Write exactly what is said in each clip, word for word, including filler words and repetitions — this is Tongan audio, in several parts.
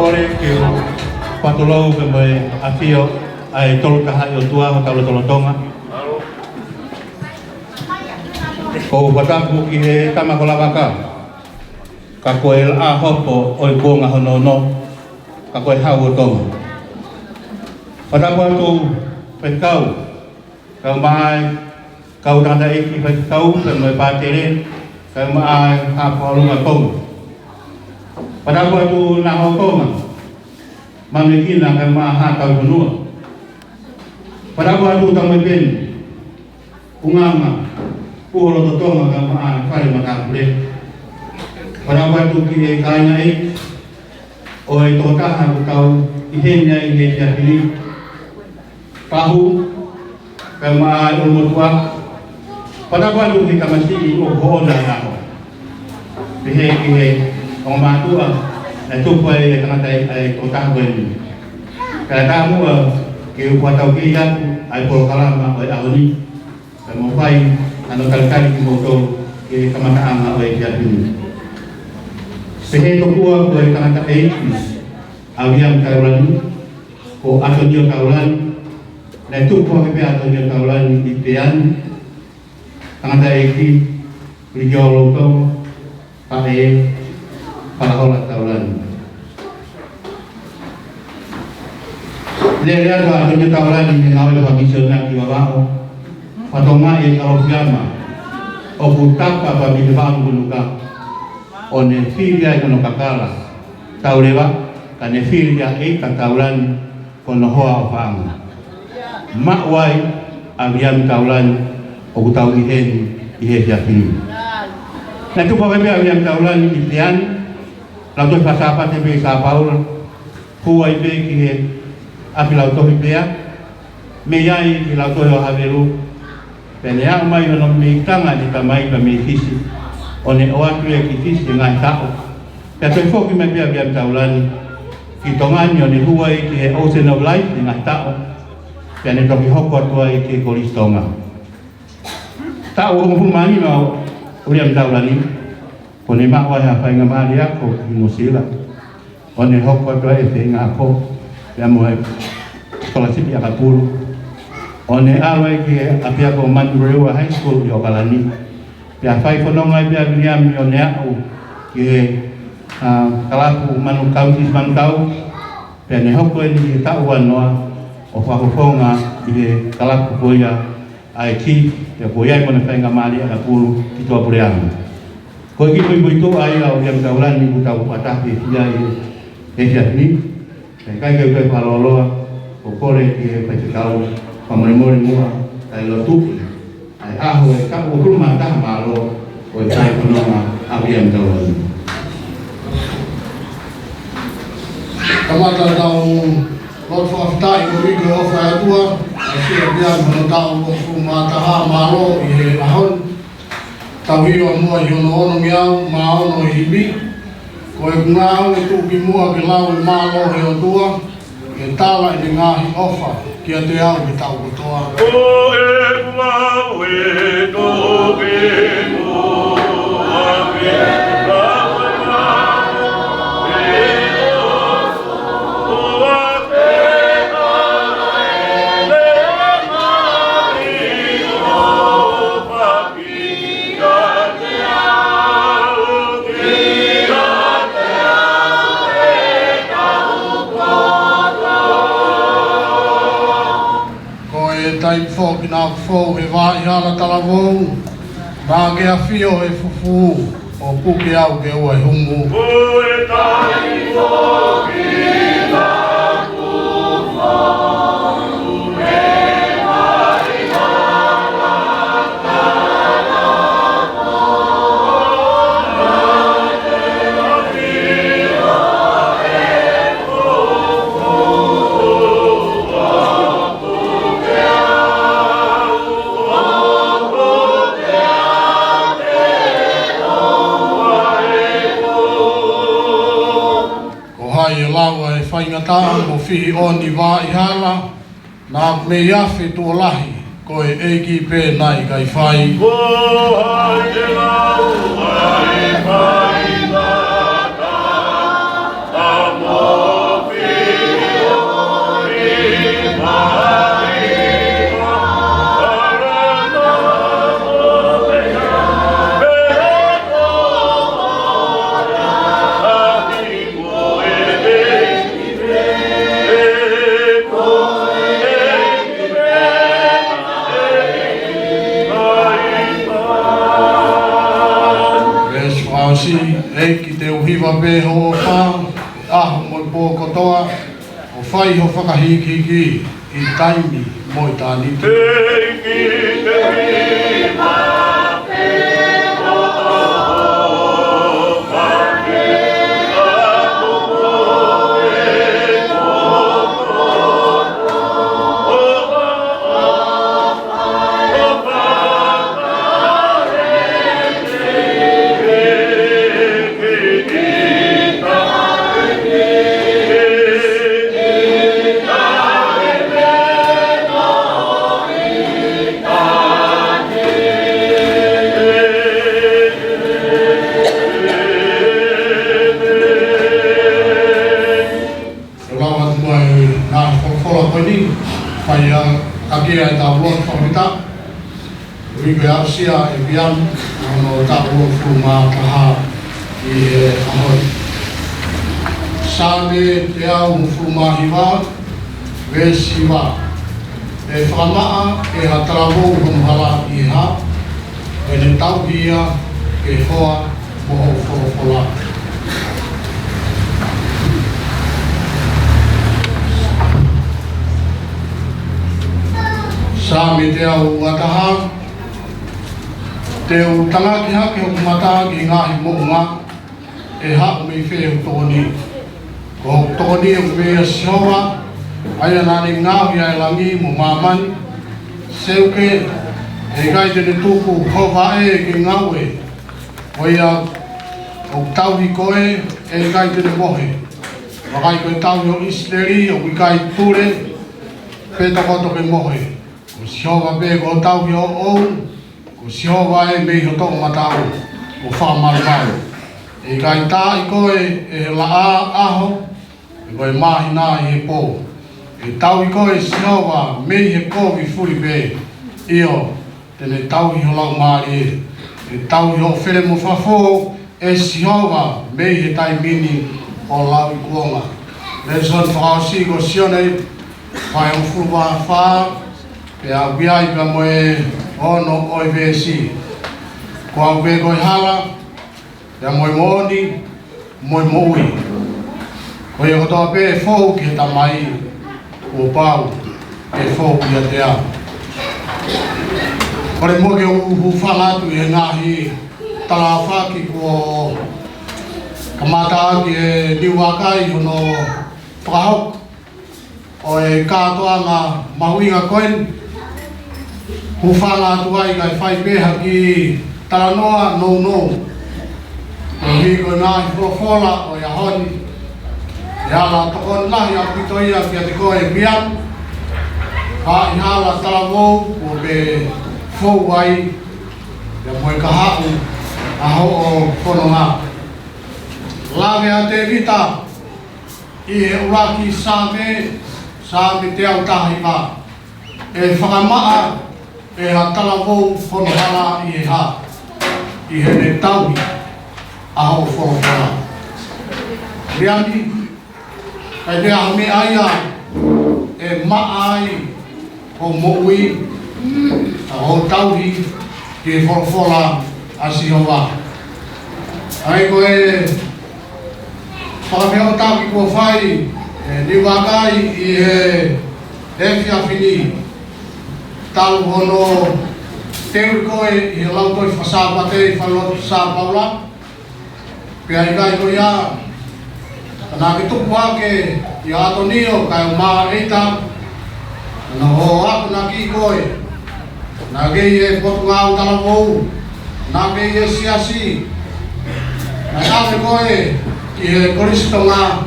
Ke u fakatulou pea mo e ʻafio ʻa e Tolu Tahaʻi ʻOtua ʻo hotau lotolotonga. ʻOku ou fakatapu ki he tama ko Lavaka, ka ko e laʻā hopo ʻo e kuonga hono ono, ka ko e Hau ʻo Tonga. Fakatapu atu faifekau, kae ʻumaʻā e kau tangataʻeiki faifekau, pea mo e pātele, kae ʻumaʻā e Haʻa Foha Tonga. Fakatapu atu Naho Tonga, Mamekina, kae ʻumaʻā e Haʻa Tauhi Fonua. Fakatapu atu Taumepeni, Unganga, Uho Loto Tonga, kae ʻumaʻā e Fale Matāpule. Fakatapu atu ki he kāinga ʻeiki ʻo e tokotaha ʻoku tau ʻi heni ai he efiafi ni. Pahu, kae ʻumaʻā e ʻulumotuʻa. Fakatapu atu ki he tamasiʻi ʻoku hoʻona e ʻaho. Pehē ki he ongo mātuʻa, naʻe tupu ai e tangata ʻi he tokotaha ko eni. Kae ʻatā muʻa ke u fakataukei atu ʻa e polokalama ʻo e ʻaho ni, kae mou fai hano talitali kimoutolu ki he kamataʻanga ʻo e efiafi ni. Pehē tokua ko e tangataʻeiki ʻa Viliami Taulani, ko ʻAtonio Taulani, naʻe tupu hake pē ʻa ʻAtonio Taulani ʻi Peani, tangataʻeiki Likiolo Tonga, Paʻe Falahola Taulani. Lele atu ʻa ʻAtonio Taulani he ngāue fakamisionale ki Vavaʻu, fakatokangaʻi e Kalofiama ʻoku tapa pea mei he Vaʻa Nukunuka, ʻo ne fili ai hono kakala Tauleva, ka ne fili ʻa ʻEita Taulani ko hono hoa ʻofaʻanga. Maʻu ai ʻa Viliami Taulani ʻoku tau ʻi heni ʻi he efiafi ni. Naʻe tupu hake pē ʻa Viliami Taulani ʻi Peani, Lautohi Faka-Sāpate pē ʻi Sāpaula, hū ai pē ki he ʻapi lautohi pea, mei ai ki he Lautohi ʻo Havelu, pea ne aʻu mai hono meʻitanga ʻene tamai pea mei Fisi, ʻo ne ʻoatu ia ki Fisi he ngaahi taʻu. Pea toe foki mai pē ʻa Viliami Taulani ki Tonga ni ʻo ne hū ai ki he Ocean of Life he ngaahi taʻu. Pea ne toki hoko atu ai ki he Kolisi Tonga. Taʻu hongofulu mā nima ʻo Viliami Taulani, kuo ne maʻu ai ha faingamālie ako ki Nuʻusila, ʻo ne hoko atu ai e feinga ako, pea mo e sikolasipi ʻakapulu, ʻo ne ʻalu ai ki he ʻapiako Manurewa High School ʻi ʻOkalani. Pea fai fononga ai pē ʻa Viliami ʻo ne aʻu ki he, ʻa, kalapu Manu-, Kaunitisi Manukau, pea ne hoko eni ki he taʻu ua noa ʻo fakafofonga ʻi he kalapu ko ia ʻa e Chief, pea ko ia ʻi mone faingamālie ʻakapulu ki tuʻapuleʻanga. Ko e kiʻi puipuituʻa ia ʻo Viliami Taulani ʻoku tau fakataha ki ai he efiafi ni. Kae ʻikai ke u toe fakalōloa, ʻoku ou kole ki he faifekau, fakamolemole muʻa, kae lotuʻi ʻa e ʻaho ʻe taʻu hongofulu mā taha mālō ʻo e fai fononga ʻa Viliami Taulani. Kamata ʻetau lotu fakafetaʻi koeʻuhi ko e ʻofa ʻa e ʻOtua, ʻa e siʻi Viliami hono taʻu hongofulu mā taha mālō ʻi he ʻaho ni. Tau hiva muʻa ʻi hono onongeau mā ono ʻi he himi. Ko e ngāue tuʻukimuʻa ke lau e mālō ʻo e ʻOtua, ke tala ʻene ngaahi ʻofa kiate au he taʻu kotoa. Ko e ngāue tuʻukimuʻa ke lau e mālō ʻo e ʻOtua, ke tala ʻene ngaahi ʻofa. Ko e taimi foki naʻa ku fou he vaʻa ʻi hala talavou, naʻa ke ʻafio he fufū, ʻo puke au ke ʻoua ʻe humu. Ko e taimi foki naʻa ku fou he vaʻa ʻi hala talavou, naʻa ke ʻafio he fufū, ʻo puke au, ʻo puke au ke ʻoua ʻe humu. Ko hai ʻe lau ʻa e faingataʻa mo fihi ʻo e vaʻa ʻi hala, naʻa ku mei afe tuʻo lahi, ko e ʻEiki pē naʻe ʻikai fai. Ko hai ʻe lau ʻa e faingataʻa mo ʻEiki, te u hiva pē ho ʻofa ʻi he ʻaho mo e pō kotoa, ʻo fai ho fakahīkihiki ʻi taimi mo ʻitāniti. Ke lau atu muʻa ʻa e ngaahi folofola ko eni, fai ʻaki ʻetau lotu fakafetaʻi. Ui ke aʻusia ʻe Vian hono taʻu uofulu mā taha ʻi he ʻaho ni. Saame teau hongofulu mā hiva, veesi hiva. ʻE fakamaʻa ʻe ha talavou hono hala ʻi he hā? ʻE ne tauhi ia ke hoa mo hoʻo folofola. Saame teau uataha. Te u tangaki hake hoku mata ki he ngaahi moʻunga, ʻe haʻu mei fē hoku tokoni? Ko hoku tokoni ʻoku mei a Sihova, ʻa ia naʻa ne ngaohi ʻa e langi mo māmani. Seuke, ʻe ʻikai te ne tuku, hova ē ke ngaue. Ko ia ʻoku tauhi koe, ʻe ʻikai te ne mohe. Vakai, ko e tauhi ʻo ʻIsileli ʻoku ʻikai tule, pe tokoto ke mohe. Ko Sihova pē ko e tauhi ʻoʻou, ko Sihova ē mei ho toʻomataʻu ʻo fakamalumalu. ʻE ʻikai taaʻi koe ʻe he laʻā ʻaho, pe ko e māhina ʻi he pō. ʻE tauhi koe ʻe Sihova mei he kovi fuli pē, ʻio, te ne tauhi ho laumālie. ʻE tauhi hoʻo fele mo fafo ʻe Sihova mei he taimi ni ʻo lauikuonga. Lēsoni fakaʻosi ko Sione vahe hongofulu mā fā, pea ʻoku ʻi ai pea mo e ono ʻo e veesi. Ko au pē ko e hala, pea mo e moʻoni, mo e moʻui. Ko ia kotoa pē ʻe fou ki he Tamai, kuo pau ke fou ʻiate au. Kole muʻa ke u hūfanga atu ʻi he ngaahi tala ʻaofaki kuo kamata ʻaki ʻe Niuakai hono fakahoko ʻo e kātoanga mahuʻinga ko eni. Hūfanga atu ai kae fai pē ha kiʻi talanoa nounou. Koeʻuhi ko e ngaahi folofola ʻo e ʻaho ni, ʻe ala tokoni lahi ʻaupito ia kiate koe Vian, ʻa e hala talavou kuo ke fou ai, pea mo e kahaʻu ʻa hoʻo fononga. Lave ʻa Tēvita ʻi he ʻuluaki Saame, Saame teau taha hiva: ʻE fakamaʻa ʻe ha talavou hono hala ʻi he hā? ʻI heʻene tauhi ʻa hoʻo folofola. Vian, ʻikai ha meʻa ia ʻe maʻa ai hoʻo moʻui, ʻa hoʻo tauhi ki he folofola ʻa Sihova. ʻA ia ko e fakafehoanaki kuo fai ʻe Niuakai ʻi he efiafi ni, talu hono teuʻi koe ʻi he lautohi fakasāpate ʻi he falelotu Sā Paula, pea ʻikai ko ia, ka naʻa ke tupu hake ʻia ʻAtonio kae ʻumaʻā ʻEita, naʻa nau akonaki koe. Naʻe kei ʻi he Potungāue Talavou, naʻe kei ʻi he Siasi, naʻe ʻave koe ki he Kolisi Tonga.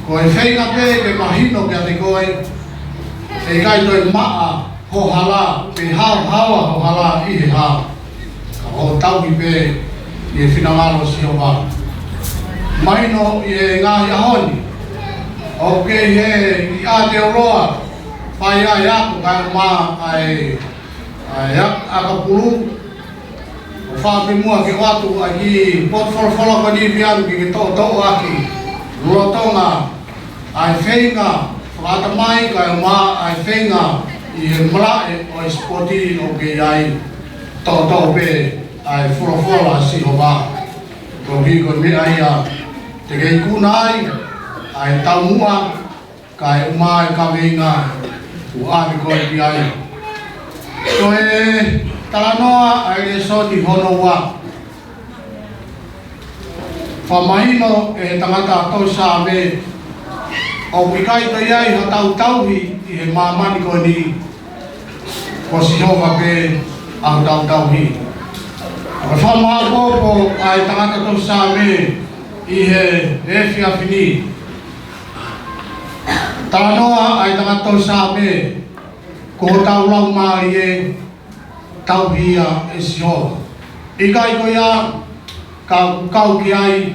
Ko e feinga pē ke mahino kiate koe, ʻe ʻikai toe maʻa ho hala, pe haohaoa ho hala ʻi he hā, ka hoʻo tauhi pē ʻi he finangalo ʻo Sihova. Mahino ʻi he ngaahi ʻaho ni, ʻoku kei ʻi ai ʻa e ʻAotearoa, fai ai ako kae ʻumaʻā ʻa e, ʻa e ak-, akapulu, ʻo fakamuʻa ke ʻoatu ʻa e kiʻi potu folofola ko eni Vian ke ke toʻotoʻo ʻaki lolotonga ʻa e feinga fakaʻatamai kae ʻumaʻā ʻa e feinga ʻi he malaʻe ʻo e sipoti ʻoku ke ʻi ai. Toʻotoʻo pē ʻa e folofola ʻa Sihova. Ko e hiko meʻa ia te ke ikuna ai ʻa e taumuʻa, kae ʻumaʻā e kaveinga ʻoku ʻave koe ki ai. Ko e talanoa ʻa e lēsoni hono ua. Fakamahino ʻe he tangata tohi Saame, ʻoku ʻikai toe ʻi ai haʻatau tauhi ʻi he māmani ko eni, ko Sihova pē ʻa hotau tauhi. Ko e fakamāʻopoʻopo ʻa e tangata tohi Saame ʻi he efiafi ni. Talanoa ʻa e tangata tohi Saame, ko hotau laumālie tauhi ia ʻe Sihova. ʻIkai ko ia, ka ʻoku kau ki ai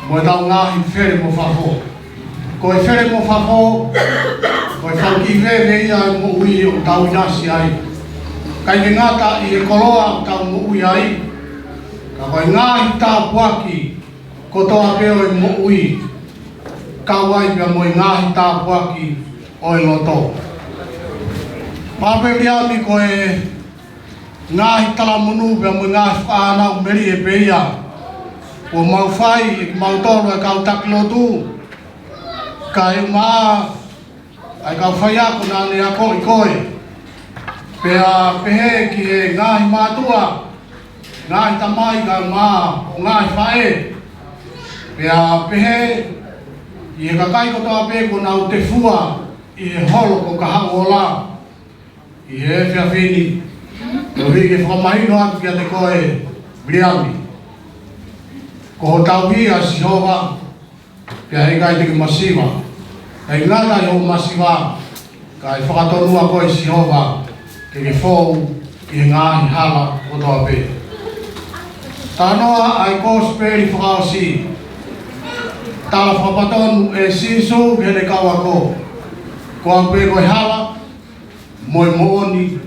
mo ʻetau ngaahi fele mo fafo. Ko e fele mo fafo, ko e fanga kiʻi veve ia ʻo e moʻui ʻoku tau ʻinasi ai. ʻIkai ke ngata ʻi he koloa ʻoku tau moʻui ai, ka ko e ngaahi tāpuaki kotoa pē ʻo e moʻui, kau ai pea mo e ngaahi tāpuaki ʻo e loto. Māpeliami, ko e ngaahi talamonū pea mo e ngaahi fakaʻānaua melie pē ia kuo mau fai ʻe kimautolu ʻa e kau taki lotu, kae ʻumaʻā ʻa e kau faiako naʻa ne akoʻi koe. Pea pehē ki he ngaahi mātuʻa, ngaahi tamai kae ʻumaʻā ʻo ngaahi faʻē. Pea pehē ki he kakai kotoa pē kuo nau tefua ʻi he holo ko Kahaʻuola ʻi he efiafi ni. Koeʻuhi ke fakamahino atu kiate koe, Viliami, ko ho tauhi ʻa Sihova, pea ʻikai te ke masiva. ʻIkai ngata ʻi hoʻo masiva, kae fakatonua koe ʻe Sihova ke ke fou ʻi he ngaahi hala kotoa pē. Talanoa ʻa e kosipeli fakaʻosi. Tala fakapatonu ʻe Sīsū ki heʻene kau ako, ko au pē ko e hala, mo e moʻoni,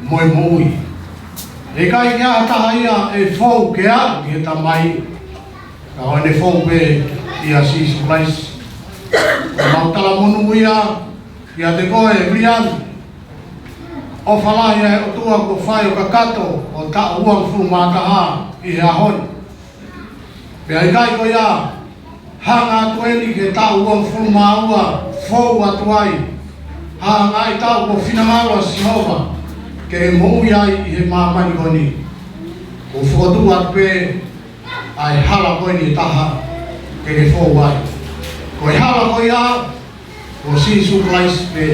mo e moʻui. ʻE ʻikai ke ʻi ai ha taha ia ʻe fou ke aʻu ki he Tamai, ka ko ʻene fou pē ʻia Sīsū Kalaisi. Ko ʻemau talamonū ia kiate koe, Viliami. ʻOfa lahi ʻa e ʻOtua kuo fai ʻo kakato ho taʻu uangofulu mā taha ʻi he ʻaho ni. Pea ʻikai ko ia, hanga atu eni ki he taʻu uangofulu mā ua, fou atu ai. Hanga ʻi he taʻu kuo finangalo ʻa Sihova ke ke moʻui ai ʻi he māmani ko eni. Kuo fokotuʻu atu pē ʻa e hala ko eni ʻe taha ke ke fou ai. Ko e hala ko ia, ko Sīsū Kalaisi pē.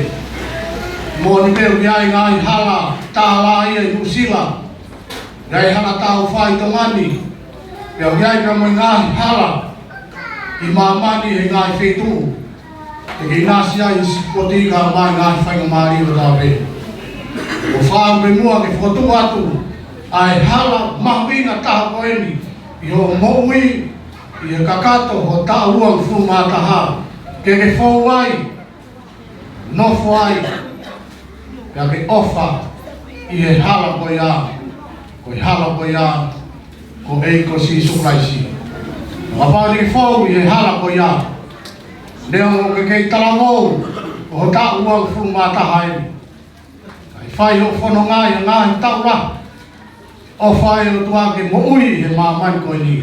Moʻoni pē ʻoku ʻi ai e ngaahi hala tā lahi ʻi Nuʻusila, ʻi ai e hala tā ʻofa ʻi Tonga ni, pea ʻoku ʻi ai pē mo e ngaahi hala ʻi māmani he ngaahi feituʻu te ke ʻinasi ai he sipoti kae ʻumaʻā e ngaahi faingamālie kotoa pē. ʻOfa pē muʻa ke fokotuʻu atu ʻa e hala mahuʻinga taha ko eni ʻi hoʻo moʻui, ʻi he kakato ho taʻu uangofulu mā taha, ke ke fou ai, nofo ai, pea ke ʻofa ʻi he hala ko ia, ko e hala ko ia ko e ʻEiki ko Sīsū Kalaisi. Kapau te ke fou ʻi he hala ko ia, neongo ʻoku ke kei talavou, ko ho taʻu uangofulu mā taha eni, kae fai hoʻo fononga ʻi he ngaahi taʻu lahi, ʻofa ʻe ʻOtua ke moʻui he māmani ko eni.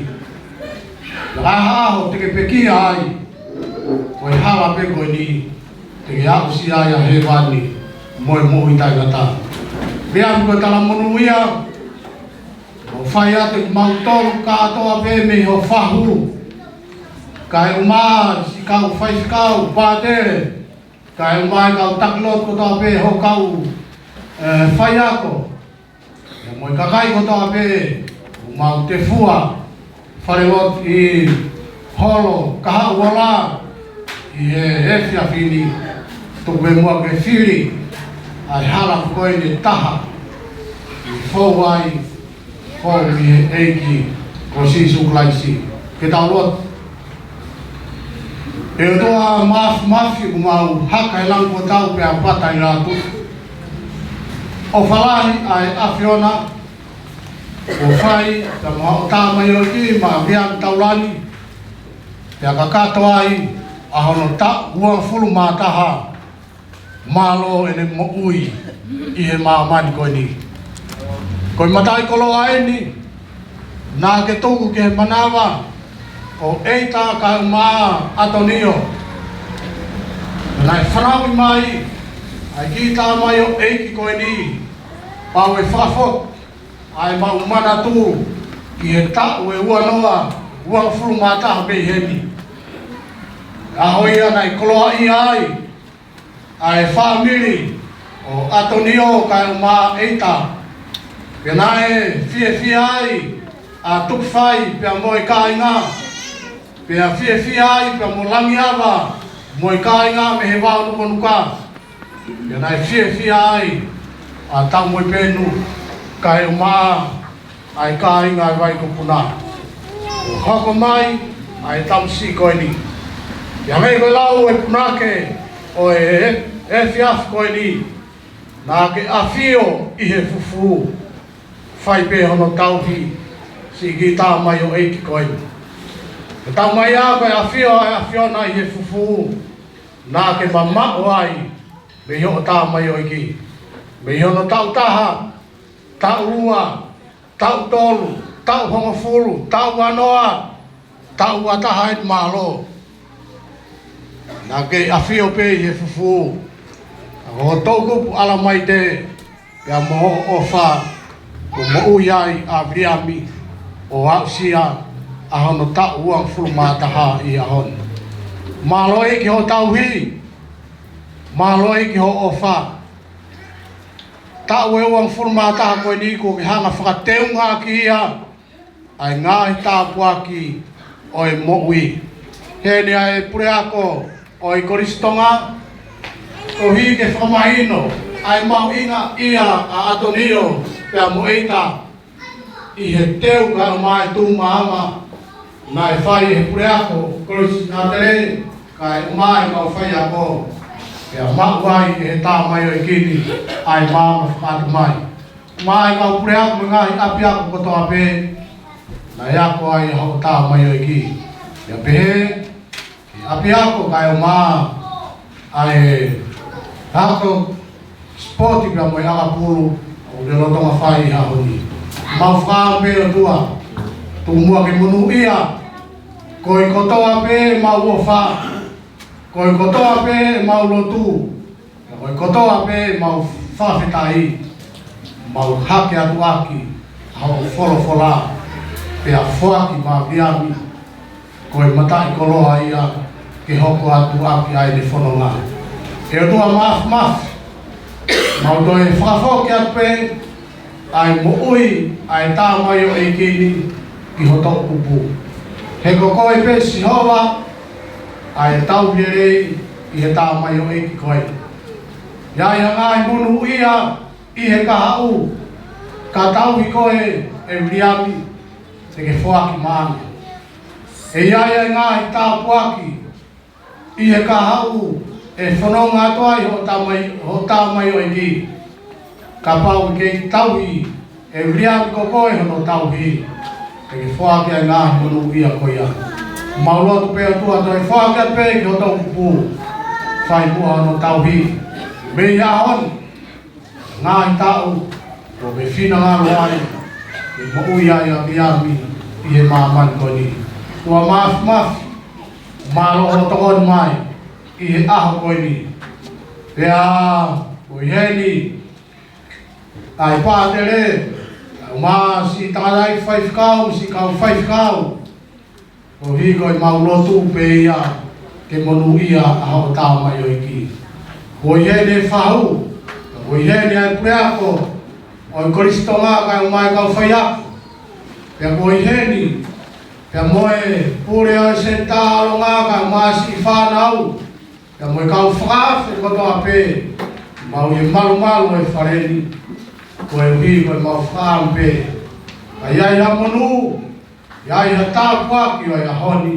Ka ʻi ha ʻaho te ke pekia ai, ko e hala pē ko eni te ke aʻusia ai ʻa hēvani mo e moʻui taʻengata. Pea ko e talamonū ia ʻoku fai atu kiate kimautolu kātoa pē mei ho fahu, kae ʻumaʻā siʻi kau faifekau, pātele, kae ʻumaʻā e kau taki lotu kotoa pē, ho kau, ē, faiako, pea mo e kakai kotoa pē ʻoku mau tefua falelotu ʻi holo Kahaʻuola ʻi he efiafi ni. Tuku pē muʻa ke fili ʻa e hala ko eni ʻe taha ke fou ai, fou ʻi he ʻEiki ko Sīsū Kalaisi. Ke tau lotu. ʻE ʻOtua Māfimafi, ʻoku mau haka he langi kuo tau pea pata ʻi lātu. ʻOfa lahi ʻa e ʻAfiona kuo fai pea mo hoʻo tamaioʻeiki Maʻavian Taulani, pea kakato ai ʻa hono taʻu uangofulu mā taha. Mālō ʻene moʻui ʻi he māmani ko eni. Ko e mataʻikoloa eni, Naʻa ke tuku ki he manava ʻo ʻEita kae ʻumaʻā ʻAtonio. Naʻe fanauʻi mai ʻa e kiʻi tamaioʻeiki ko eni, pau ʻe fakafoki ʻa e maʻu manatu ki he taʻu ʻe ua noa uangofulu mā taha mei heni. ʻAho ia naʻe koloaʻia ai ʻa e fāmili ʻo ʻAtonio kae ʻumaʻā ʻEita. Pea naʻe fiefia ai ʻa Tukufai pea mo e kāinga. Pea fiefia ai pea mo Langiava mo e kāinga mei he vao Nukanuka. Pea naʻe fiefia ai ʻa Taumoepenu kae ʻumaʻā ʻa e kāinga ʻi Vaikupuna. ʻO hoko mai ʻa e tamasiʻi ko eni. Pea hangē ko e lau ʻa e punake ʻo e efiafi ko eni, naʻa ke ʻafio ʻi he fufū. Fai pē hono tauhi siʻi kiʻi tamaioʻeiki ko eni. Ke tau mai ā ko e ʻafio ʻa e ʻAfiona ʻi he fufū, naʻa ke mamaʻo ai mei hoʻo tamaioʻeiki. Mei hono taʻu taha, taʻu ua, taʻu tolu, taʻu hongofulu, taʻu ua noa, taʻu ua taha ʻi mālō. Naʻa ke ʻafio pē ʻi he fufū. Ko hoʻo toʻukupu ʻalamaite, pea mo hoʻo ʻofa, kuo moʻui ai ʻa Viliami ʻo aʻusia ʻa hono taʻu uangofulu mā taha ʻi he ʻaho ni. Mālō ʻEiki hoʻo tauhi, mālō ʻEiki hoʻo ʻofa. Taʻu ʻe uangofulu mā taha ko eni kuo ke hanga fakateungaʻaki ia ʻa e ngaahi tāpuaki ʻo e moʻui. Heni ʻa e puleako ʻo e Kolisi Tonga, koeʻuhi ke fakamahino ʻa e mahuʻinga ia ʻa ʻAtonio pea mo ʻEita ʻi he teu kae ʻumaʻā e tuʻu maama naʻe fai ʻe he puleako Kolisi Natale kae ʻumaʻā e kau faiako. Pea maʻu ai ʻe he tamaioʻeiki ni ʻa e maama fakaatamai. Mai kau puleako mo e ngaahi ʻapiako kotoa pē, naʻe ako ai hoʻo tamaioʻeiki. Pea pehē ki he ʻapiako kae ʻumaʻā ʻa e ako sipoti pea mo e ʻakapulu ʻoku ke lolotonga fai he ʻaho ni. Mau fakaʻamu pē ʻOtua, tuku muʻa ke monūʻia, koeʻuhi kotoa pē mau ʻofa, koeʻuhi kotoa pē mau lotu, pea koeʻuhi kotoa pē mau fakafetaʻi, mau hake atu ʻaki ʻa hoʻo folofola, pea foaki maʻa Viliami ko e mataʻikoloa ia ke hoko atu ʻaki ʻa ʻene fononga. ʻE ʻOtua Māfimafi, mau toe fakafoki atu pē ʻa e moʻui ʻa e tamaioʻeiki ni ki ho toʻukupu. He ko koe pē Sihova ʻa e tauhi lelei ʻi he tamaioʻeiki ko ē. ʻI ai ha ngaahi monūʻia ʻi he kahaʻu, ka tauhi koe ʻe Viliami, te ke foaki maʻana. ʻE ʻi ai ʻa e ngaahi tāpuaki ʻi he kahaʻu ʻe fononga atu ai hoʻo tamai, hoʻo tamaioʻeiki. Kapau ʻe kei tauhi ʻe Viliami ko koe hono tauhi, te ke foaki ʻa e ngaahi monūʻia ko ia. Mau lotu pē ʻOtua toe foaki atu pē ki ho toʻukupu, fai muʻa hono tauhi mei he ʻaho ni. Ngaahi taʻu kuo ke finangalo ai ke moʻui ai ʻa Viliami ʻi he māmani ko eni. ʻOtua Māfimafi, mālō hoʻo tokoni mai ʻi he ʻaho ko eni. Pea ko ʻi heni ʻa e pātele, ʻa e masiʻi tangataʻeiki faifekau, siʻi kau faifekau, koeʻuhi ko e mau lotu pē ia ke monūʻia ʻa hoʻo tamaioʻeiki. Ko ʻi heni e fahu, ko ʻi heni ʻa e puleako ʻo e Kolisi Tonga kae ʻumaʻā e kau faiako. Pea ko ʻi heni pea mo e pule ʻo e Senitā ʻAlonga kae ʻumaʻā siʻi fānau, pea mo e kau fakaafe kotoa pē, mau ʻi he malumalu ʻo e fale ni, koeʻuhi ko e mau fakaʻamu pē, ka ʻi ai ha monū, ʻi ai ha tāpuaki ʻo e ʻaho ni,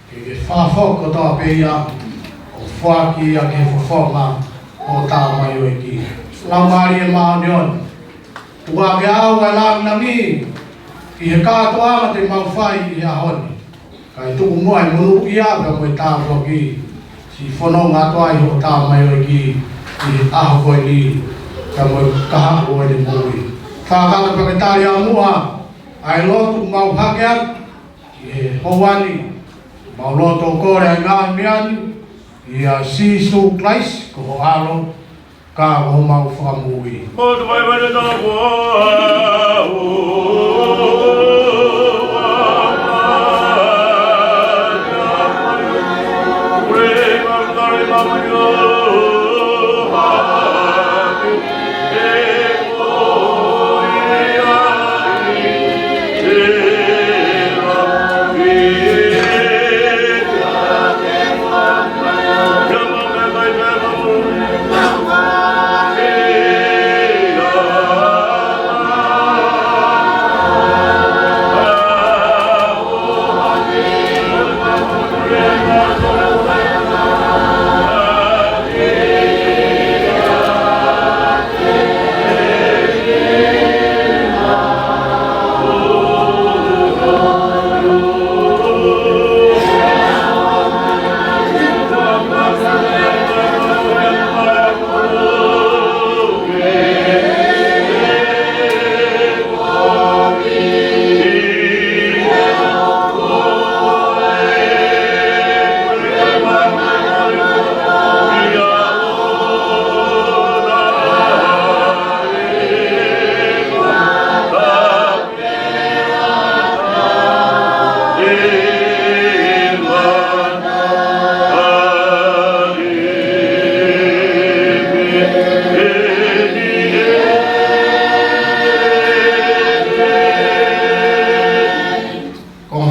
ke ke fakafoki kotoa pē ia, ʻo foaki ia ki he fofonga ʻo e tamaioʻeiki. Laumālie Māʻoniʻoni, tuku ke ʻaʻau ʻa e langilangi ʻi he kātoanga te mau fai ʻi he ʻaho ni. Kae tuku muʻa e monūʻia pea mo e tāpuaki, siʻi fononga atu ai hoʻo tamaioʻeiki ʻi he ʻaho ko eni, pea mo e kahaʻu ʻo ʻene moʻui. Fakatapu pea ke tali ā muʻa ʻA e lotu mau hake atu ʻi he houa ni, mau lotu ʻo kole ʻa e ngaahi meʻa ni ʻia Sīsū Kalaisi ko ho ʻAlo, ka ko homau Fakamoʻui. Ko e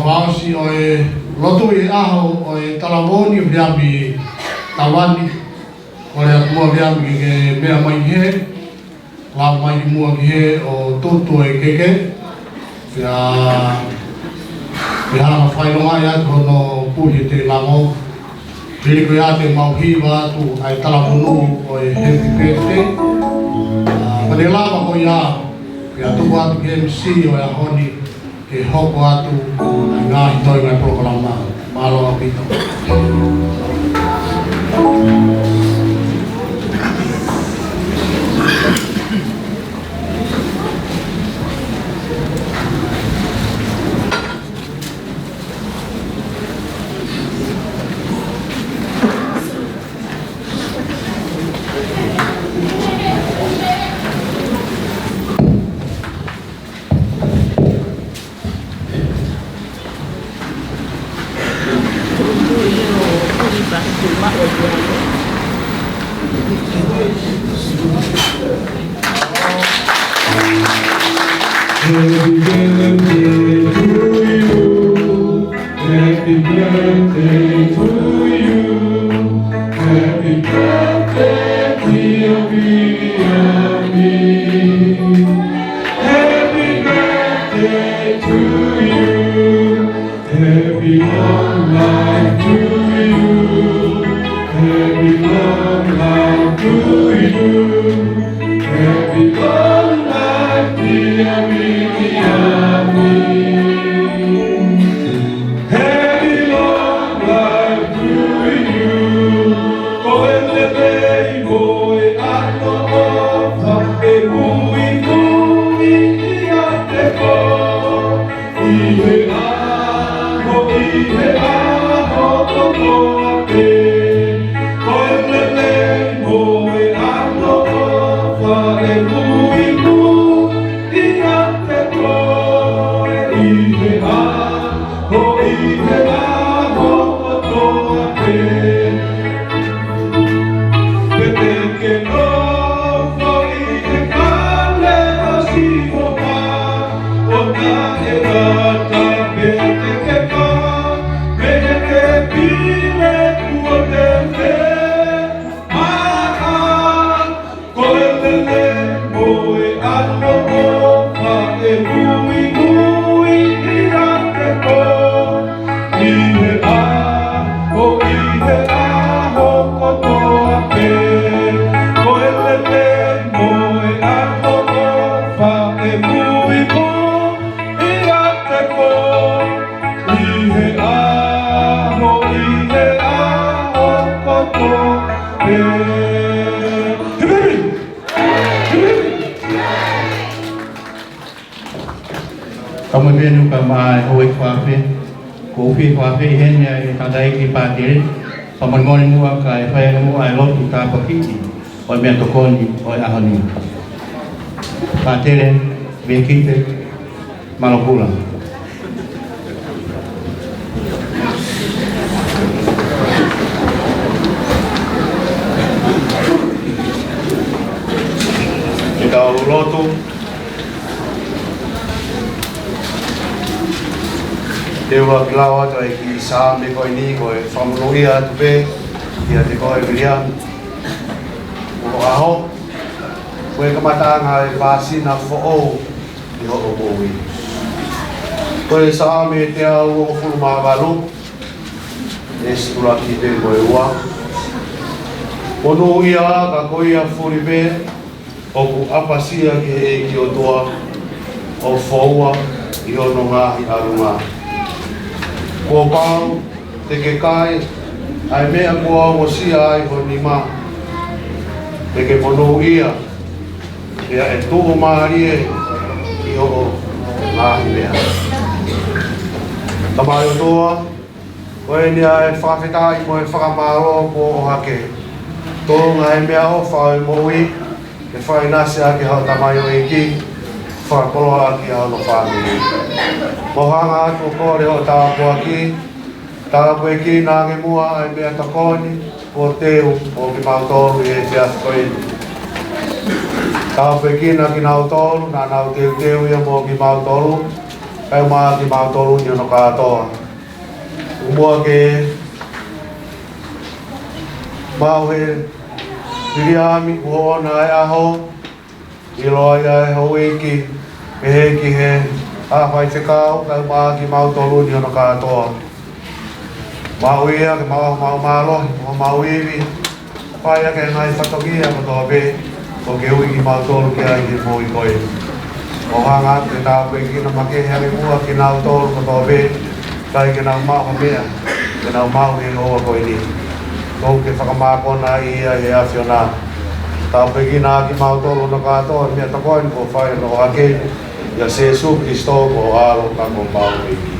fakaʻosi ʻo e lotu ʻi he ʻaho ʻo e talavou ni, ʻo Fiami Tavani, kole atu muʻa Fiami ke ke meʻa mai ki hē, lava mai ki muʻa ki hē ʻo tutu e keke. Pea, pea hanga fakaʻilongaʻi atu hono puhi e tēlango. Hili ko ia te mau hiva atu ʻa e talamonū ʻo e happy birthday. ʻA, pea te lava ko ia, pea tuku atu ki he M C ʻo e ʻaho ni, ke hoko atu ʻa e ngaahi toenga e polokalama. Mālō ʻaupito. Happy birthday to you. Happy birthday to you. Happy birthday, dear Viliami. Happy birthday to you. Happy long life to you. Happy long life to you. Happy long life, dear Viliami. Happy long life to you. Ko e lelei mo e ʻaloʻofa ʻe muimui ʻiate koe. ʻI he ʻaho, ʻi he ʻaho kotoa pē. Ko e lelei mo e ʻaloʻofa ʻe muimui ʻiate koe. ʻI he ʻaho, ʻi he ʻaho kotoa pē. Pea te ke nofo ʻi he fale ʻo Sihova, ʻo taʻengata pea te ke fai mei he tēpile kuo te fie maʻa. Ko e lelei mo e ʻaloʻofa ʻe muimui ʻiate koe. ʻI he ʻaho, ʻi he ʻaho kotoa pē. Ko e lelei mo e ʻaloʻofa ʻe muimui ʻiate koe. ʻI he ʻaho, ʻi he ʻaho kotoa pē. Hei, baby! Hei, baby! Tau mai pē ʻunuka maʻa e houʻeiki fakaafe, ko e fie fakaafe heni ʻa e tangataʻeiki pātele, fakamolemole muʻa kae fai ange muʻa e lotu tāpuakiʻi ʻo e meʻatokoni ʻo e ʻaho ni. Pātele, Mekite, Malokula. Ke tau lotu. Te u lau atu ʻa e kiʻi Saame ko eni ko e fakamonūʻia atu pē kiate koe Viliami. Ko e ʻaho, ko e kamataʻanga e māsina foʻou ʻi hoʻo moʻui. Ko e Saame teau hongofulu mā valu, veesi ʻuluaki pē mo e ua. Monūʻia ka ko ia fuli pē ʻoku ʻapasia ki he ʻEiki ʻOtua, ʻo foua ʻi hono ngaahi ʻalunga. Kuo pau te ke kai ʻa e meʻa kuo ongosia ai ho nima, te ke monūʻia, pea ʻe tuʻumālie ʻi hoʻo ngaahi meʻa. Tamai ʻOtua, ko eni ʻa e fakafetaʻi mo e fakamālō kuo ʻohake. Tuʻunga he meʻaʻofa ʻo e moʻui, ke fakaʻinasi ʻaki haʻo tamaioʻeiki, fakakoloa ʻaki haʻo fāmili. Mo hanga atu ʻo kole hoʻo tāpuaki, tāpuekina ange muʻa ʻa e meʻatokoni kuo teu mo kimautolu ʻi he efiafi ko eni. Tāpuekina kinautolu naʻa nau teuteu ia mo kimautolu, kae ʻumaʻā kimautolu ni hono kātoa. ʻOku muʻa ke maʻu ʻe Viliami kuo ʻoʻona e ʻaho, ʻiloa ia ʻe he houʻeiki, pehē ki he faifekau, kae ʻumaʻā kimautolu ni hono kātoa. Maʻu ia ke maʻu, maʻu mālohi, maʻu, maʻu ivi, fai ʻaki e ngaahi fatongia kotoa pē ʻoku ke ui kimautolu ki ai he moʻui ko eni. ʻO hanga atu ke tāpuekina makehe ange muʻa kinautolu kotoa pē, ʻikai ke nau maʻu ha meʻa ke nau maʻu he houa ko eni. ʻOku ke fakamākona ia ʻi he ʻAfiona. Tāpuekina kimautolu hono kātoa he meʻatokoni kuo fai hono ʻohake, ʻia Sīsū Kalaisi ko ho ʻAlo ka ko homau ʻEiki.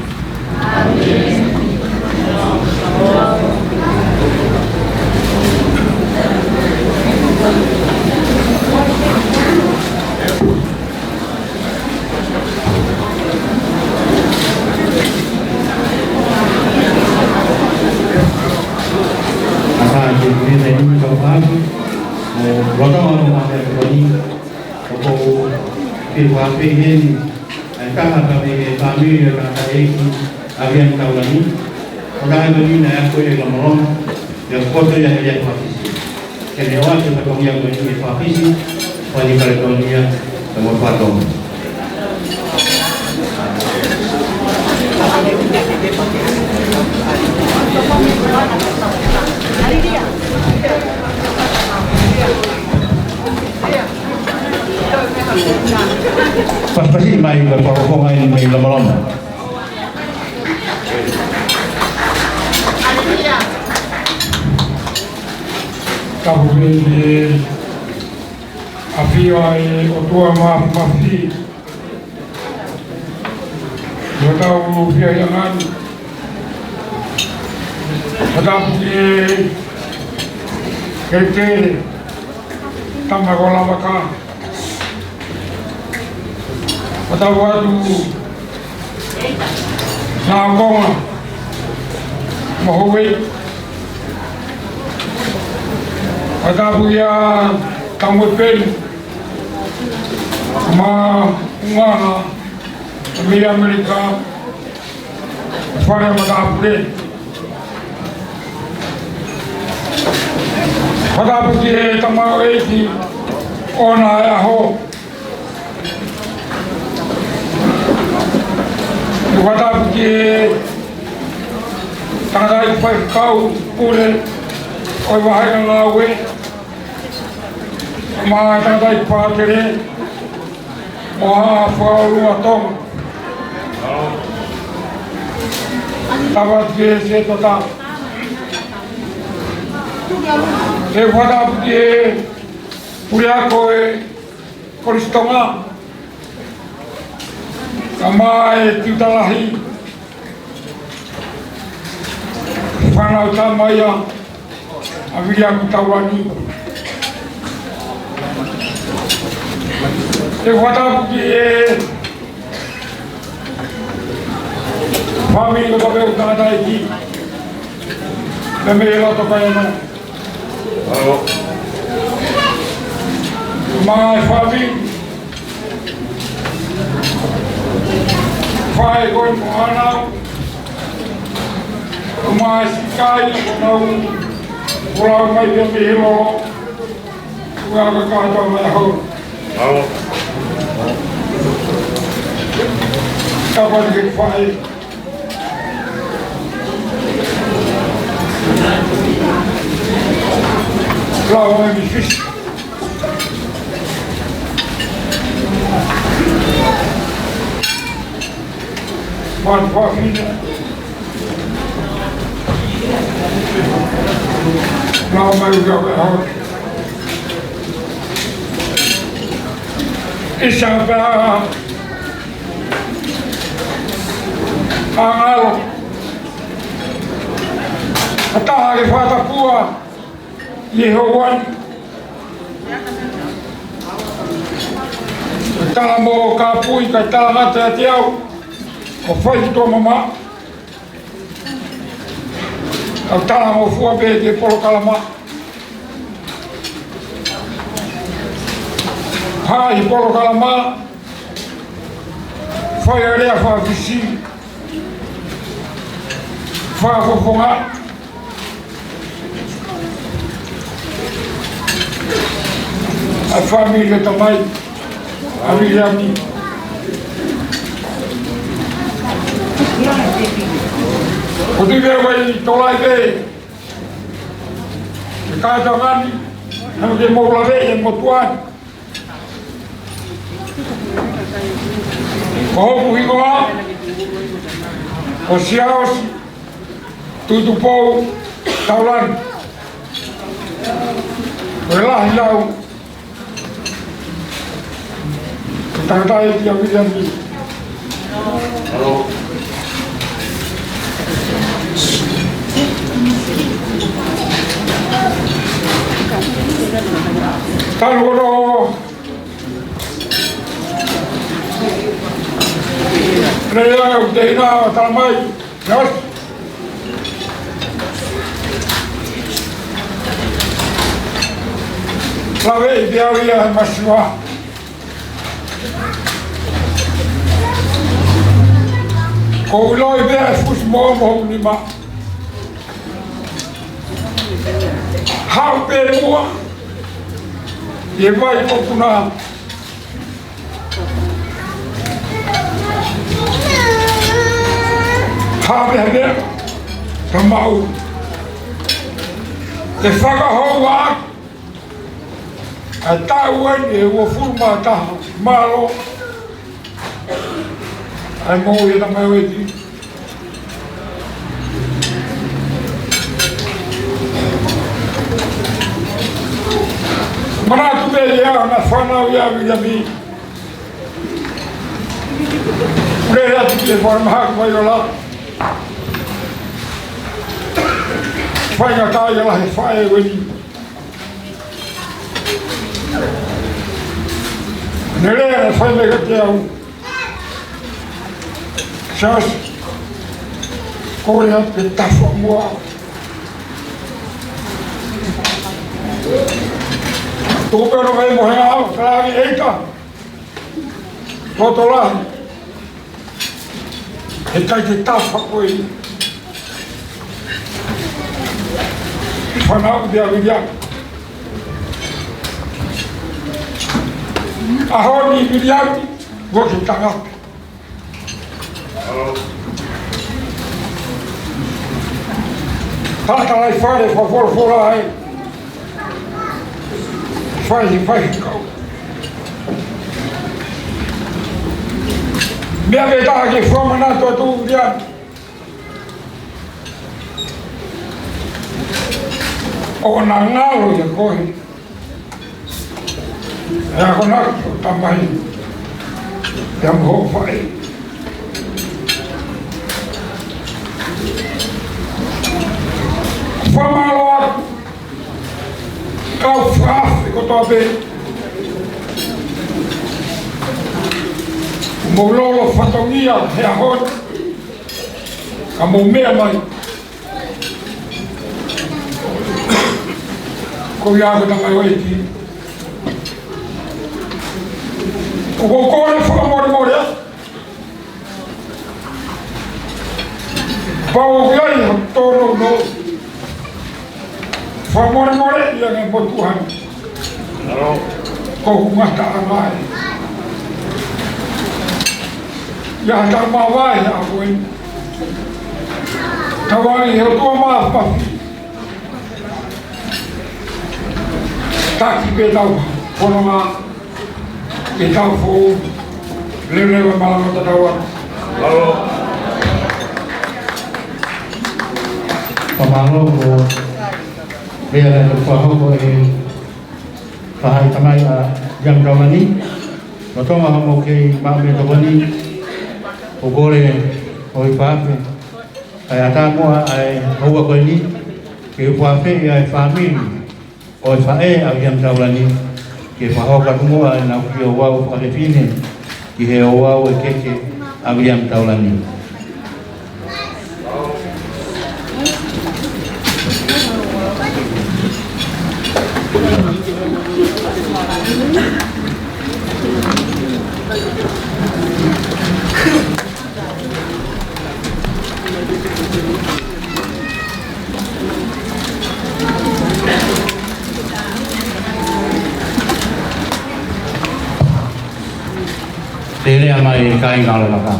ʻA e kiʻi meʻa ni kau pāki, ʻo lotolotonga ʻa e meʻa ko eni, ʻoku ou fie fakaafe heni ʻa e taha mei he fāmili ʻo e tangataʻeiki ʻa Viliami Taulani, ʻo taha mei he ako ʻi Lomolomo, ʻi he poto ia he lea fakafisi. Ke ne ʻoatu e fatongia ko eni ke fakafisi, fai e Kaletonia, ka mo fatongia. Pasipasi mai ka fakafofonga eni mei Lomolomo. Tapu pē ki he ʻafio ʻa e ʻOtua Māfimafi ʻi hotau fiefia ngani. Tapu ki he Kelekele, tama ko Lamaka. Tapu atu Nakonga mo Houei. Tapu kia Tamuepeni mo e ʻUnganga mei ʻAmelika, fale matāpule. Fakatapu ki he tamaioʻeiki ʻoʻona e ʻaho. Fakatapu ki he tangataʻeiki faifekau pule ʻo e vahaʻa ngāue, mo e tangataʻeiki pātele, mo e Haʻa Fakaʻotua Tonga. Tapu ki he Setuata. Ke fakatapu ki he puleako ʻo e Kolisi Tonga. Kae ʻumaʻā e tiuta lahi, fānau tama ia ʻa Viliami Taulani. Te u fakatapu ki he fāmili ʻo Taveu Tangataʻeiki, pea mei loto Kaiana. Mālō. Mai fāmili, fai ko e moana. Mai sikai ko nau, ko lau mai pea mei he lolo. Ua ka kātoa mai hau. Mālō. Kapau te ke fai. Lau mai mi fisi. Manu fafine. Lau mai uka ka hau. Isabela. Angalo. Ka taha ke fakatapua ʻi he houa ni. Ka tala mo Kapui, ka tala ngata ʻiate au, ʻo fai ki tuʻa mama. Ka tala mo fua pē ki he polokalama. Hai polokalama, fai ʻa e lea faka-Fisi, fakafofonga, ʻa e fāmili ʻo e tamai ʻa Viliami. Ko e tui pē ʻoku ʻi Tolai pē, ʻe kātoa ngani, naʻa ke mou lave ʻi he motuʻa ni. Ko hoku hingoa ko Siaosi Tuʻitupou Taulani. Ko e lahi lau, ko e tangataʻeiki ʻa Viliami. Talu ʻo Lea ʻoku teʻeki ai ke tala mai. Yes. Laveʻi pē au ia he masiva. Ko u ʻiloʻi pē ʻa e fusi moʻomo hoku nima. Haʻu pē muʻa ʻi he vai ko puna. Hape hape ka maʻu. ʻE fakahoua ʻa e taʻu eni ʻe uofulu mā taha. Mālō. ʻAi mo ia na mai oeti. Manatu pē ia na fānau ia Viliami. Lele atu ki he fakamahaki mai ola. Faingataʻa ia lahi faʻē weni. Ne lea naʻe fai mai kiate au. Siaosi, ko ia te tafa muʻa. Tō pē ʻo nofo mo he ʻao, kalani eita. Loto lahi. He ʻikai te tafa koe. Fānau ʻa Viliami. ʻAho ni Viliami, ʻoku ke tangata. Tata lai fale, fakafolofola ai. Fai, fai kau. Meʻa pē taha ke fakamanatu atu Viliami. ʻOku na ngalo ia koe. ʻE akonaki ʻo tamai. Ia mo hoʻo faʻē. Pea pē, mou lolo fatongia he ʻaho ni, ka mou meʻa mai. Ko ia ko e tangata ʻeiki. ʻOku ou kole fakamolemole atu. Pau ʻoku ʻi ai ha tōnounou. Fakamolemole ia ngai mo tuhan. Ko ʻeku ngataʻanga ē. ʻI ai ha taʻu māvae ʻa koe. Tauange he ʻOtua Māfimafi. Taki pē ʻetau fononga, ke tau fou, leveleva mālō tatau atu. Fakamālō ko e meʻa naʻe fakahoko ʻe he faʻahi tamai ʻa Liam Taulani. Lolotonga hoʻomou kei maʻu meʻatokoni, ʻoku kole ʻo ʻi fafe. Kae ʻatā muʻa ʻa e houa ko eni, ke u fakaafeʻi ʻa e fāmili ʻo e faʻē ʻa Liam Taulani, ke fakahoko atu muʻa ʻenau kiʻi ouau fakafefine ki he ouau ʻekeke ʻa Liam Taulani. Pea lea mai e kāinga ʻo Laka.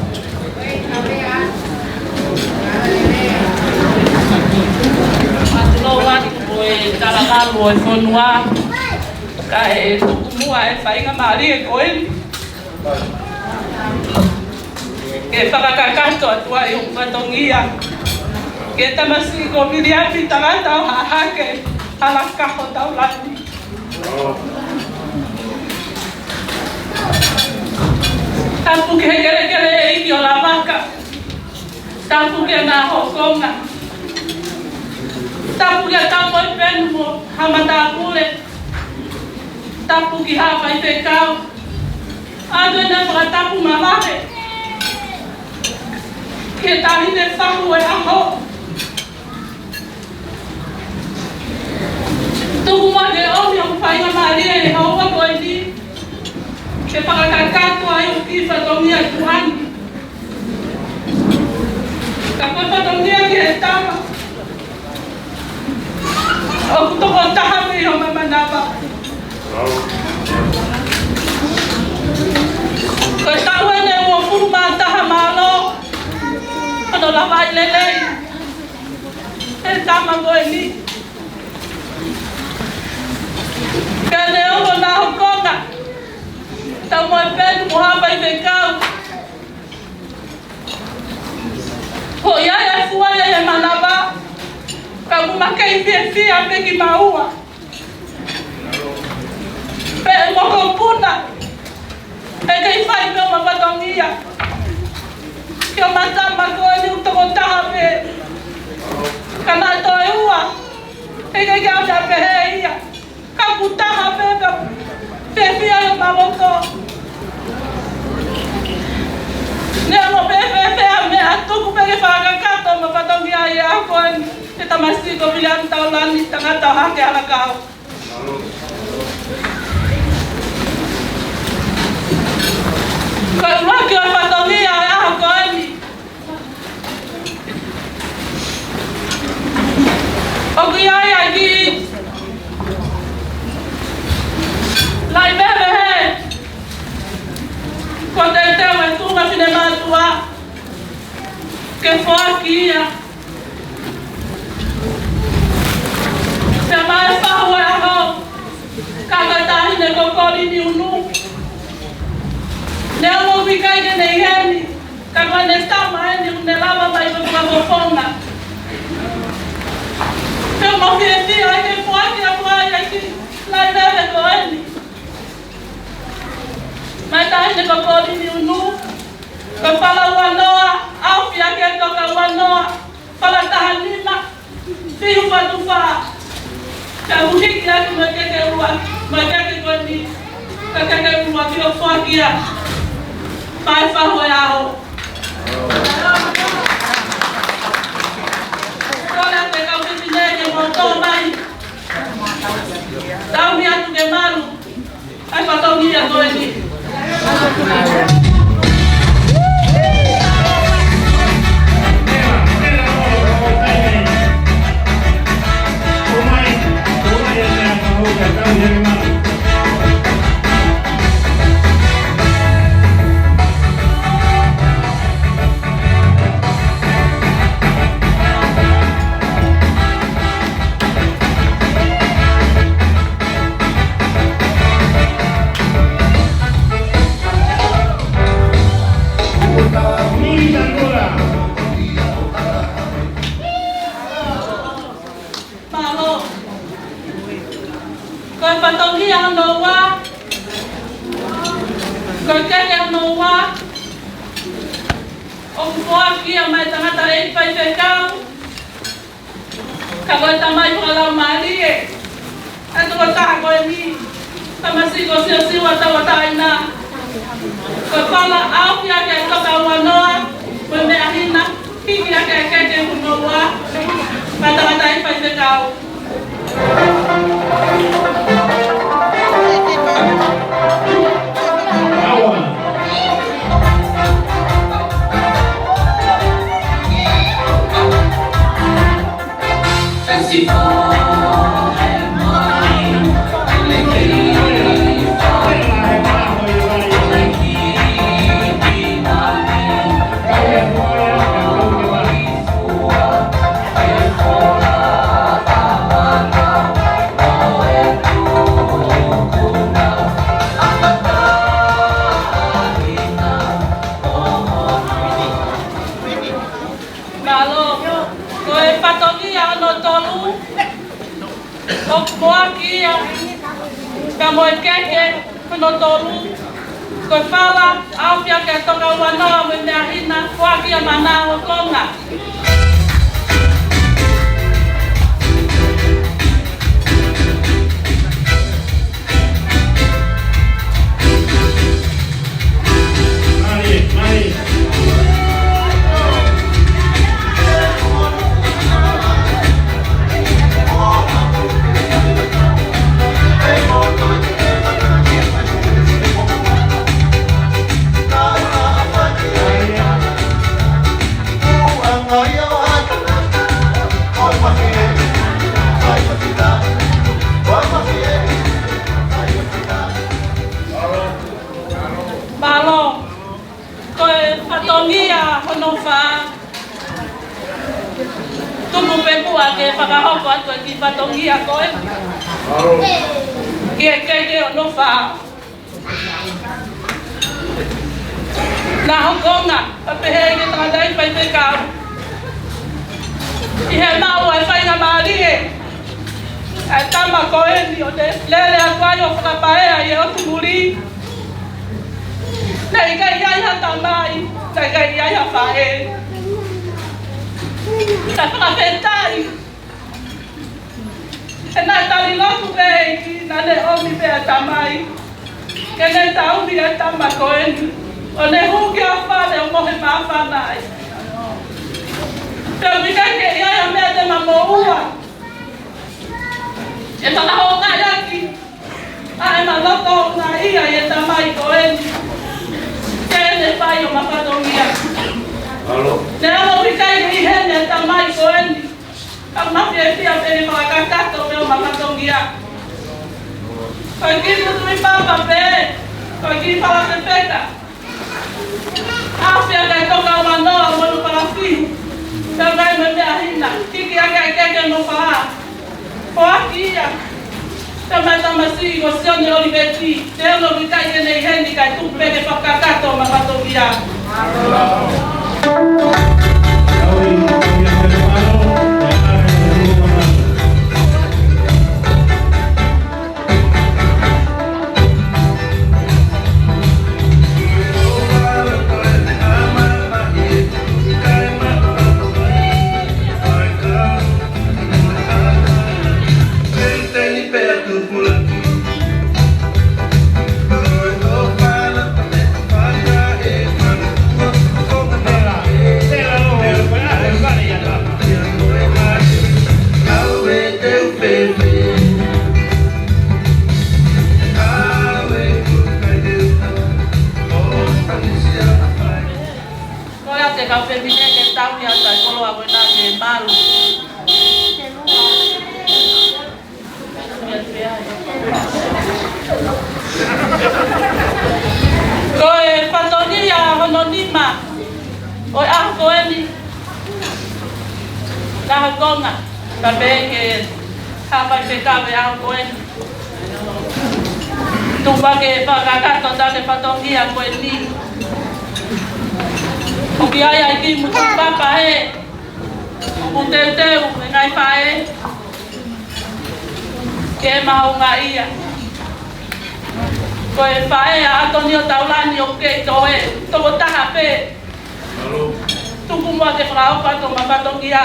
Mālō atu ʻo e talavalu ʻo e fonua, kae tuku muʻa e faingamālie ko eni ke fakakakato atu ai hoku fatongia ki he tamasiʻi ko Viliami Tangata ʻo Hahake Halakaho Taulani. Tapu ki he kelekele ʻeiki ʻo Lavaka. Tapu kia Nahokonga. Tapu kia Taumoepenu mo Haʻa Matāpule. Tapu ki Haʻa Faifekau. ʻOatu ʻa e fakatapu mavahe ki he Taʻahine Fahu ʻo e ʻAho. Tuku muʻa ke ʻomi hoku faingamālie he houa ko eni ke fakakakato ai hoku kiʻi fatongia tuʻa ni. Ka ko e fatongia ki he tama ʻoku tokotaha mei homa manava. Ko e taʻu eni ʻe uofulu mā taha mālō hono lavaʻi lelei e tama ko eni. Pea neongo Nahokonga, Taumoepenu mo Haʻa Faifekau, ko ia e fua ia e manava, ka ʻoku ma kei fiefia pē kimaua. Pea mo hoku puna, ʻe kei fai pē ʻo ma fatongia ki homa tama ko eni ʻoku tokotaha pē. Ka naʻe toe ua, ʻe kei ke ʻalu pē ia. Ka ʻoku taha pē ka fiefia ʻi homa loto. Neongo pe fēfē ha meʻa, tuku pē ke fakakakato mo fatongia ʻi he ʻaho ko eni e tamasiʻi ko Viliami Taulani Tangata ʻo Hahake Halakaho. Ko e ʻuluaki ʻo e fatongia ʻo e ʻaho ko eni, ʻoku ʻi ai ʻa e kiʻi laʻi vehevehe kuo teuteu ʻe he tuʻunga finemātuʻa ke foaki ia. Pea maʻu e fahu ʻo e ʻaho, ka ko e taʻahine ko Kolini Unu. Neongo ʻoku ʻikai ke ne ʻi heni, ka ko ʻene tama eni ʻoku ne lava mai ko e fakafofonga. Pea mau fiefia ke foaki atu ai e kiʻi laʻi vehevehe ko eni maʻa e taʻahine ko Kolini Unu. Ko e fala ua noa, aofia ke toka ua noa, fala taha nima, fiu fatu fā. Ka ʻoku hiki atu mo e keke ua. Mai ke ke koe ni, ka ke ke ua ki o fua kia. Pai fa hoe ao. Kole te kau fefine ke mo tō mai. Tau mi atu ke malu. Ai, fatongia ko eni. Mālō. Ko e fatongia hono ua. Ko e keke hono ua. ʻOku foaki ia mai tangata ʻi faifekau. Ka ko e tamai fakalaumālie ʻa e tokotaha ko eni, tamasiʻi ko Siosiua Tauʻatāina. Ko e fala ʻaofi ʻaki ʻa e toka ua noa, ko e meʻa hina, hiki ʻaki ʻa e keke hono ua, ka tangata ʻi faifekau. Mālō. Ko e fatongia hono tolu, ʻoku foaki ia, ka mo e keke hono tolu, ko e fala ʻaofi ʻaki ʻa e toka ua noa mo e meʻa hina, foaki ia maʻa Naʻa Hokonga. Mālō. Ko e fatongia hono fā. Tuku pē muʻa ke fakahoko atu e kiʻi fatongia ko ē. Ki he keke hono fā. Naʻa Hokonga, ʻa pehē ki he tangata ʻi faifekau. ʻI he maʻu ʻa e faingamālie ʻa e tama ko eni ʻo ne lele atu ai ʻo fakapaea ʻi he ʻotu muli. Naʻe ʻikai ʻi ai ha tamai, naʻe ʻikai ʻi ai ha faʻē. Naʻe fakafetaʻi. He naʻe tali lotu pē ʻEiki, naʻa ne ʻomi pē ʻa e tamai. Ke ne tauhi ʻa e tama ko eni. ʻO ne hū ki ʻa fale ʻo mohe māfana ai. Pea ʻoku ʻikai ke ʻi ai ha meʻa te ma moʻua. ʻE fakahoungaʻi ʻaki ʻa ʻema loto houngaʻia ʻi he tamai ko eni. Ke ne fai ʻo ma fatongia. Neongo ʻoku ʻikai ke ʻi heni ʻa e tamai ko eni. Ka ʻoku ma fiefia pē ke fakakakato pē ʻo ma fatongia. Ko e kiʻi tuʻi papa pē, ko e kiʻi fala fefeka. ʻAofi ʻaki ʻa e toka ua noa mo hono fala fiu. Pea mo e meʻa hina, hiki ʻaki ʻa e keke hono fā. Foaki ia. Pea mo e tamasiʻi ko Sione ʻOliveti. Neongo ʻoku ʻikai ke ne ʻi heni kae tuku pē ke fakakakato ʻo ma fatongia. Pea ke hapa i pekave au ko eni. Tuku ke fakakakato atu e fatongia ko eni. ʻOku ʻi ai ʻa e kiʻi mutuʻi papa ē, ʻoku teuteu ʻe he ngaahi faʻē ke maʻu ia. Ko e faʻē ʻa ʻAtonio Taulani ʻoku kei toe, tokotaha pē. Tuku muʻa ke fakahoko atu ʻema fatongia.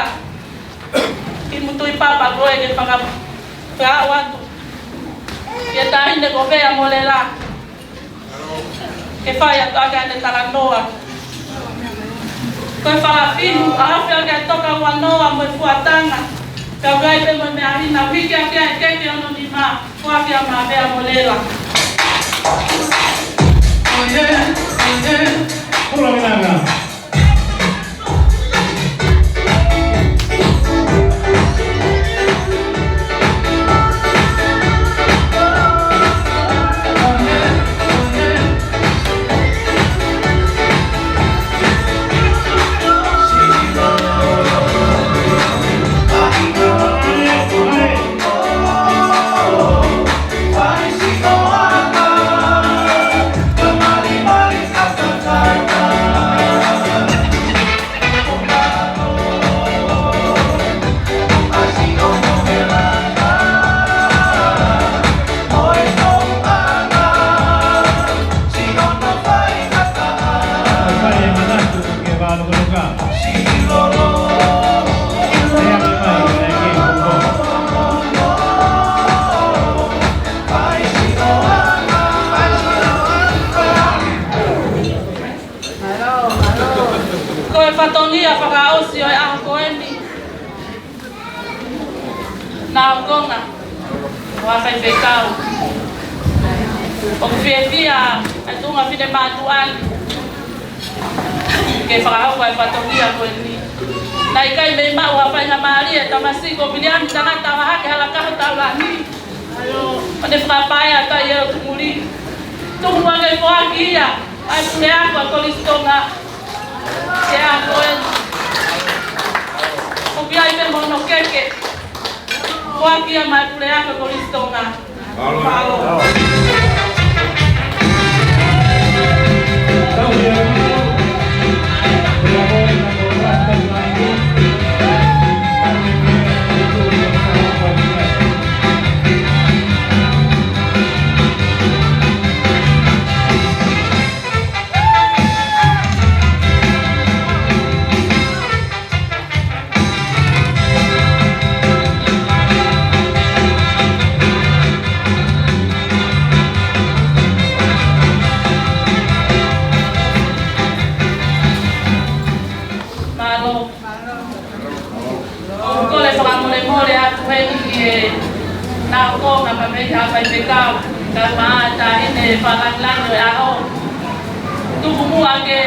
Kiʻi mutuʻi papa ko ē ke faka-, fakaaʻu atu ki he Taʻahine ko Vea Molela, ke fai atu ʻaki ʻene talanoa. Ko e fakafihu, ʻa e afe ʻaki e toka ua noa mo e fuatanga, ka ʻoku ʻi ai pē mo e meʻa hina, hiki ʻaki ʻa e keke ono nima, foaki ʻa Vea Molela. Ko e fatongia fakaʻosi ʻo e ʻaho ko eni, Naʻa Konga, ʻo e faifekau. ʻOku fiefia ʻa e tuʻunga finemātuʻa ni ke fakahoko e fatongia ko eni. Naʻe ʻikai mei maʻu ha faingamālie ʻa Tamasiko Viliami Tangata Hahake Halakaho Taulani, ʻo ne fakapaea ʻa Taielo Tumuli. Tuku muʻa ke foaki ia ʻa e puleako ʻa Kolisi Tonga. Ke ako eni. ʻOku ʻi ai pē mo hono keke. Foaki ia maʻa e puleako ʻa Kolisi Tonga. Mālō. Mālō. ʻOku ou kole fakamolemole atu heni ki he Naʻa Konga pea mei he faifekau, kae ʻumaʻā ʻa e Taʻahine Fakalāngilangi ʻo e ʻAho. Tuku muʻa ke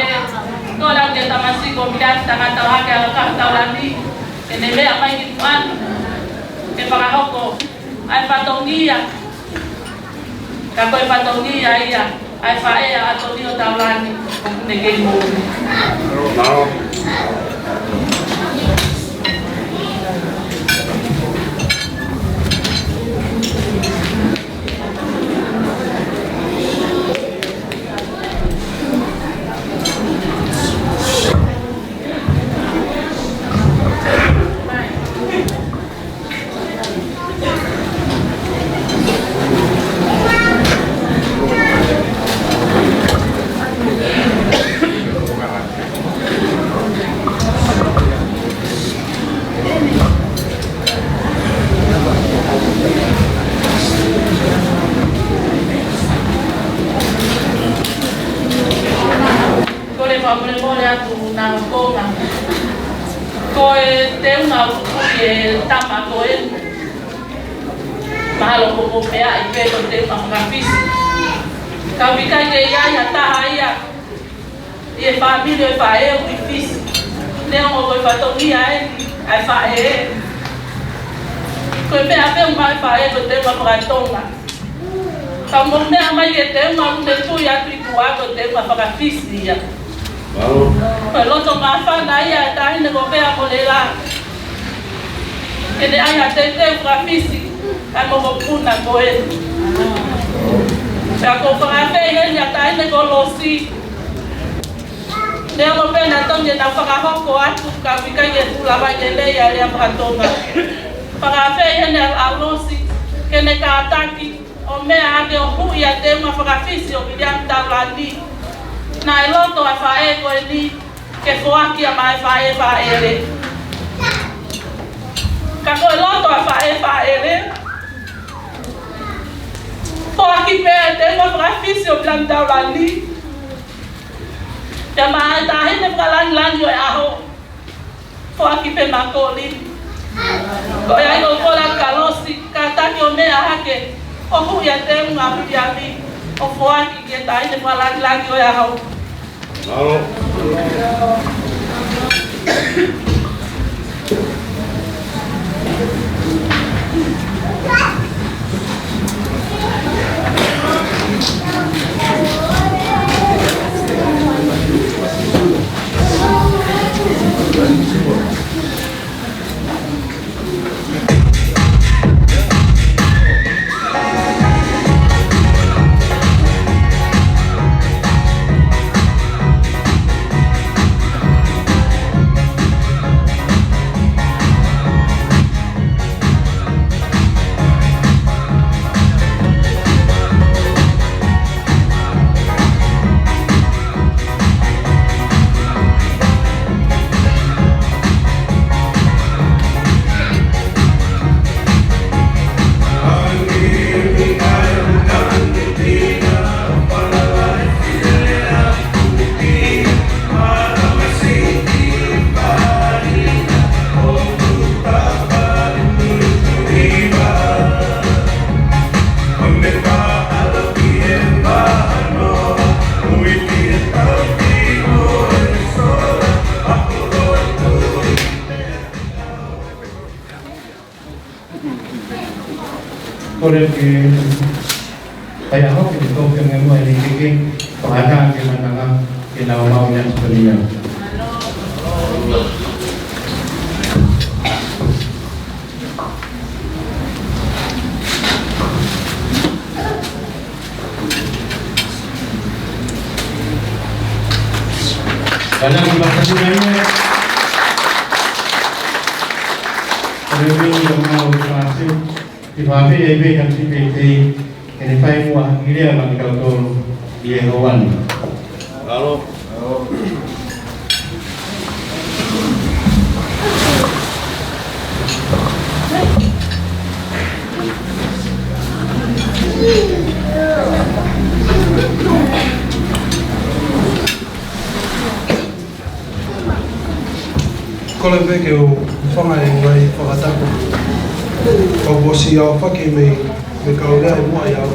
kole atu kia Tamasiko Viliami Tangata Hahake Halakaho Taulani, ke ne meʻa mai ki tuʻa ni ke fakahoko ʻa e fatongia. Ka ko e fatongia ia ʻa e faʻē ʻa ʻAtonio Taulani, ʻoku ne kei moʻui. Kole fakamolemole atu Naʻa Konga. Ko e teunga ʻoku ʻi he tama ko eni, mahalo ko e meʻa ʻi he pē ko e teunga fakafisi. Ka ʻoku ʻikai ke ʻi ai ha taha ia ʻi he fāmili ʻo e faʻē ʻoku ʻi Fisi. Neongo ko e fatongia eni ʻa e faʻē, ko e meʻa pē maʻa e faʻē ko e teunga fakatonga. Ka mou meʻa mai ki he teunga ʻoku ne tui atu ʻi tuʻa, ko e teunga fakafisi ia. Ko e loto māfana ia ʻa e Taʻahine ko Vea Molela. ke ne ʻai ha teuteu fakafisi ʻa e mokopuna ko ē. Pea ʻoku ou fakaafeʻi heni ʻa Taʻahine ko Losi. Neongo pē naʻe tonu ke nau fakahoko atu ka ʻoku ʻikai ke fuʻu lava ke lea ʻa e lea faka-Tonga. Fakaafeʻi heni ʻa Losi ke ne kātaki ʻo meʻa ake ʻo huʻi ʻa e teunga fakafisi ʻo Viliami Taulani. Naʻe loto ʻa e faʻē ko eni ke foaki ʻa e faʻē fāʻele. Ka ko e loto ʻa e faʻē fāʻele, foaki pē ʻa e teunga fakafisi ʻo Viliami Taulani. Pea maʻa e Taʻahine Fakalāngilangi ʻo e ʻAho, foaki pē maʻa Kolini. Ko ia ai ʻoku ou kole atu kia Losi, kātaki ʻo meʻa ake ʻo huʻi ʻa e teunga ʻa Viliami ʻo foaki ki he Taʻahine Fakalāngilangi ʻo e ʻAho. Kole ke ʻai ʻa hoki ke tō ke ngemua ʻi he keke, ko hata ke matanga ke nau mau ia Sipania. Kātaki pātaki mai ia. Ko e meʻa ia ʻoku mau fāseu. Te fāfē ai pē ka ti pē te, ke ne fai muʻa ha kiʻi lea maʻa kitautolu ʻi he houa ni. Alo. Kole pē ke u hūfanga he ngaahi fakatapu. Ka kuo ʻosi ʻaofaki mei, mei he kau lea ʻi muʻa ʻiate au.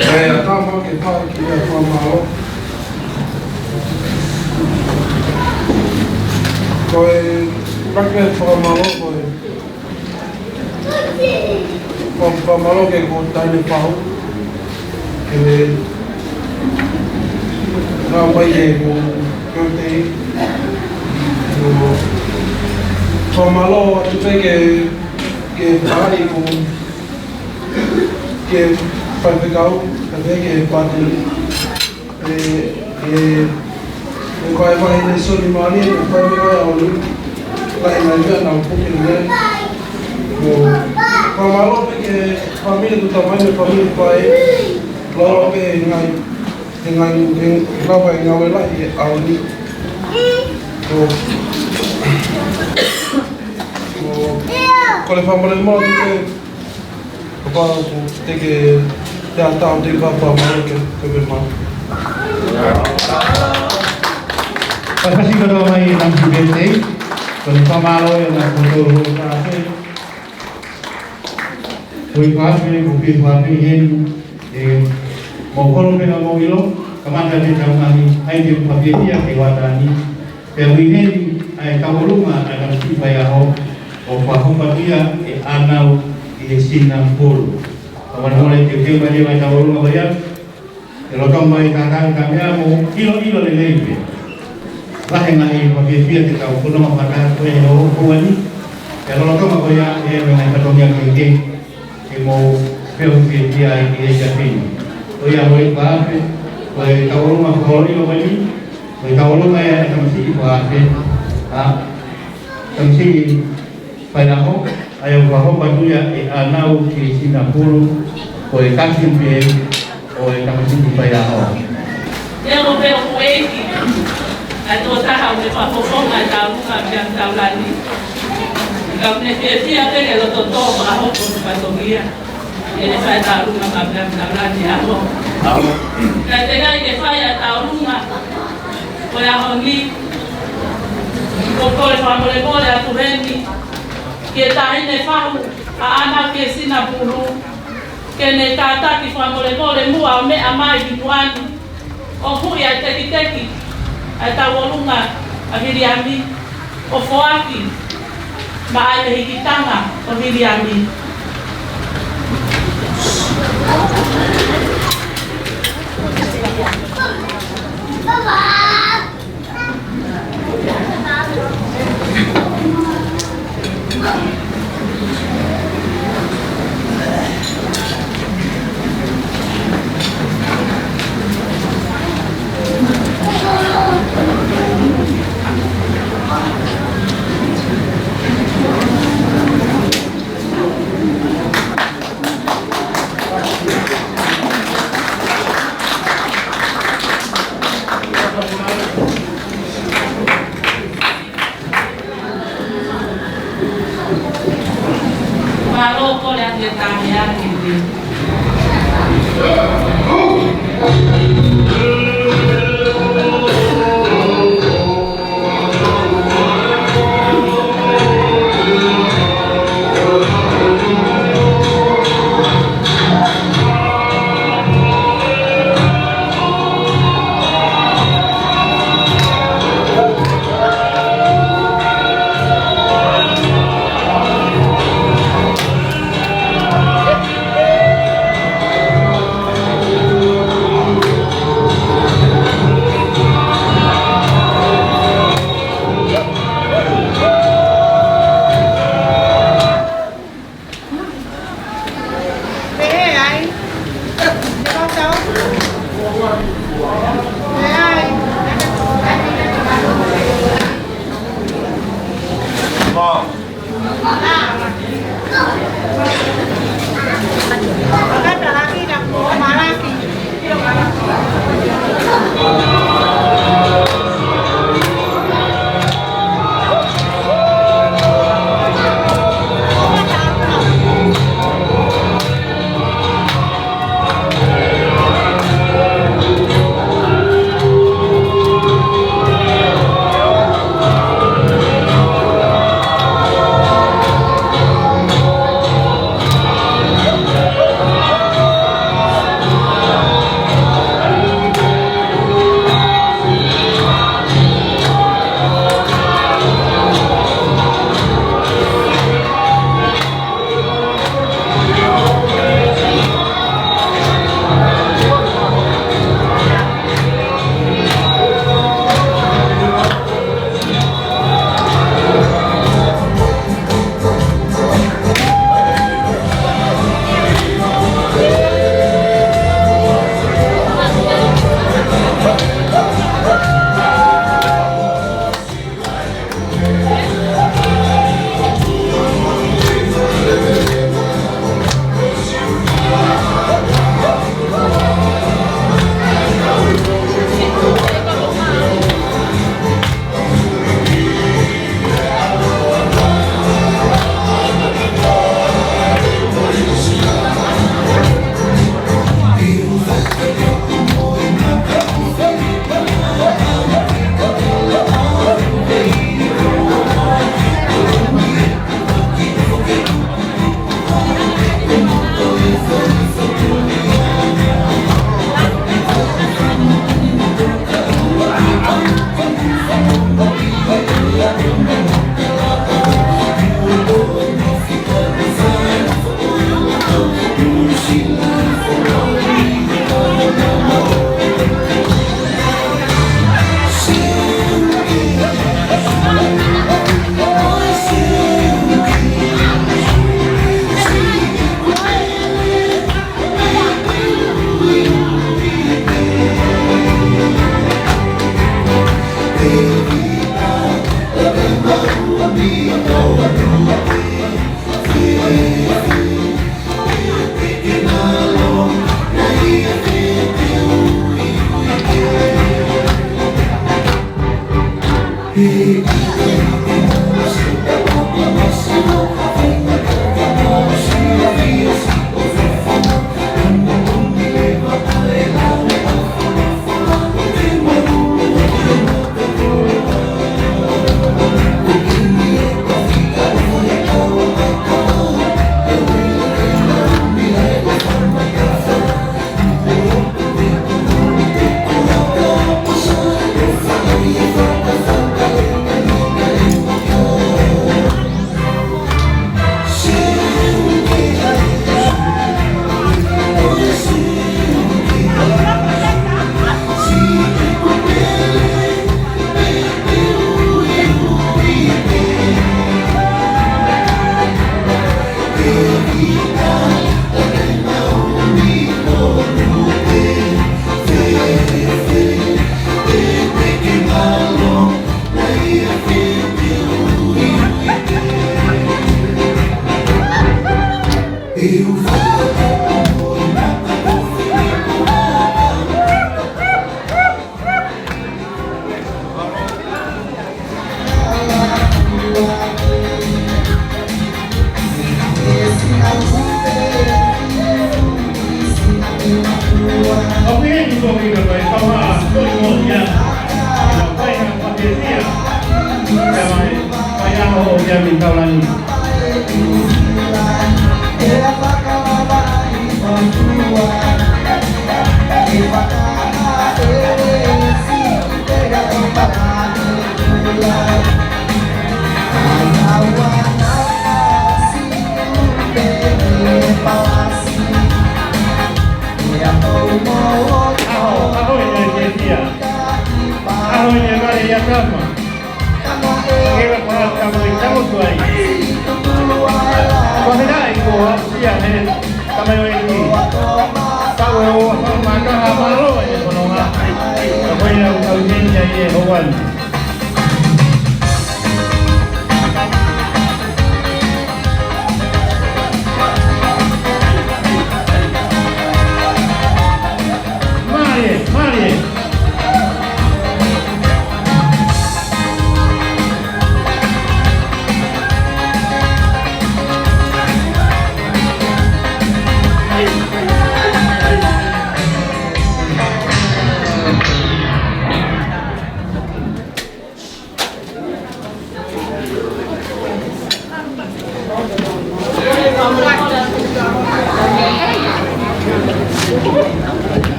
ʻE, ʻatā mai ke fai ha kiʻi lea fakamālō. Ko e, ʻuluaki fakamālō ko e Fa-, fakamālō ki he Taʻahine Fahu, ke ne ngāue mai ki heʻeku, ke u te, fakamālō atu pē ki he, ki he faʻahi ko, ki he faifekau, kae pehē ki he pātele. ʻE, ʻe, ʻe vaevae he soni mālie, ʻe vaevae ʻa ʻOlu. Lahi e ngaahi meʻa naʻa ku puke mei ai. Ko, fakamālō pē ki he fāmili ʻoku tau mai mei he fāmili ʻa e faʻē. Lava pē ngaahi, ngaahi, ngaahi, lava e ngāue lahi ʻa ʻOlu. Ko, ko, kole fakamālō mo te Kapau ʻoku te ke, te ata o te papa mau ke, ke me mau. Ka fasi katoa mai e happy birthday, ko e fakamālō ʻa e na koto ro ka se. Ko e pāpē, ko e pāpē heni, ʻe, mau kolo pē na mau ʻilo, kamata te tau mahi, ʻai te pāpē ia ke wata ni. Pea ʻi heni ʻa e tauʻolunga ʻa e kau siʻi faiʻaho ʻo fakahoko atu ia ʻe ʻAnau ʻi he Sinapulu. Ka mana mole te te mai ʻa e tauʻolunga mai ia. ʻE loto mai ka ka ka mea mo ʻilo ʻilo lelei pē. Lahi e ngaahi fakafiefia te tau fononga fakataha ko ē he ʻaho ni. Pea lolotonga ko ia ʻe ʻi ai e ngaahi fatongia kehekehe ke mou feohi fiefia ai ki he efiafi ni. Ko ia, ʻoku ou fakaafe, ko e tauʻolunga fakaholo ʻi loto ni, ko e tauʻolunga ia ʻa e tamasiʻi fakaafe, ʻa e tamasiʻi faiako, ʻa ia ʻoku fakahoko atu ia ʻe ʻAnau Keisina Pulu, ko e kasi pē ʻo e tamasiʻi faiako. Te mo pe o kueiki, ʻa e tokotaha ʻoku ne fakafofonga e tauʻolunga Maʻapeʻapeʻa Taulani. Ka ʻoku ne fiefia pē ke loto tō fakahoko e fatongia ʻi heʻene fai e tauʻolunga Maʻapeʻapeʻa Taulani ʻaho. Ka te ngai ke fai e tauʻolunga ko e ʻaho ni, ʻoku ou kole fakamolemole atu heni ki he taʻahine fahu ʻa ʻAnau Keisina Pulu, ke ne kātaki fakamolemole muʻa ʻo meʻa mai ki muʻa ni ʻo huʻi ʻa e tekiteki ʻa e tauʻolunga ʻa Viliami, ʻo foaki maʻa e mehikitanga ʻo Viliami. Mālō, kole atu e tāmeaʻi.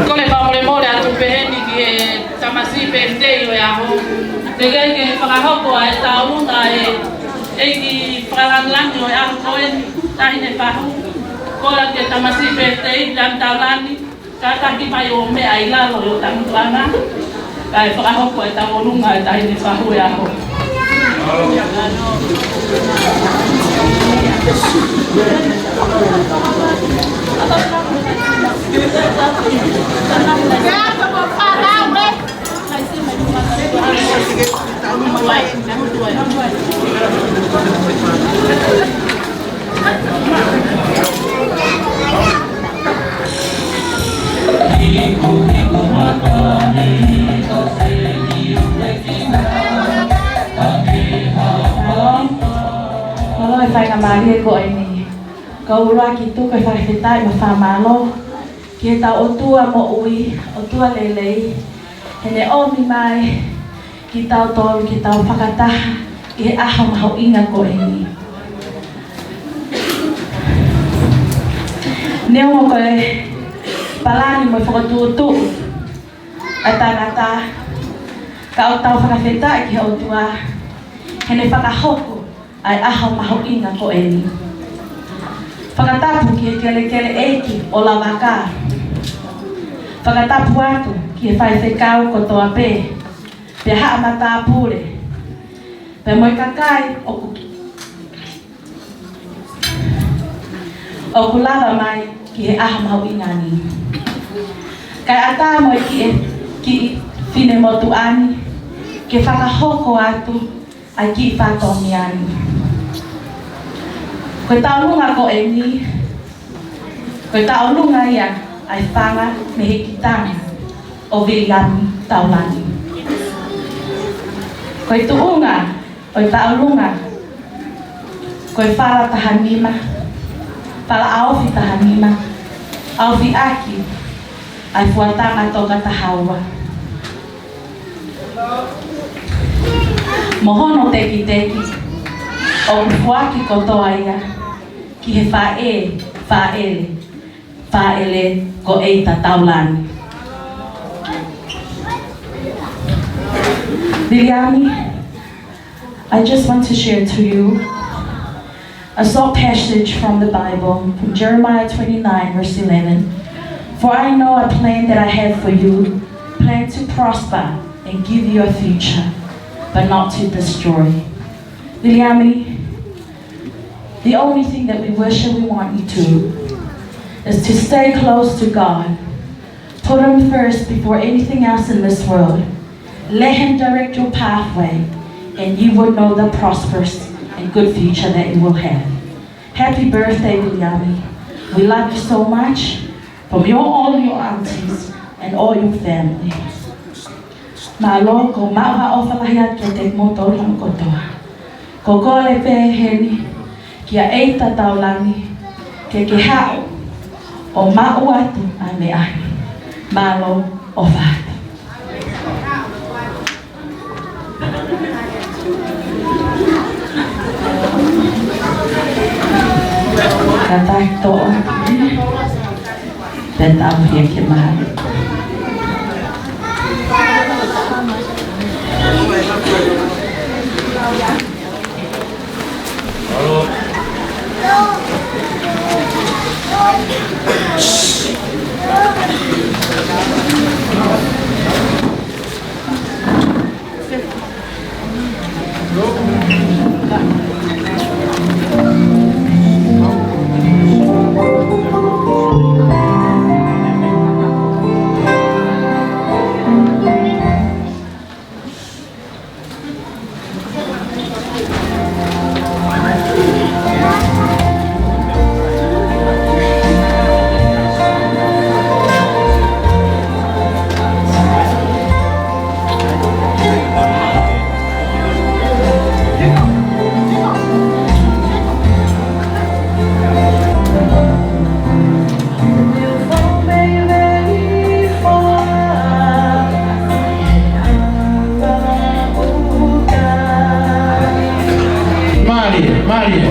Kole fakamolemole atu pehē ni ki he tamasiʻi pēsitei ʻo e ʻaho. Teʻeki ke fakahoko ʻa e tauʻolunga ʻa e ʻEiki Fakalāngilangi ʻo e ʻaho ko eni, Taʻahine Fahu. Kole ki he tamasiʻi pēsitei, Pian Taulani, kātaki mai ʻo meʻa ʻi lalo ʻo e tangutu ʻana. Kae fakahoko e tauʻolunga ʻa e Taʻahine Fahu ʻo e ʻaho. Mālō e faingamālie ko eni. Kau ʻuluaki tuku e fakafetaʻi mo e fakamālō ki heʻetau ʻOtua moʻui, ʻOtua lelei, heʻene ʻomi mai kitautolu ke tau fakataha ʻi he ʻaho mahuʻinga ko eni. Neongo ko e palani mo e fokotuʻutuʻu ʻa e tangata, ka ʻoku tau fakafetaʻi ki he ʻOtua heʻene fakahoko ʻa e ʻaho mahuʻinga ko eni. Fakatapu ki he kelekele ʻeiki ʻo Lavaka. Fakatapu atu ki he faifekau kotoa pē, pea haʻa matāpule, pea mo e kakai ʻoku, ʻoku lava mai ki he ʻaho mahuʻinga ni. Kae ʻatā mo e kiʻi, kiʻi finemotuʻa ni ke fakahoko atu ʻa e kiʻi fatongia ni. Ko e tauʻolunga ko eni, ko e tauʻolunga ia ʻa e fanga mehikitanga ʻo Viliami Taulani. Ko e tuʻunga ʻo e tauʻolunga, ko e fala taha nima, fala ʻaofi taha nima, ʻaofi ʻaki ʻa e fuataha toka taha ua. Mo hono tekiteki, ʻoku foaki kotoa ia ki he faʻē, fāʻele, fāʻele ko ʻEita Taulani. Viliami, I just want to share to you a short passage from the Bible, from Jeremiah twenty-nine, verse eleven. "For I know a plan that I have for you, plan to prosper and give you a future, but not to destroy." Viliami, the only thing that we wish and we want you to is to stay close to God. Put Him first before anything else in this world. Let Him direct your pathway, and you will know the prosperous and good future that you will have. Happy birthday, Viliami. We love you so much. From your, all your aunties and all your family. Mālō, ʻoku ou maʻu ha ʻofa lahi atu kiate kimoutolu hono kotoa. ʻOku ou kole pē heni kia ʻEita Taulani ke ke haʻu ʻo maʻu atu ʻa e meʻa ni. Mālō, ʻofa atu. Kātaki toʻa. Pea tau hia ke maha. Mālie, mālie.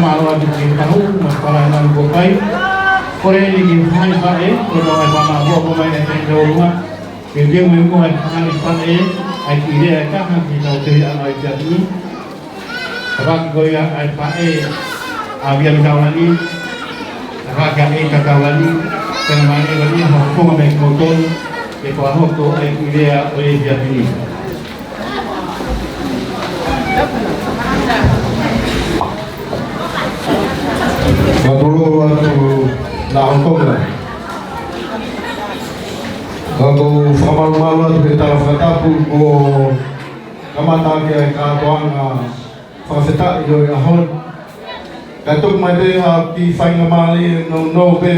Mālō atu ki he kahu, mo e palai manu ko kai. Kole eni ki he fānau faʻē, ko e tau ai pama ko ko mai ne tendo uma. Ke ke mo mo ai fānau faʻē, ai ki lea ka ha ki tau te ana ai te atu. Tafaʻaki ko ia ai faʻē, ʻa Viliami Taulani. Tafaʻaki ʻa e ka Taulani. Tena mai ne ko ni ho konga me ko tonu. Ke ko ho ko ai ki lea ʻo e Viliami. Fakatulou atu Naʻokonga. Ka ʻoku ou fakamalumalu atu he tala fakatapu kuo kamata ʻaki ʻa e kātoanga fakafetaʻi ʻo e ʻaho ni. Kae tuku mai pē ha kiʻi faingamālie nounou pē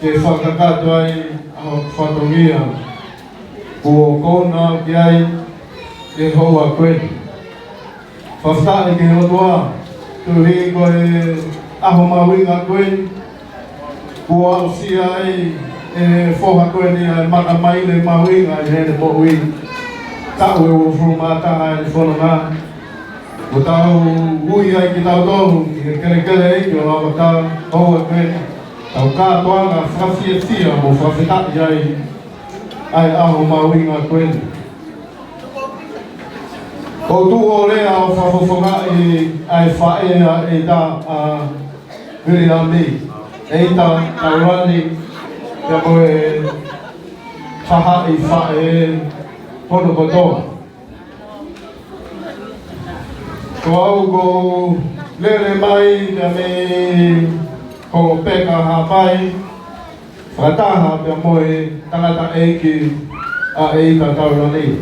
ke fakakakato ai ʻa hoku fatongia kuo kouna ki ai he houa ko eni. Fakafetaʻi ki he ʻOtua, koeʻuhi ko e ʻaho mahuʻinga ko eni, kuo aʻusia ai ʻe he foha ko eni ʻa e makamaile mahuʻinga ʻi heʻene moʻui. Taʻu ʻe uofulu mā taha ʻene fononga. Kuo tau ui ai kitautolu ki he kelekele ʻEiki ʻo Lauʻatā, houa ko eni. Tau kātoanga fakafiefia mo fakafetaʻi ai ʻa e ʻaho mahuʻinga ko eni. ʻOku ou lea ʻo fakafofongaʻi ʻa e faʻē ʻa ʻEita ʻa Viliami, ʻEita Taulani, pea mo e faʻahi faʻē hono kotoa. Ko au ʻoku ou lele mai pea mei Kolopeka, Haʻapai, fakataha pea mo e tangataʻeiki ʻa ʻEita Taulani.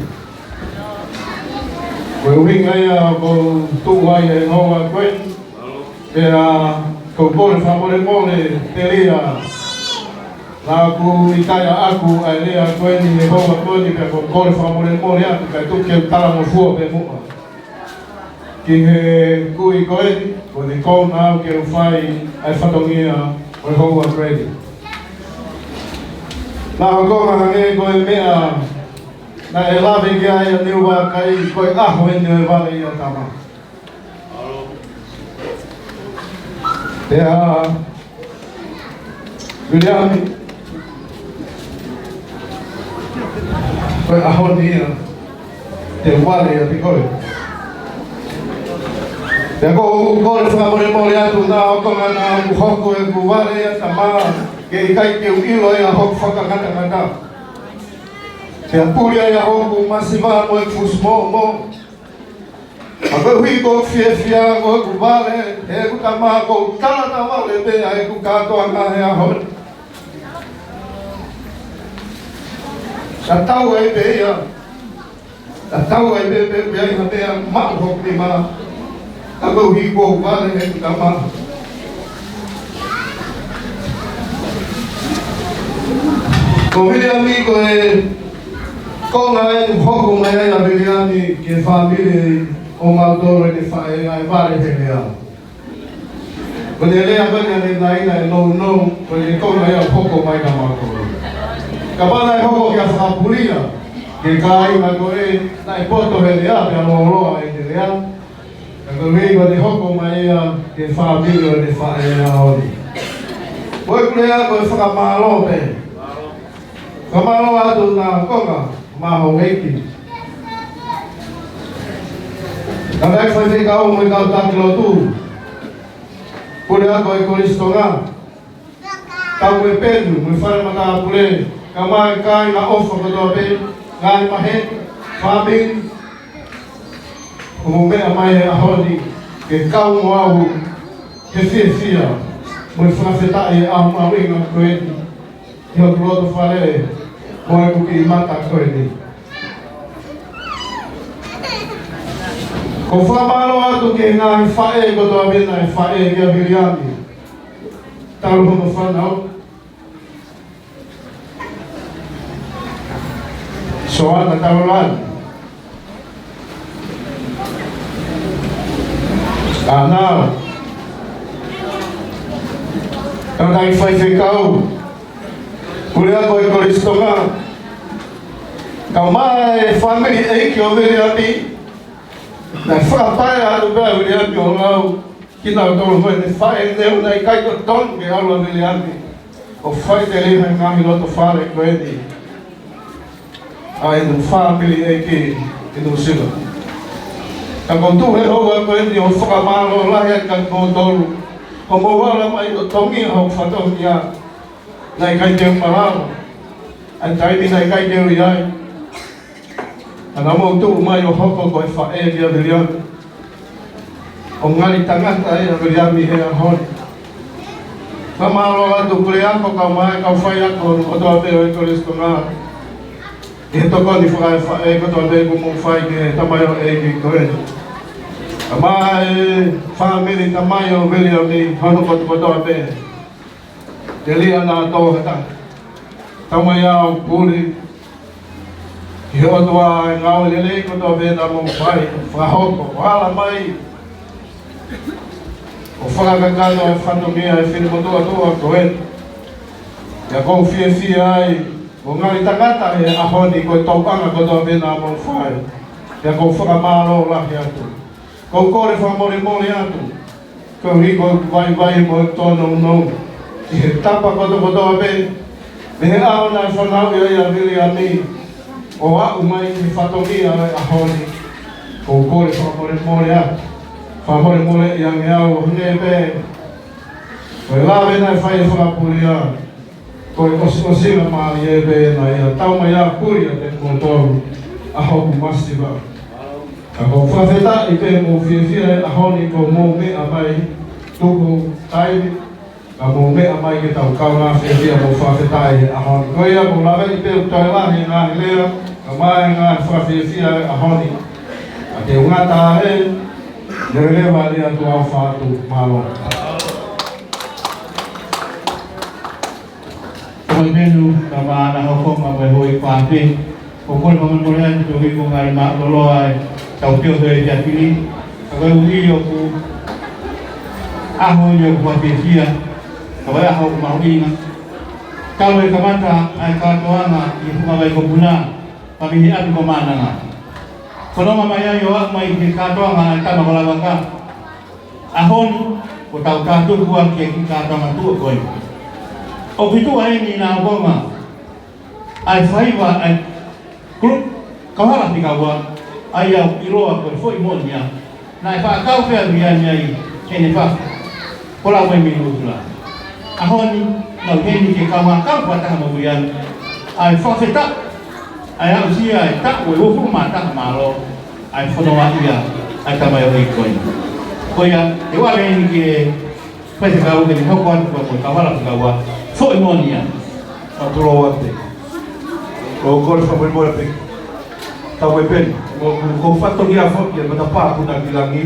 Ko e ʻuhinga ia ʻoku ou tuʻu ai he houa ko eni, pea ʻoku ou kole fakamolemole, Telia, naʻa ku ʻikai ʻaʻaku ʻa e lea ko eni he houa ko eni, pea ʻoku ou kole fakamolemole atu kae tuku ke u talangofua pē muʻa ki he kui ko eni, kuo ne kouna au ke u fai ʻa e fatongia ʻo e houa ko eni. Naʻokonga, hangē ko e meʻa naʻe lave ki ai ʻa Niuvakai, ko e ʻaho eni ʻo e vale ia, tama. Pea Viliami, ko e ʻaho ni ia te u vale ʻiate koe. Pea ʻoku ou kole fakamolemole atu, Naʻokonga, naʻa ku hoko ʻeku vale ia, tama, ke ʻikai ke u ʻilo ia hoku fakangatangata. Pea puli ai ʻa hoku masiva mo ʻeku fusi momo. Ka koeʻuhi ko e fiefia ko ʻeku vale, ʻeku tama, ʻoku ou tala tavale pē ʻa ʻeku kātoanga he ʻaho ni. Tatau ai pē ia. Tatau ai pē pe ʻoku ʻi ai ha meʻa maʻu hoku nima. Ka koeʻuhi ko ʻeku vale, ʻeku tama. Ko Viliami, ko e konga ʻeni ʻoku hoko mai ai ʻa Viliami ki he fāmili ʻo mautolu ʻene faʻē, ʻa e vale he lea. Ko ʻene lea ko eni ʻa e naʻinaʻi nounou, ko e konga ia ʻoku hoko mai kia mautolu. Kapau naʻe hoko kia Fakapulia, ki he kāinga ko ē naʻe poto he lea, pea lōloa ʻene lea. Ka ko e meʻa ko eni ʻoku hoko mai ia ki he fāmili ʻo ʻene faʻē he ʻaho ni. Ko ʻeku lea ko e fakamālō pē. Fakamālō atu Naʻokonga, mo e houʻeiki. Tangataʻeiki faifekau mo e kau taki lotu. Puleako ʻo e Kolisi Tonga. Kau mo e penu, mo e fale matāpule, kae ʻumaʻā e kāinga ʻofa kotoa pē, ngaahi maheni, fāmili, ʻoku mou meʻa mai he ʻaho ni, ke kau mo au, he fiefia, mo e fakafetaʻi he ʻaho mahuʻinga ko eni, ʻi hoku loto fale, mo ʻeku kiʻi mata ko eni. ʻOku ou fakamālō atu ki he ngaahi faʻē kotoa pē naʻe faʻē kia Viliami. Talu hono fānau. Soana Taulani. Anau. Tangataʻeiki faifekau. Puleako ʻo e Kolisi Tonga. Kae ʻumaʻā e fāmili ʻeiki ʻo Viliami. Naʻe fakapaea atu pē ʻa Viliami ʻo lau. Kinautolu ko eni faʻē neu naʻe ʻikai totongi ke ʻalu ʻa Viliami ʻo faʻiteliha he ngaahi loto fale ko eni ʻa ʻene fāmili ʻi Nuʻusila. Ka ʻoku ou tuʻu he houa ko eni ʻo fakamālō lahi ai kiate kimoutolu hoʻomou ala mai ʻo tongi hoku fatongia. Naʻe ʻikai te u malava ʻa e taimi naʻe ʻikai te u ʻi ai. Ka naʻa mou tuʻu mai ʻo hoko ko e faʻē kia Viliami. ʻO ngali tangata ʻa Viliami he ʻaho ni. Fakamālō atu Puleako kae ʻumaʻā e kau faiako kotoa pē ʻo e Kolisi Tonga. ʻI he tokoni fakaefaʻē kotoa pē kuo mou fai ki he tamaioʻeiki ko eni. Kae ʻumaʻā e fāmili tamai ʻo Viliami hono kotokotoa pē. Telia naʻa tō he taha. Tau mai au puli ki he ʻOtua e ngāue lelei kotoa pē naʻa mou fai, fakahoko, ʻo ala mai ʻo fakakakato e fatongia e finemotuʻa ko eni. ʻIo ʻoku ou fiefia ai, ʻo ngali tangata he ʻaho ni ko e tauʻanga kotoa pē naʻa mou fai. ʻIo ʻoku ou fakamālō lahi atu. ʻOku ou kole fakamolemole atu. Koeʻuhi ko e vaivai mo e tōnounou ʻi he tapa kotokotoa pē mei he ʻaho naʻe fanauʻi ai ʻa Viliami ʻo aʻu mai ki he fatongia ʻo e ʻaho ni. ʻOku ou kole fakamolemole atu. Fakamolemoleʻi ange au ʻo hangē pē ko e lave naʻe fai ʻe Fakapulia. Ko e ʻosiʻosingamālie pē ena ia, tau mai ā puli ʻiate kimoutolu ʻa hoku masiva. Ka ʻoku ou fakafetaʻi pē mo fiefia he ʻaho ni kuo mou meʻa mai, tuku taimi ka mou meʻa mai ke tau kaungā fiefia mo fakafetaʻi he ʻaho ni. Ko ia ʻoku ou laveʻi pē ʻoku toe lahi e ngaahi lea, kae ʻumaʻā e ngaahi fakafiefia he ʻaho ni. Ka te u ngata ai, leveleva ʻa e lea ʻa e ʻOtua ʻo fatu. Mālō. Ko e penu, ka ma ana hoko ma mo e hoi pape. ʻOku ou kole fakamolemole atu ki he ngaahi mālōlō ʻa e tau pio he ʻaho ni. Ka koeʻuhi ʻoku ʻaho ni ʻoku fiefia. Ka ko e ʻaho ʻoku mahuʻinga. Talu e kamata ʻa e kātoanga ʻi he funga Vaikopuna. Ka mei he ʻapi ko Maʻananga. Fononga mai ai ʻo aʻu mai ki he kātoanga ʻa e tama ko Lavaka. ʻAho ni, ko ʻetau tātuku ʻaki e kiʻi kātoanga tuʻa ko ē. ʻOku tuʻu eni ʻi Naʻokonga ʻa e faiva ʻa e kulupu kauhala fika ua, ʻa ia ʻoku ʻiloa ko e Foʻi Moʻonia. Naʻe fakakau pē ʻa Viliami ai heʻene fafine, ko Laumai mei Nuʻusila. ʻAho ni, mau ʻi heni ke kaungā kau fakataha mo Viliami. ʻA e fakafetaʻi, ʻa e aʻusia e taʻu ʻe uofulu mā taha mālō. ʻA e fononga ia ʻa e tamaioʻeiki ko eni. Ko ia, te u ʻave eni ki he faifekau ke ne hoko atu ko e kauhala fika ua, Foʻi Moʻonia. Ka tulou atu. ʻOku ou kole fakamolemole pē. Tau e peni. Ko, ko, ko e fatongia foki e matapā puna ki langi.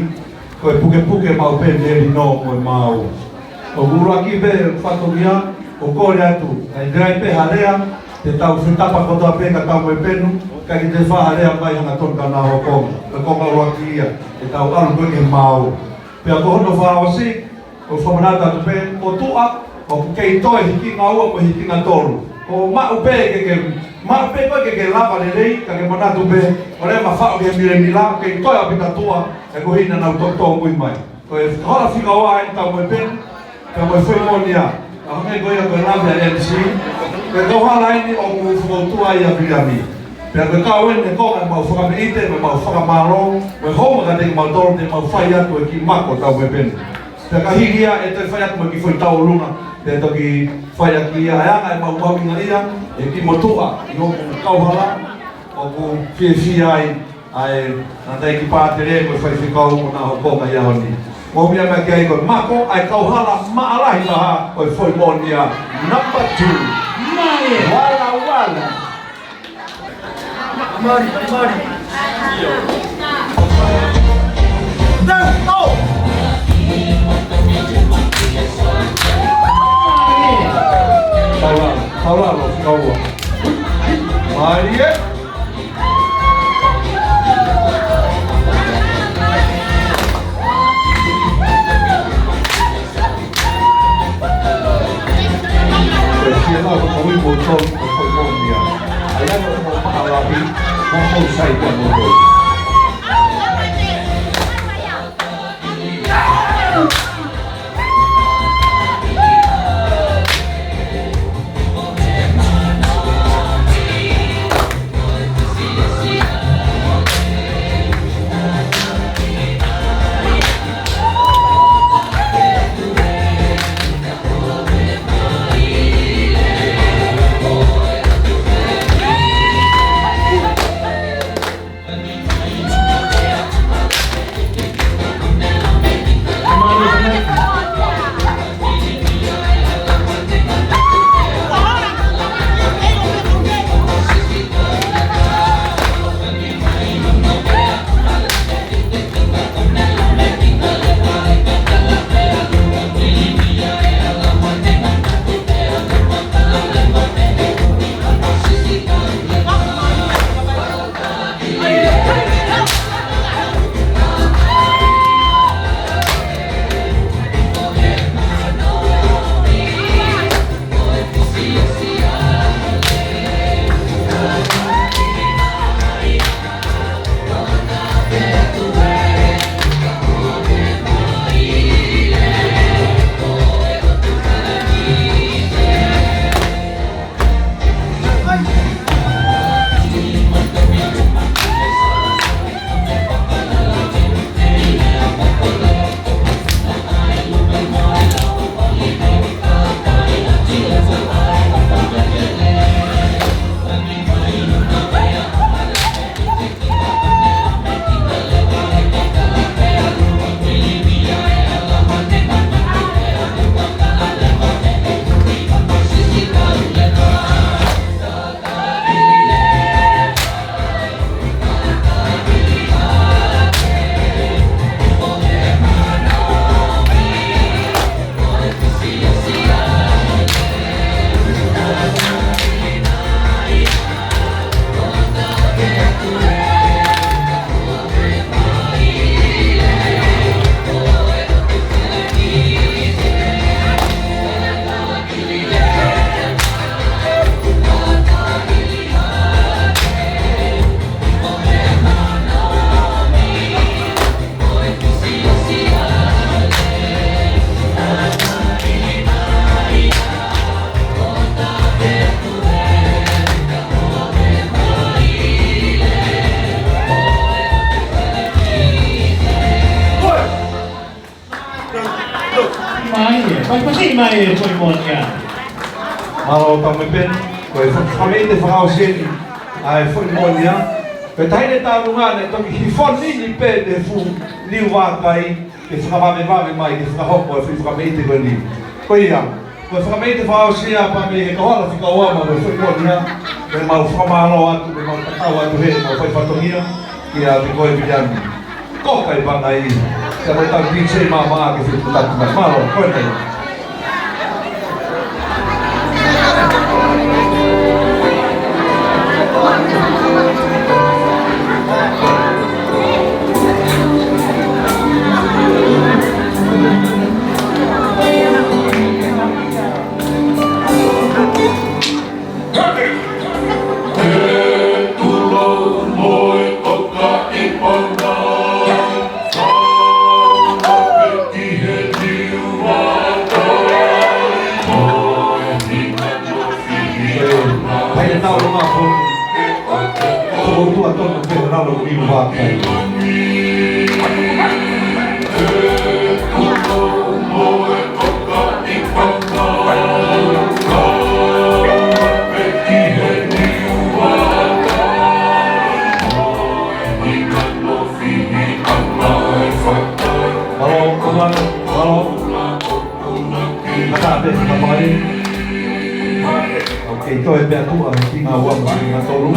Ko e pukepuke maʻu pē mei he lino mo e maau. ʻOku ʻuluaki pē fatongia, ʻoku ou kole atu, ʻai lea pē ha lea, te tau fetapa kotoa pē ka tau mo e penu, ka ʻikai te fai ha lea mai hangatonu ka Naʻokonga. Ko e konga ʻuluaki ia, te tau ʻalu ko ē ki he maau. Pea ko hono fakaʻosi, ʻoku ou fakamanatu atu pē, ko tuʻa, ʻoku kei toe hikinga ua mo e hikinga tolu. Ko e maʻu pē ke ke, maʻu pē ko ē ke ke lava lelei, ka ke manatu pē, ʻoua ʻe mafaʻu ki he milemila, kei toe ʻaupito tuʻa, he ko e hina nau tōtōmui mai. Ko e kauhala fika ua ʻeni tau mo e peni, pea mo e Foʻi Moʻonia. ʻA hangē ko ia ko e lave ʻa e M C. Ko e kauhala ʻeni ʻoku fokoutua ai ʻa Viliami. Pea ko e kau eni ko e mau fakameʻite, ko e mau fakamālō, ko e hounga kiate kimautolu te mau fai atu e kiʻi mako tau mo e peni. Pea ka hili ia ʻe toe fai atu mo e kiʻi foʻi tau ʻolunga, pea toki fai ʻaki ia, ʻa e anga e mau mahuʻinga ia, e kiʻi motuʻa, ʻi hoku kauhala, ʻoku fiefia ai, ʻa e, ʻa e tangataʻeiki pātele ko e faifekau ʻo Naʻokonga ʻi he ʻaho ni. Mou meʻa mai ki ai ko e mako ʻa e kauhala maʻalahi taha ʻo e Foʻi Moʻonia number two. Male. Wala wala. Mari, mari. Let's go. Paula, Paula, Paula. Mari, eh? Mai e foʻi moʻonia. Mālō Taumepe, ko e fakameʻite fakaʻosi eni ʻa e foʻi moʻonia. Pea taʻahine Taulunga ne toki hifo ni pē te fu liu vākai, ke fakavavevave mai, ke fakahoko e foʻi fakameʻite ko eni. Ko ia, ko e fakameʻite fakaʻosi ia pea mei he kau hala fika ua mo e foʻi moʻonia, ke mau fakamālō atu, ke mau tatau atu he, mau fai fatongia, kia Vikoe Viliami. Ko kai pangai, kia mau tau D J mama ke fai tatau mai. Mālō, ko eni. Pai e tau longa fo. Ko tua tonu pe o lalo ni ua kai. Mālō, mālō, mālō. Mata pe ka mai. Ok, toe pea tuʻa, tinga ua mo tinga tolu.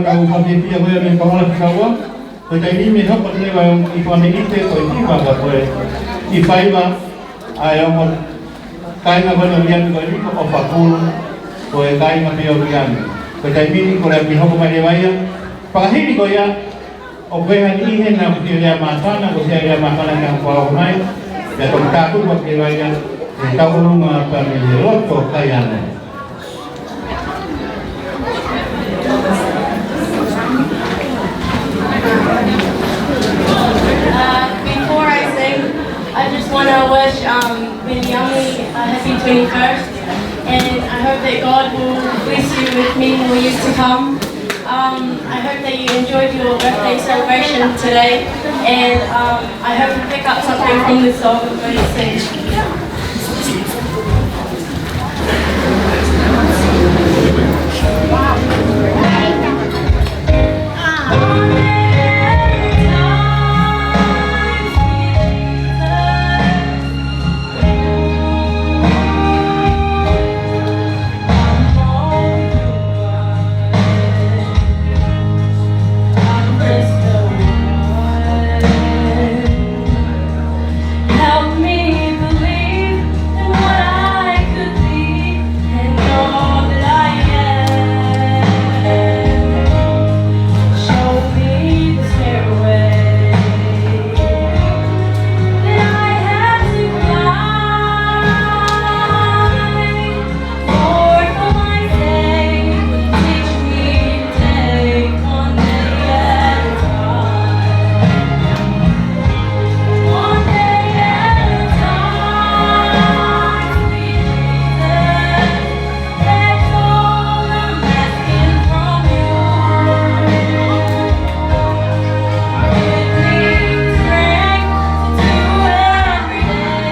Kau fakafiefia ko ia mei Pahola ki Kaua, ko e taimi ni ʻe hoko atu leva e ongo kiʻi fāmili ʻi he ko e hiva ka ko e kiʻi faiva ʻa e ongo kāinga ko eni ʻo Viliami ko eni ko ʻOfapulu, ko e kāinga pē ʻo Viliami. Ko e taimi ni ko e lea ki hoko mai leva ia. Fakahili ko ia, ʻoku ʻi ai ha niʻihi naʻa nau fie lea māfana, ko e fie lea māfana ki he ongo kuo aʻu mai, pea toki tāpuni atu leva ia, ʻe tauʻolunga pea mei he loto kai ano. Uh, before I sing, I just wanna wish, um, Viliami a happy twenty-first, and I hope that God will bless you with many more years to come. Um, I hope that you enjoyed your birthday celebration today, and, um, I hope you pick up something from this song I'm going to sing. Help me believe in what I could be and all that I am. Show me the stairway that I have to climb. Lord, for my sake, teach me to take one day at a time. One day at a time, sweet Jesus, that's all I'm asking from you. Give me strength to do every day.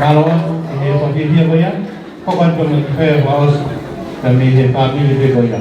Mālō atu, ʻi he fakafiefia ko ia, hoko atu mo e kiʻi faiva fakaʻosi, ka mei he fāmili pē ko ia.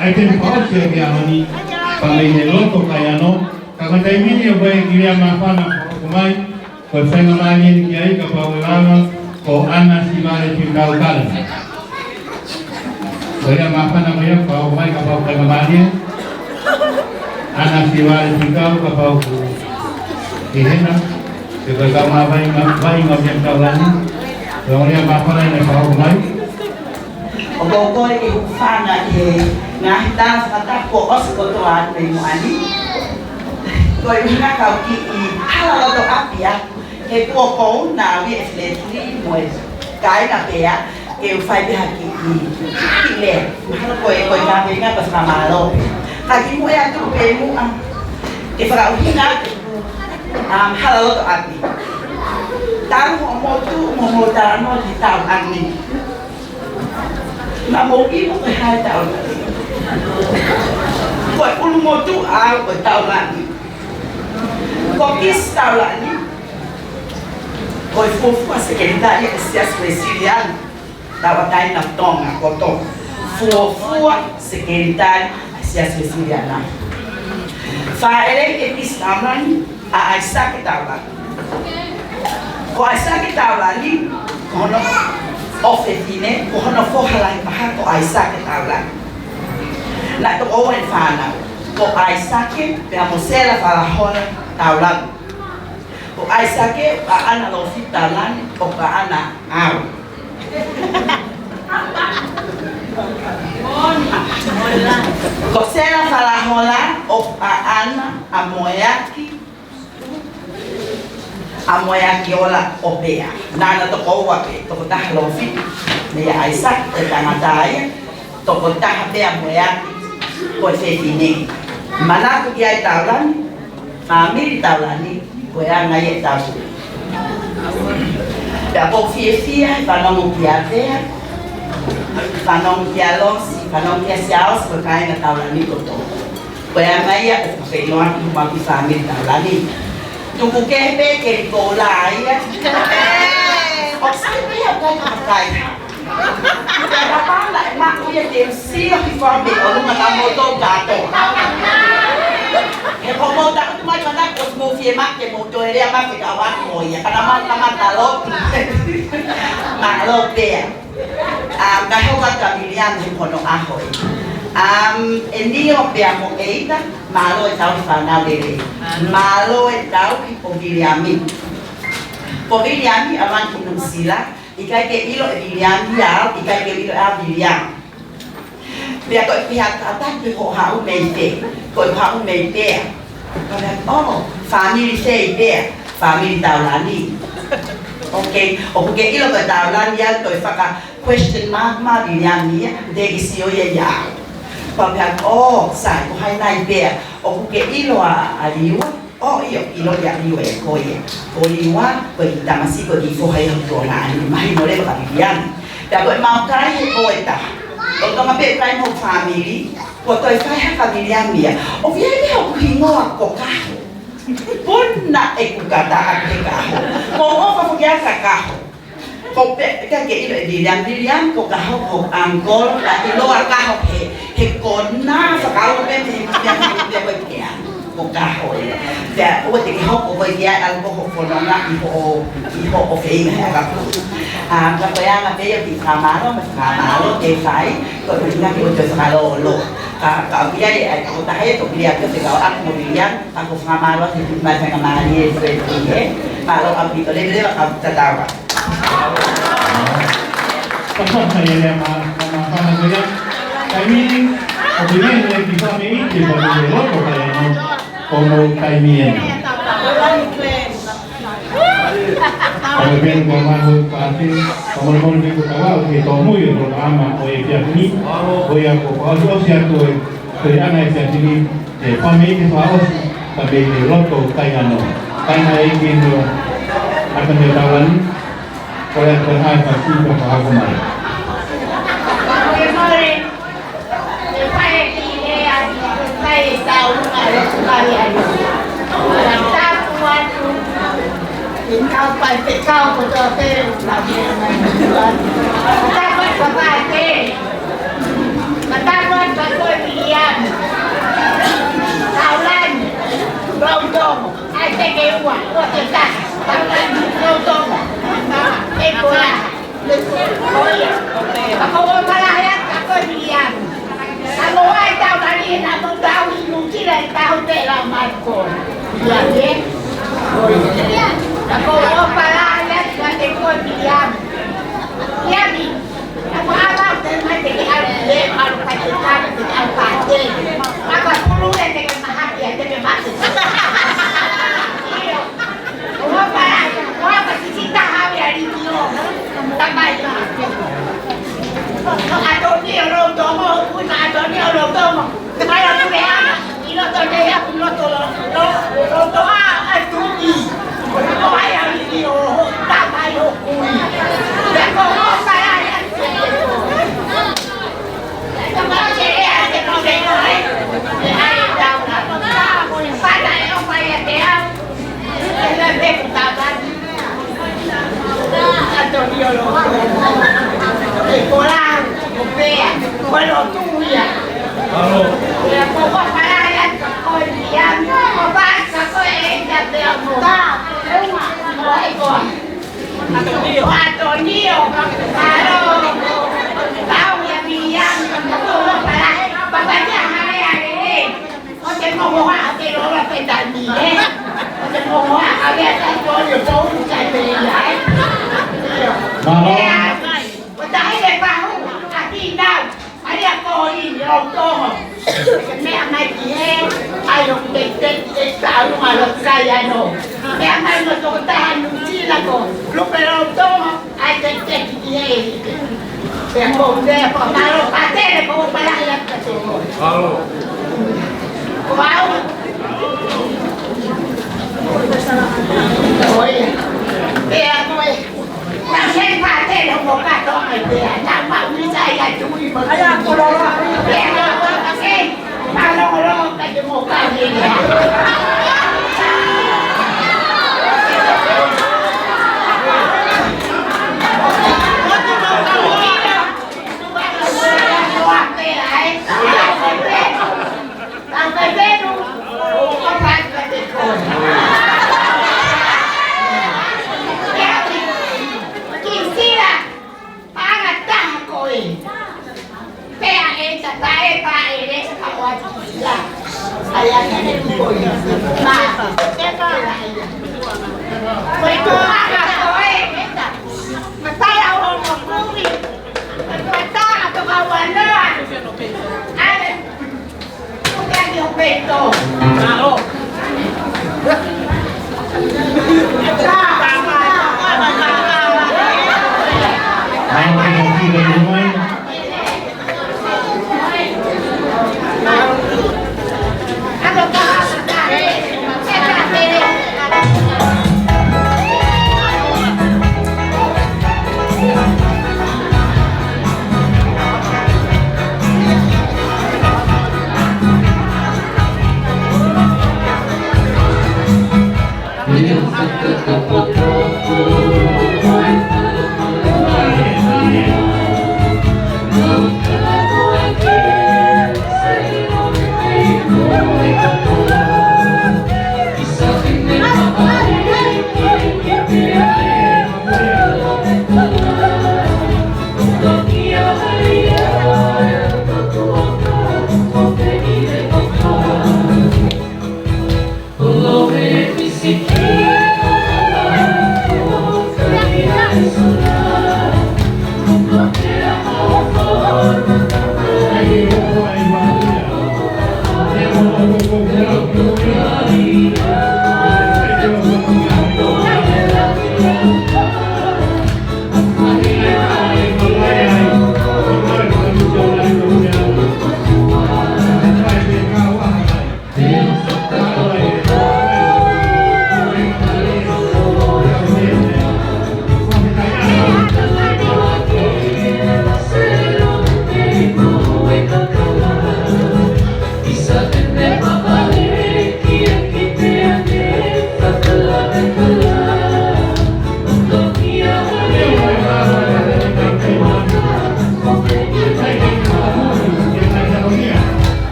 ʻAitemi fakaʻosi ʻo e ʻaho ni, pea mei he loto Kaiano, ka ko e taimi ni ʻoku ʻi ai e kiʻi lea māfana ʻoku hoko mai, ko e faingamālie eni ki ai kapau ʻe lava ko ʻAna Sivale Tuikau Kalana. Ko e lea māfana ko ia ʻoku hoko mai kapau faingamālie, ʻAna Sivale Tuikau kapau ʻoku ʻi hena, pe ko e kau mavahe, mavahe ʻo e Taulani, ko e lea māfana eni ʻoku hoko mai. ʻOku ou kole ke hūfanga ʻi he ngaahi tala fakatapu kuo ʻosi kotoa atu mei muʻa ni. Ko e ʻuhinga ka u kiʻi hala loto ʻapi atu, he kuo ʻosi ʻaʻaku ʻa e fletli mo e kāinga pea, ke u fai pē ha kiʻi, kiʻi lea. Mahalo ko e, ko e kāpinga ko e fakamālō pē. Ka kimuʻa atu pē muʻa, ke fakaʻuhinga atu, um, hala loto ʻapi. Tau hoʻomou tuʻu mo mou talanoa ki he Taulani. Naʻa mou ʻilo ko e hā e Taulani? Ko e ʻulumotuʻa ʻaʻau ko e Taulani. Ko Kisi Taulani, ko e fuofua sekelitali ʻo e Siasi Uēsiliana Tauʻatāina ʻo Tonga kotoa. Fuofua sekelitali ʻo e Siasi Uēsiliana. Fāʻeleʻi ʻe Kisi Taulani ʻa ʻAisake Taulani. Ko ʻAisake Taulani, ko hono ʻofefine, ko hono foha lahi taha ko ʻAisake Taulani. Naʻe toko ua e fānau, ko ʻAisake pea mo Sela Falahola Taulani. Ko ʻAisake ʻoku ʻaʻana Lofita Taulani, ʻoku ʻaʻana au. Ko Sela Falahola ʻoku ʻaʻana ʻa Moeaki, ʻa Moeaki Ola ʻo Pea. Naʻa na toko ua pē, toko taha Lofita, meia ʻAisake, ko e tangata ia, toko taha pē ʻa Moeaki, ko e fefine. Manatu ki ai Taulani, fāmili Taulani, ko e anga ia ʻetau sui. Pea ʻoku ou fiefia he fanongo kia Pea, fanongo kia Losi, fanongo kia Siaosi, ko e kāinga Taulani kotoa. Ko e anga ia ʻoku ou feinga ʻo maʻu ki he fāmili Taulani. Tuku kehe pē ke li koula ia. ʻOku sai pē ia ʻoku ʻikai ha kai. Pea kapau naʻe maʻu ia ke u sio ki he fāmili ʻo ʻolunga ka mou tō kātoa. He ko mou taʻutu mai mana ko mou fiemaʻu ke mou toe lea mai fekauʻaki mo ia. Ka naʻa mau kamata lotu. Mālō Pea. Um, kae hoko atu kia Viliami he pono ʻaho ē. Um, ʻEnio pea mo ʻEita, mālō e tauhi fānau lelei. Mālō e tauhi ʻo Viliami. Ko Viliami ʻalu ange ki Nuʻusila, ʻikai ke ʻilo ʻe Viliami ia au, ʻikai ke ʻilo ʻe au ʻa Viliami. Pea ko e pehē atu, ʻa, tatau pē hoʻo haʻu mei fē, ko ʻeku haʻu mei Pea. Pea, oh, fāmili fē ʻi Pea, fāmili Taulani. Ok, ʻoku ke ʻilo ko e Taulani ia, toe faka question mark mai Viliami ia, teʻeki sio ia ia. Pea pehē, oh, sai, ko hai nai Pea, ʻoku ke ʻilo ʻa, ʻa Liua? Oh, ʻio, ʻilo ia ʻa Liua ʻe ko ia. Ko Liua, ko e kiʻi tamasiʻi, ko e kiʻi foha ia ʻo e tuongaʻane, mahino leva kia Viliami. Pea ko e mau kai he ko e taha. ʻOku tonga pē kai mo e fāmili, kuo toe fai hake ʻa Viliami ia. ʻOku ʻi ai pē hoku hingoa ko Kaho. Puna ʻeku kata ʻaki he Kaho. Ko ʻofa foki ʻa Kaho. Ko Pea, ʻikai ke ʻilo ʻe Viliami, Viliami ko Kaho, ko uncle, ka ʻiloa Kaho he, he ko na fakaua pē mei, mei, mei, mei, mei, mei, ko Kaho ia. Pea, ʻoua te ke hoko koe ki ai ʻalu ko hoʻo fononga ʻi hoʻo, ʻi hoʻo feinga he ʻakapulu. ʻA, ka ko e anga pē ia ʻo e fakamālō, mo e fakamālō ke fai, ko e ʻuhinga ke ʻoua te ke fakalōloa. Ka, ka ʻoku ʻi ai e, ʻa e tokotaha ia, toki lea pē ʻo fekauʻaki mo Viliami, ka ko e fakamālō he tuku mai faingamālie ʻe Fred ē. Mālō ʻaupito, leveleva kau tatau. Pasa mai e lea mā, mā, māfana ko ia. Taimi ni, ʻoku ʻi ai e kiʻi fāmili, kiʻi fāmili loto Kaiano, ʻoku mou taimi eni. Kau pehē ni ko e mahu pāti, ka molemole pē ko e kau ʻaʻau ke tōmui ʻa e polokalama ʻo e efiafi ni, ko ia ko e fakaʻosiʻosi atu e, ko e anga e efiafi ni, ʻe fāmili ke fakaʻosi, ka mei he loto Kaiano. Kāinga ʻeiki no, ʻa ka ne Taulani, ko e ʻa ko e hai pāti ka fakahoko mai. Ke mole, e fai e kiʻi lea, fai e tau, ka e fai ai. Tapu atu, e kau fai fekau kotoa pē, tapu atu, ka fai pē. Tapu atu, ka fai pē. Marko. Ia, ia. Ka ko e ʻofa lahi atu kiate koe Miriami. Miriami. Ka ko e ʻofa atu mai te ke ʻalu ki he, ʻalu ki he, ʻalu ki he, ʻalu ki he. Ka ko e pulu ē te ke mahaki, ē te ke mate. ʻIo. ʻOfa lahi, ʻofa sisi taha ʻa e ʻAliʻi ʻo. Tamai. ʻAtonio Lolotonga, ʻuhinga ʻAtonio Lolotonga. Te kai atu le ana, ʻi loto nei aku loto lo, lo, loto a, a tuʻi. Ko ai a miki o, tamai o kui. Te ko o kai ai a tuʻi. Te ko ke ea te ko ke ko ai. Te ai tau na. Pana e o kai a te au. ʻO te moho ā ke lolo pe tani, ē? ʻO te moho ā ke lolo pe tani, ē? Mālō. ʻO tahi le pahu, ʻa ki nau, ʻa ia ko i ni o toho. Ke meʻa mai ki he, ʻai ʻo te te te talu ma lo kai ano. Meʻa mai mo tokotaha Nuʻusila ko, lupe lo toho. ʻAi ke te ki he. Pea ko u lea fakamālō, Patele, ko u palahi atu ka te mo. Mālō. Ko au. Ko e. Pea ko e. Naʻe Patele mo ka to mai pea. Naʻa mau misa ia tui mo. Ai a kololo. Pea ko e. Paʻanga taha ko ē. Pea ʻe ta tae pa e le ka ʻoatu ki la. ʻAi ʻa ka ne ko ē. Ma. Ko e ko ʻa ka ko ē. Ma tala o mo kumi. Ma tala to ka ua noa. ʻAle.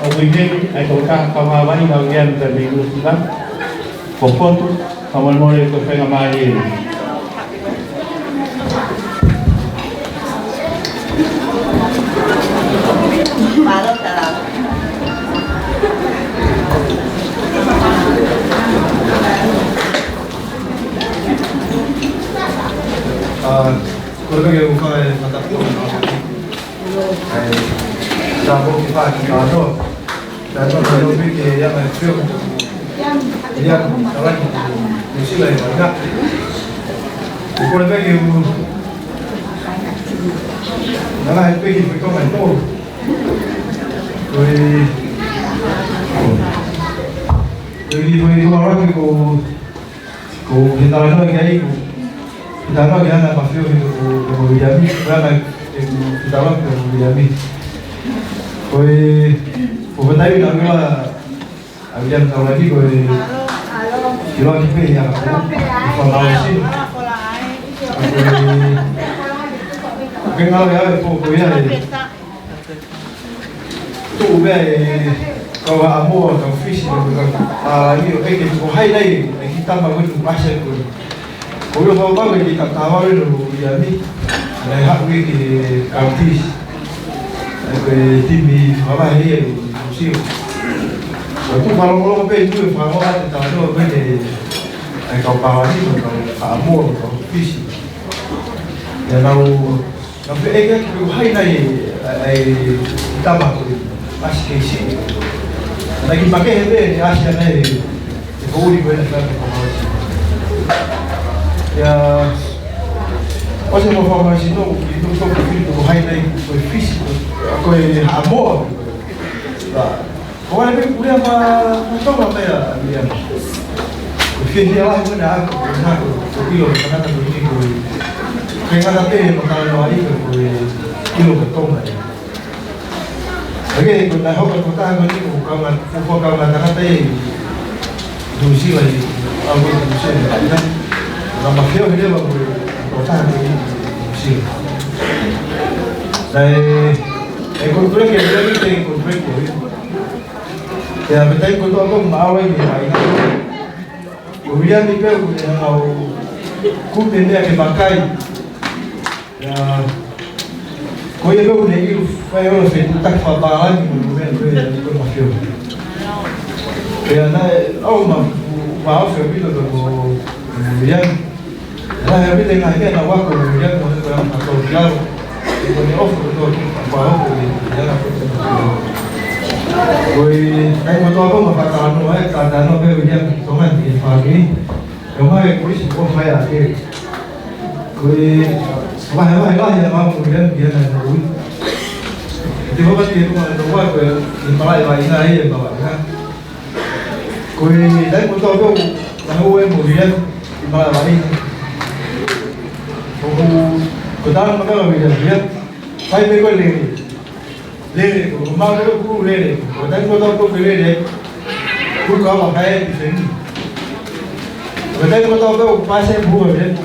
ʻOku ʻi heni ʻa e tokotaha kau Hawaii, ʻa ia ʻoku ʻi ai ʻa e meʻa ʻi Nuʻusila, ko Poto, fakamolemole ko e faingamālie eni. ʻA, ko e meʻa ke u fai e matapono. ʻAi, tā ko ki fā ki kātoa. Tā ko tā ko piki e anga e fio. Ia, tā laki. Nuʻusila e manga. Ko e meʻa ke u. Nā e piki fui ko mai tō. Ko e. Ko e, ko e, ko e, ko e, Ko e talanoa ki ai, ko e talanoa ki ai ʻa e anga e mafio he ko, ko, ko Viliami, ko e anga e, ko e talanoa ki ai ko Viliami. Ko e, ko e taimi naʻe ʻi ai ʻa Viliami Taulagi ko e, ki loa ki pē ia ko, ko e fakaʻosi. Ko e, ko e ngāue ʻa e ko, ko ia e, Tuʻu pē e kau Haʻamoa, kau Fisi, kau, kau, ʻa, ʻio, ʻeke ko hai nai e kiʻi tama ko eni kuo ʻasi ko eni. Ko ia kau pau e kiʻi tama ʻa Viliami. Naʻe haʻu ia ki he kau Fisi. ʻA ia ko e timi fakavahe ia ʻi Nuʻusila. Ko e tuʻu fakalongolongo pē ʻi he fakamālō atu e talanoa ko eni ʻa e kau Palani, kau Haʻamoa, kau Fisi. Ia nau Naʻe feʻiloaki pe ko hai nai e, e, e tama ko eni ʻasi kei siʻi. Naʻe kiʻi makehe pē ʻene ʻasi ʻana e, e poʻuli ko ena ka ko Haʻamoa. Ia, ʻosi mo Haʻamoa sino, ʻi tuʻu tō ko Fisi, ko hai nai, ko e Fisi, ko e Haʻamoa. Ia, Ko wale pē kulia ma, ma Tonga pē ʻa ia. Ko e fiefia lahi ko ena ʻaku, ko ena ko, ko e ʻilo, ko e tangata ko eni ko e. Ko e tangata pē mo talanoa ʻi ko e ʻilo ko Tonga ia. Oke, ko e taha ko e tangata ko eni ko e kaungā, ko e kaungā tangata ʻi Nuʻusila ʻi, ʻa ko Nuʻusila ʻi, ʻa ia. Naʻe mafio he leva ko e, ko e tangata ʻi Nuʻusila. Naʻe, e ko e kule ke, ke, ke, ko e kule ko ia. Pea ko e taimi kotoa ko ē ʻoku ma ʻalu ai ki he vaʻinga. Ko Viliami pē ʻoku ne hanga ʻo kumi e meʻa ke vakai. Pea ko ia pē ʻoku ne ʻilo fai ʻo fetuʻutaki fakapālangi mo e meʻa pē ko e mafio. Pea naʻe ʻalu ma, ma ʻofa ʻaupito pē mo, mo Viliami. Lahi ʻaupito e ngaahi meʻa naʻa ku ako mo ia, ko e meʻa ko e anga fakatau ki lalo. Ko ʻene ʻofa kotoa ki he kau ako ʻi he anga ko e meʻa. Ko e, naʻe kotoa ko e meʻa fakatalanoa ē, fakatalanoa pē ʻo ia ki Tonga ki he fāmili. Ko e meʻa ko ē ʻoku fai ʻa e. Ko e, vahevahe lahi ʻa e meʻa ko ia ki he anga ʻo e. Te hoka ki he Tonga, Tonga ko e, ʻi he malaʻe vaʻinga ia, malaʻe vaʻinga. Ko e taimi kotoa pē ʻoku, naʻe ʻi ai mo Viliami ʻi malaʻe vaʻinga. ʻOku, ko e talanoa ko ē ʻa Viliami, Viliami. Fai pē ko e lele. Lele, ko e mau lele ʻoku lele. Ko e taimi kotoa pē ʻoku lele. Ko e kau a kai e feni. Ko e taimi kotoa pē ʻoku pasi e pua Viliami.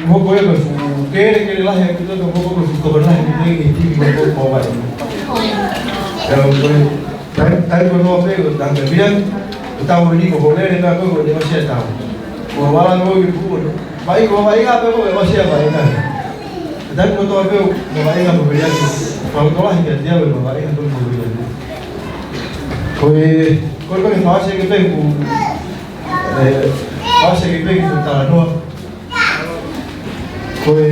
Mo ko e ko e fuʻu kelekele lahi ʻaupito, mo ko e ko e fuʻu tokolahi ʻaupito ki he timi ko e ko e mau vaʻinga. Ia ko e Taimi, taimi kotoa pē ko e tangata Viliami, ko e tau ni ko e lele pē ko e ko e ʻosi e tau. Ko e vala ko e ki puʻu. Mai ko e vaʻinga pē ko e ʻosi e vaʻinga. Taimi kotoa pē ko e vaʻinga ko Viliami. Pau tola hiki atu ia ko e vaʻinga ko Viliami. Ko e, ko e ko e fasi ke pē ku, e, fasi ke pē ku talanoa. Ko e,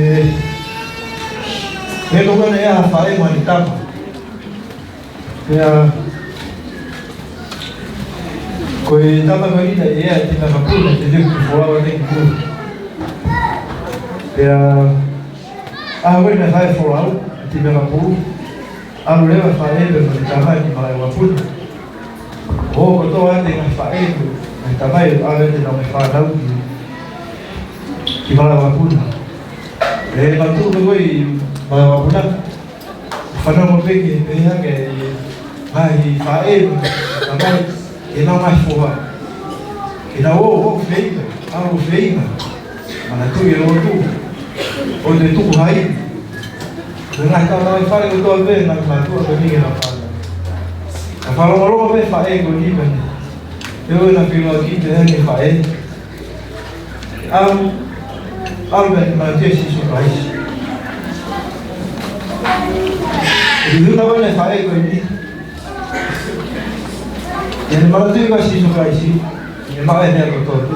he ko e ko ena ia ha fale mani tama. Pea, Ko e tama ko eni naʻe ʻi ai e timi makapuna, te teu ki folau ʻa e teki pulu. Pea, ʻaho ko ē naʻe fai e folau, timi makapuna. ʻAlu leva e faʻē pea mo e tama ki Malaʻevapuna. ʻO kotoa atu e ngaahi faʻē mo e tamai ʻo ʻave ʻenau ngaahi fānau ki, ki Malaʻevapuna. ʻE matuʻu ko ē ʻi Malaʻevapuna. Fanongo pē ki he pehē ʻa e ngaahi faʻē mo e tamai ki heʻenau ngaahi foha. Ke nau ō, ō feinga, ō feinga. Manatuʻi e lotu. ʻOua te tuku ha ivi. Ko e ngaahi tau ngaahi fale kotoa pē, ngaahi mātuʻa pē ni ke nau fānau. Ka fakalongolongo pē faʻē ko eni pē ni. Te u ʻena filo ki te heni faʻē. ʻAlu, ʻalu pē ni manatuʻi ʻa Sīsū Kalaisi. ʻI he ʻuhinga ko ē naʻe faʻē ko eni. ʻI heʻene manatuʻi ko ē ʻa Sīsū Kalaisi, ne maʻu e meʻa kotoa pē.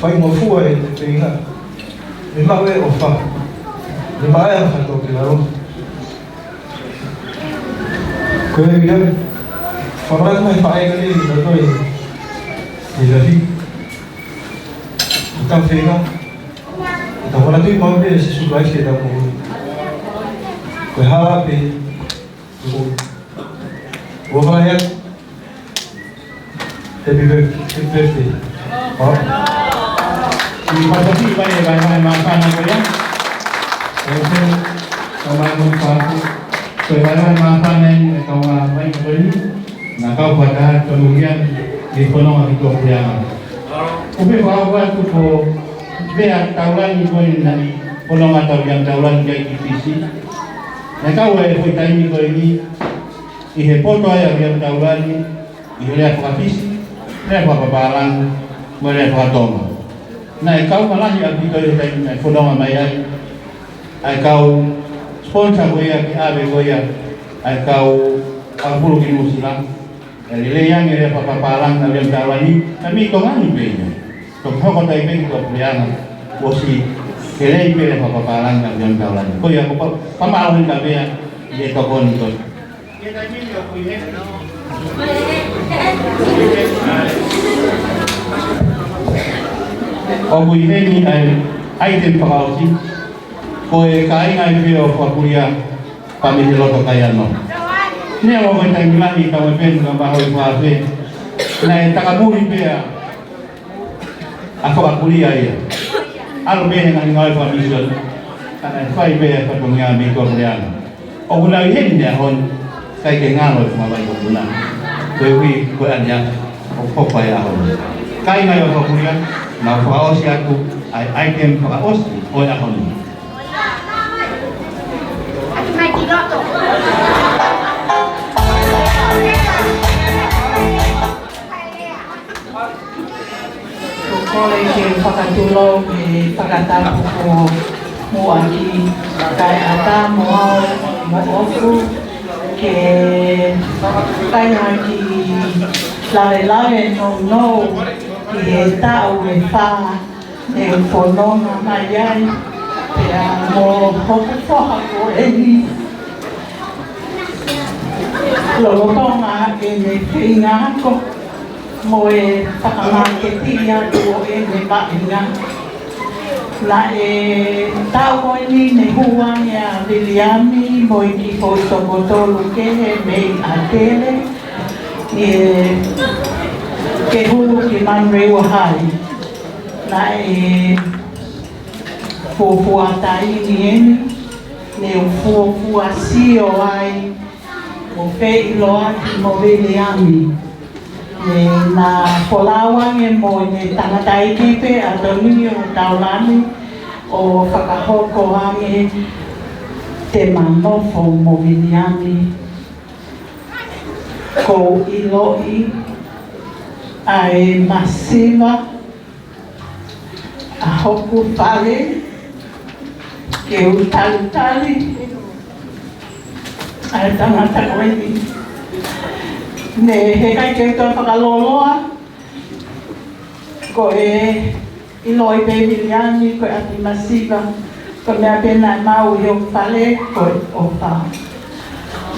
Faingofua e feinga. Ne maʻu e ʻofa. Ne maʻu e ʻofa tō ki lalo. Ko e ʻuhinga, fakamanatu mai faʻē ko eni, ʻi loto ʻi, ʻi lahi. ʻOku tau feinga. ʻOku tau manatuʻi maʻu pē ʻa Sīsū Kalaisi ke tau moʻui. Ko e hala pē, ko e moʻui. ʻOfa ia. Happy birthday. Happy birthday. Wow. Kiʻi pasaki mai e vahevahe māfana ko ia. Ko e, ko e, ko e mai mo fāku. Ko e vahevahe māfana eni e kau mai ko eni. Naʻa kau fakataha tonuhia ki he fononga ki Tuʻapuleʻanga. ʻOku ou fakaʻamu atu ko e meʻa Taulani ko eni naʻe fononga ʻa Viliami Taulani ki ai ki Fisi. Naʻe kau e foʻi taimi ko eni ʻi he poto ai ʻa Viliami Taulani, ʻi he lea fakafisi, lea fakapapālangi, mo e lea fakatonga. Naʻe kau malahi ʻaupito ʻi he taimi naʻe fononga mai ai ʻa e kau sponsor ko ia ke ʻave ko ia ʻa e kau ʻakapulu ki Nuʻusila. ʻE lelei ange e lea fakapapālangi ʻa Viliami Taulani, ka mei Tonga ni pē ia. Toki hoko atu ai pē ki Tuʻapuleʻanga, ʻosi lelei pē e lea fakapapālangi ʻa Viliami Taulani. Ko ia ko pa-, pamalo ni ka pea ʻi he tokoni ko ia. ʻOku ʻi heni ʻa e ʻaitemi fakaʻosi, ko e kāinga ʻi Fio Fakapulia, Pamite Loto Kaiano. Neongo ko e taimi lahi ʻi he taimi pē ni ka mahoi fāfē, naʻe takamuli pē ʻa ʻa Fakapulia ia. ʻAlu pē he ngaahi ngāue fakamisiona. Ka naʻe fai pē e fatongia mei Tuʻapuleʻanga. ʻOku nau ʻi heni he ʻaho ni, ʻikai ke ngalo e fanga vai ko ena. Ko e ui, ko e ʻaneafi, ʻoku hoko ai e ʻaho ni. Kāinga ʻo Fakapulia, naʻa ku fakaʻosi atu ʻa e ʻaitemi fakaʻosi ʻo e ʻaho ni. Ko e kole ke fakatulou e fakatapu ko Muʻaki kae ʻatā mo au mo ʻoku ke kainaki lalelale nounou ʻi he taʻu ʻe fā ʻe fononga mai ai, pea mo hoku foha ko eni. Lolotonga ʻene feinga ako mo e fakamāketiʻi atu ʻo ʻene maʻuʻanga. Naʻe taʻu ko eni ne hū ange ʻa Viliami mo e kiʻi foʻi toko tolu kehe mei ʻAtele, ʻi he ke hū ki Monterey High. Naʻe fuofua taimi eni, ne u fuofua sio ai, ʻo feʻiloaki mo Viliami. Ne na folau ange mo ʻene tangataʻeiki pē ʻAtonio Taulani, ʻo fakahoko ange te ma nofo mo Viliami. Ko u ʻiloʻi ʻa e masiva ʻa hoku fale, ke u talitali ʻa e tangata ko eni. Ne heʻikai ke u toe fakalōloa, ko e ʻiloʻi pē Viliami ko e ʻapi masiva, ko e meʻa pē naʻe maʻu ʻi hoku fale ko e ʻofa.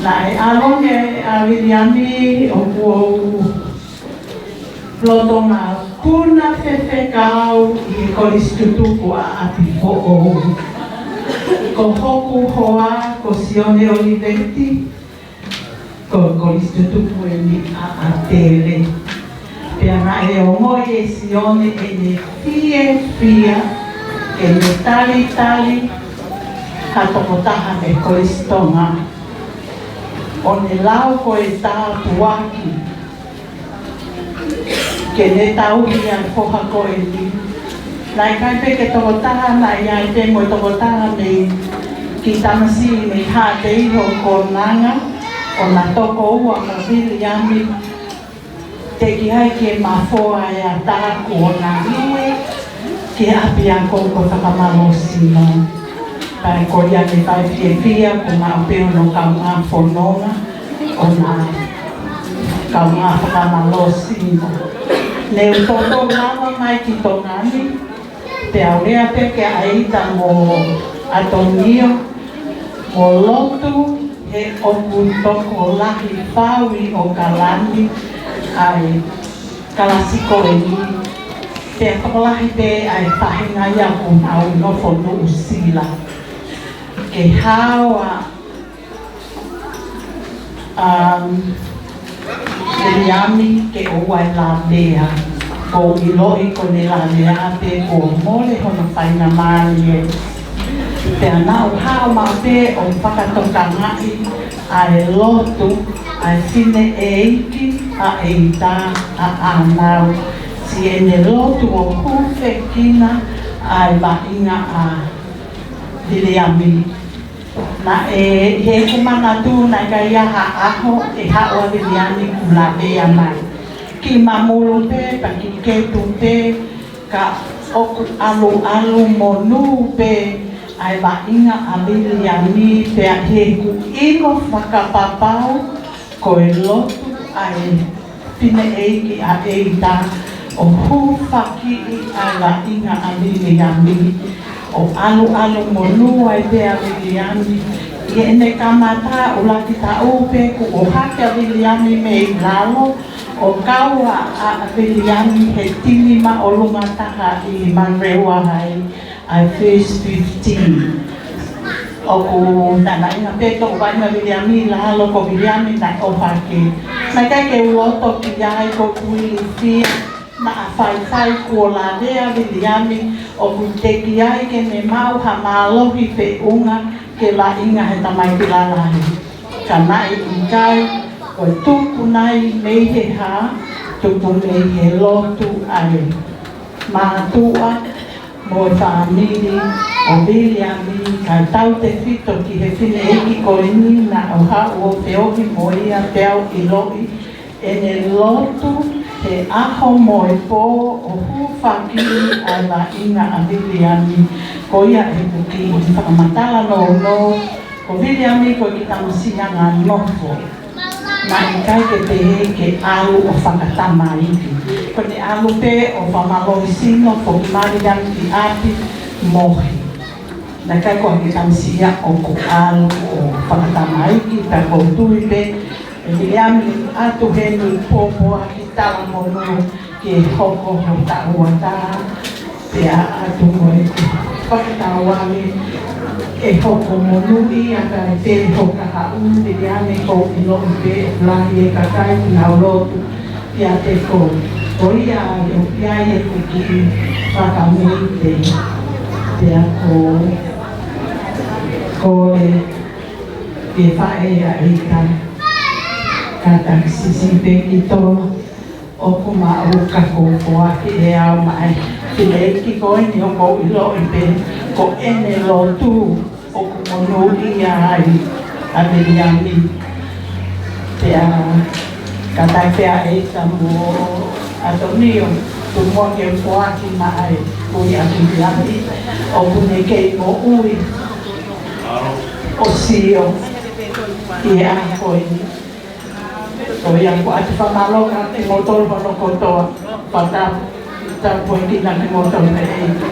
Naʻe ʻalu ange ʻa Viliami ʻoku ou Lolotonga puna fefeka au ʻi he Kolisi Tutuku ʻa ʻApifoʻou, ko hoku hoa ko Sione ʻOliveti, ko e Kolisi Tutuku eni ʻa ʻAtele. Pea naʻe ongoʻi ʻe Sione ʻene fiefia ke ne talitali ha tokotaha mei Kolisi Tonga, ʻo ne lau ko e tāpuaki ke ne tauhi ʻa e foha ko eni. Naʻe ʻikai pē ke tokotaha, naʻe ʻi ai pē mo e tokotaha mei, kiʻi tamasiʻi mei Haʻateiho, ko Nanga, ʻo na tokoua mo Viliami, teʻeki ai ke mafoa e ata kuo na lue ki ʻapiako ko e fakamālohisino. Pea ko ia ke fai fiefia ko maʻu pē hono kaungā fononga ʻo na kaungā fakamālohisino. Ne u toutou lava mai ki Tonga ni, pea u lea pē kia ʻAita mo ʻAtonio, mo lotu he ʻoku tokolahi fau ʻi ʻOkalani ʻa e kalasi ko eni. Pea tokolahi pē ʻa e faʻahinga ia ʻoku nau nofo Nuʻusila. Ke hao ʻa, um, Viliami ke ʻoua ʻe lavea. ʻOku ou ʻiloʻi ko ʻene lavea pē kuo mole hono faingamālie. Pea naʻa ku haʻu maʻu pē ʻo fakatokangaʻi ʻa e lotu ʻa e fineʻeiki ʻa ʻEita ʻa ʻĀnau. Siʻene lotu ʻo hūfekina ʻa e vaʻinga ʻa Viliami. Naʻe, ʻi heʻeku manatu naʻe ʻikai ha ʻaho ʻe haʻu ʻa Viliami kuo lavea mai. Kiʻi mamulu pē, pea kiʻi ketu pē, ka ʻoku ʻaluʻalu monū pē ʻa e vaʻinga ʻa Viliami, pea ʻi heʻeku ʻilo fakapapau ko e lotu ʻa e fineʻeiki ʻa ʻEita ʻo hūfakiʻi ʻa e vaʻinga ʻa Viliami, ʻo ʻaluʻalu monū ai pē ʻa Viliami. ʻI heʻene kamata ʻuluaki taʻu pē kuo ʻohake ʻa Viliami mei lalo, ʻo kau ʻa, ʻa, ʻa Viliami he timi māʻolunga taha ʻi Manurewa High, ʻa e First Fifteen. ʻOku tanainga pē toʻu vaʻinga ʻa Viliami ʻi lalo, ko Viliami naʻe ʻohake. Naʻe ʻikai ke u loto ki ai, ko ʻeku ilifia naʻa faifai kuo lavea ʻa Viliami, ʻoku teʻeki ai ke ne maʻu ha mālohi feʻunga ke vaʻinga he tamaiki lalahi. Ka naʻe ʻikai, ko e tuku nai mei he hā? Tuku mei he lotu ʻa e mātuʻa mo e fāmili ʻo Viliami, kae tautefito ki he fineʻeiki ko eni naʻa ku haʻu ʻo feohi mo ia, pea u ʻiloʻi ʻene lotu he ʻaho mo e pō ʻo hūfakiʻi ʻa e vaʻinga ʻa Viliami. Ko ia ʻeku kiʻi fakamatala nounou, ko Viliami ko e kiʻi tamasiʻi anganofo. Naʻe ʻikai ke pehē ke ʻalu ʻo fakatamaiki. Ko ʻene ʻalu pē ʻo fakamālohisino, foki mali ange ki ʻapi, mohe. Naʻe ʻikai ko ha kiʻi tamasiʻi ia ʻoku ʻalu ʻo fakatamaiki, pea ʻoku ou tui pē ʻe Viliami ʻatu heni pōpoaki talamonū ke hoko ho taʻu ua taha, pea ʻatu mo e fakatauange ʻe hoko monūʻia kae pehē ho kahaʻu. Viliami, ʻoku ou ʻiloʻi pē ʻoku lahi e kakai ʻoku nau lotu kiate koe. Ko ia ai ʻoku ʻi ai ʻeku kiʻi fakamite, pea ko, ko e, ke faʻē ʻa ʻEita. Kātaki siʻisiʻi pē ki Tonga. ʻOku maʻu ka ko e foaki ʻe au maʻa e fineʻeiki ko eni, ʻoku ou ʻiloʻi pē ko ʻene lotu ʻoku monūʻia ai ʻa Viliami. Pea kātaki pē ʻEita mo ʻAtonio, tuku muʻa ke u foaki maʻa e kui ʻa Viliami, ʻoku ne kei moʻui ʻo sio ʻi he ʻaho ko eni. Ko ia, ʻoku ou ʻoatu e fakamālō kiate kimoutolu hono kotoa. Fakatapu, tapu ki he ʻEiki kimoutolu he ʻEiki.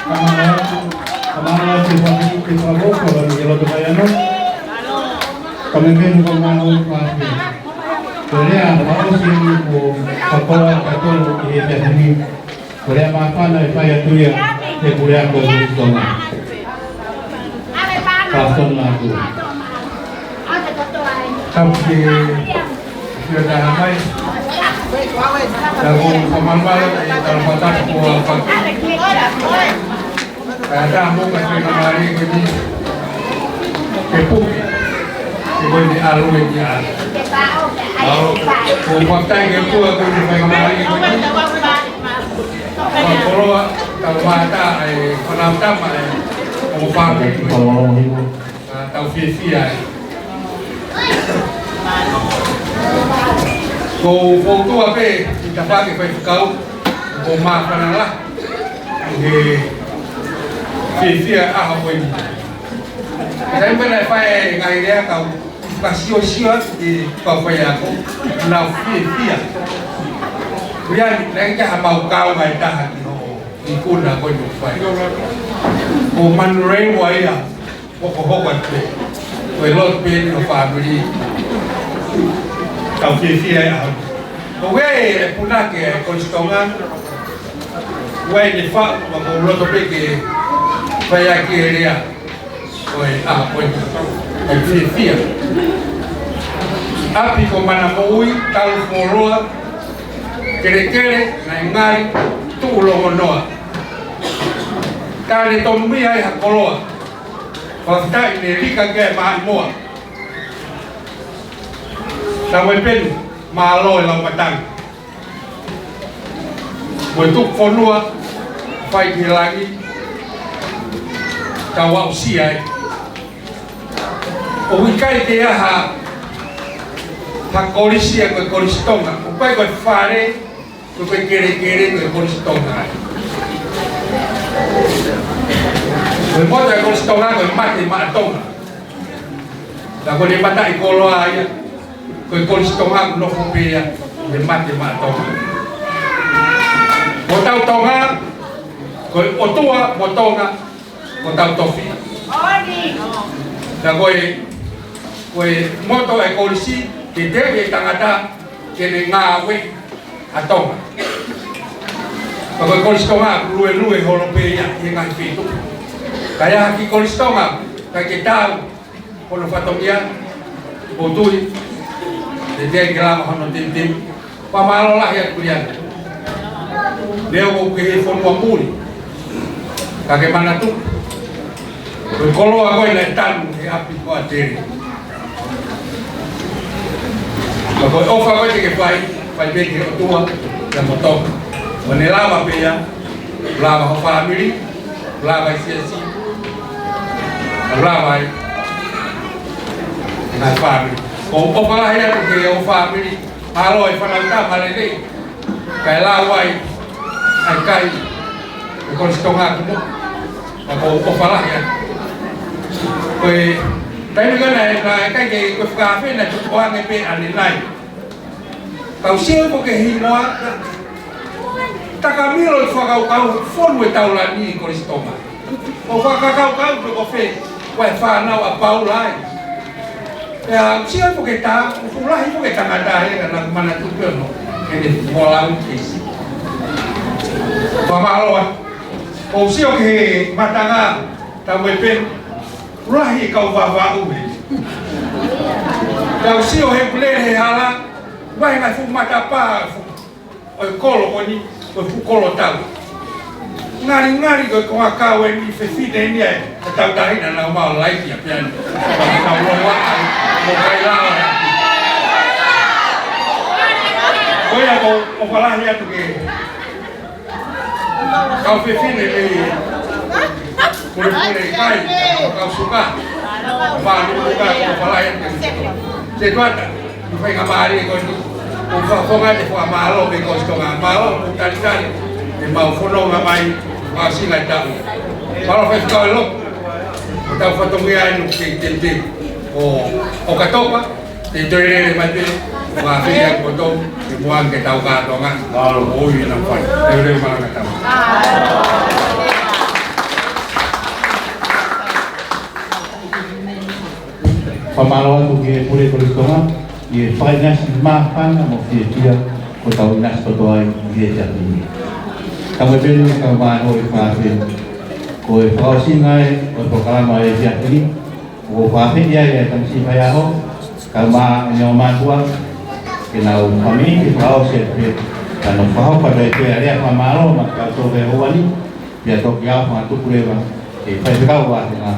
Kamala, kamala, te whai, te whai, ko wani ke loto kai ano. Ka me menu ko ngā o ka te. Ko lea, ma o si ni ko katoa, katoa, ki he te hini. Ko lea māfana e fai atu ia, he pule ako e Tonga. Ka tona atu. Tapu ki he, ki he taha mai. Ka ko kamamala e tala fatapu ko a fatu. Ka taha mo ka fai kamari ko ni. Ke puke. Ke ko ni alo e ni alo. Au, ko patai ke kua ko ni fai kamari ko ni. Ka koloa, ka mata e, ka nau tama e. Ko pake. Ko Ka tau fiefia ai. Ko u foutua pē, ʻi he tafaʻaki faifekau, ko māfana lahi, ʻi he fiefia ʻaho ko eni. Ka taimi pē naʻe fai e ngaahi lea kau, ka siosio atu ki he kau faiako, naʻa ku fiefia. Ko ia, naʻe ʻikai ha mau kau ngai taha ki hoʻo ikuna ko eni ʻoku fai. Ko Manurewa ia, hokohoko atu. Ko e lotu pē ʻeni ʻo e fāmili. Kau fiefia ia. Ko e punake ʻa e Kolisi Tonga. Ko e ne fa, ma ko loto pē ke fai ʻaki e lea. Ko e, ʻa, ko e, ʻa e fiefia. ʻApi ko Mana Moʻui, tau fuoloa, kelekele, naʻe ngali, tuʻu longonoa. Ka ne tonu mia ai ha koloa. Fakafetaʻi ne lika ke maʻimoa. Tau e penu, mālō e lau matangi. Mo e tuku fonua, fai ki he langi, kau aʻusia ai. ʻOku ʻikai ke ʻi ai ha, ha kolisi ia ko e Kolisi Tonga. ʻOku ʻikai ko e fale, ko e kelekele ko e Kolisi Tonga ai. Ko e moto e Kolisi Tonga ko e mate maʻa Tonga. Ka ko e mataʻikoloa ia, ko e Kolisi Tonga ʻoku nofo pē ia, ʻi he mate maʻa Tonga. Ko hotau Tonga, ko e ʻOtua mo Tonga, ko hotau tofiʻa. Ka ko e, ko e moto e kolisi, ke teu e tangata, ke ne ngāueʻi ʻa Tonga. Ka ko e Kolisi Tonga, ʻoku luelue holo pē ia, ʻi he ngaahi feituʻu. Ka ʻi ai ha kiʻi Kolisi Tonga, ʻikai ke tau, hono fatongia, ʻoku ou tui, te te ke lava hono teuteu. Fakamālō lahi atu ia. Leo ʻoku ke he fonua muli. Ka ke manatu. Ko e koloa ko ē naʻe tanu he ʻapi ko ʻAtele. Ka ko e ʻofa ko ē te ke fai, fai pē ki he ʻOtua, ia mo Tonga. ʻO ne lava pē ia, lava ho fāmili, lava e siasi, lava ai e ngaahi fāmili. ʻOku ou ʻofa lahi atu ki ho fāmili, mālō e fānau tā malelei, kae lau ai, ʻa e kai, e Kolisi Tonga ki muʻa, ka ʻoku ou ʻofa lahi atu. Ko e, taimi ko ē naʻe, naʻe ʻikai ke, ko e fakaafe naʻe tuku ange pē ʻanenai. Kau sio ko ke hingoa, takamilo e fakakaukau fonu e taulani Kolisi Tonga. ʻO fakakaukau pe ko fē, ko e fānau ʻa Paula ai. Pea sio ko ke tā, ʻoku lahi ko ke tangata he ka naʻa manatu pē ʻono, ke ne molau kesi. Fakamālō atu. ʻOku sio ki he matanga, tau e pē, lahi e kau vavaʻu he. Tau sio he pule he hala, vahe ngaahi fuʻu matapā, fuʻu, ʻo e kolo ko eni, ko e fuʻu kolo tau. Ngalingali ko e konga kau eni fefine eni ai, e tau tahi naʻa nau maʻu laiki ʻa pea ni. Kau loa ai, mo kai lava. Ko ia ko, ʻofa lahi atu ke Kau fefine mei Pulepule kai, kau suka. Fānau suka, kau falai atu. Setuata, ʻi he faingamālie ko eni. ʻOku ou fakafofonga atu e fakamālō mei Kolisi Tonga. Mālō, ʻoku talitali. ʻEmau fononga mai, mau singa e taʻu. Mālō faifekau e lotu. Ko hotau fatongia eni ʻoku teitei. ʻO, ʻo katopa. Te u toe lele mai pē, ʻo ʻafeʻi atu koutou, ke muʻa ke tau kātoanga, mālō ʻo ui ʻena fai. Te u lele malanga tama. Fakamālō atu ki he Pule Kolisi Tonga, ʻi he fai ʻinasi māfana mo fiefia, ko ʻetau ʻinasi kotoa ʻi he efiafi ni. Tau e penu, tau mālō e fāfē, ko e fakaʻosinga ē, ʻo e polokalama ʻo e efiafi ni, ʻoku ou fakaafeʻi ai e tamasiʻi faiʻaho, kae ʻumaʻā ʻene ongo mātuʻa, ke nau fakamoʻoni ke fakaʻosi atu pē, ka nau fakahoko atu pē ʻa e lea fakamālō maʻa kitautolu he houa ni, pea toki ʻaofangatuku leva, ʻe Faifekau Vāhenga,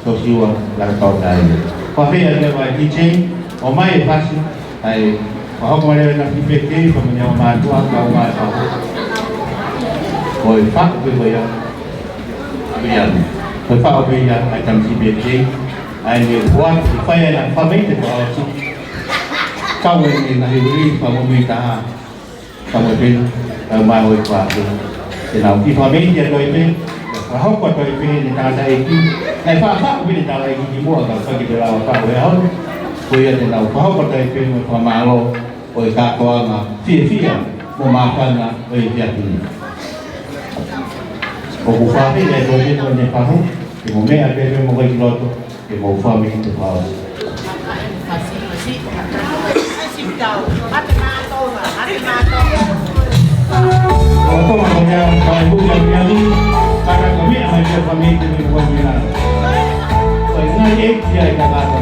Tosiua Lakatautai. Fakaafeʻi atu leva e D J, ʻomai e fasi, ʻai, fakahoko mai leva ʻena kiʻi pēkei, fakamoʻoni ʻa e ongo mātuʻa, kae ʻumaʻā e fakaʻosi. Ko e faʻu pē ko ia. Ko e faʻu pē ia ʻa e tamasiʻi pēkei, ʻa ʻene ʻoatu, fai ʻena fakamoʻoni te fakaʻosi. Kau ʻene ngaahi ʻuli fakamoʻoni taha, kau e penu, kau mai ʻo e fakaʻosi. Te nau kiʻi fakamoʻoni atu ai pē, fakahoko atu ai pē ʻene tangataʻeiki. Naʻe faʻa faʻu pē ʻene tangataʻeiki kimuʻa, ka ʻoku ʻikai ke toe lava faʻu he ʻaho ni. Ko ia te nau fakahoko atu ai pē mo e fakamālō, ʻo e kātoanga fiefia mo māfana ʻo e efiafi ni. ʻOku fāmili ʻa e tō pē ko ʻene pahu, ke mo meʻa pē pē mo kai ki loto, ke mo fāmili te pau. ʻO tō ma ko mea, ka e hui a mea ni, ka ka ka meʻa mai pē fāmili te mo fāmili na. Ko e ngai e kia i ka ka ka.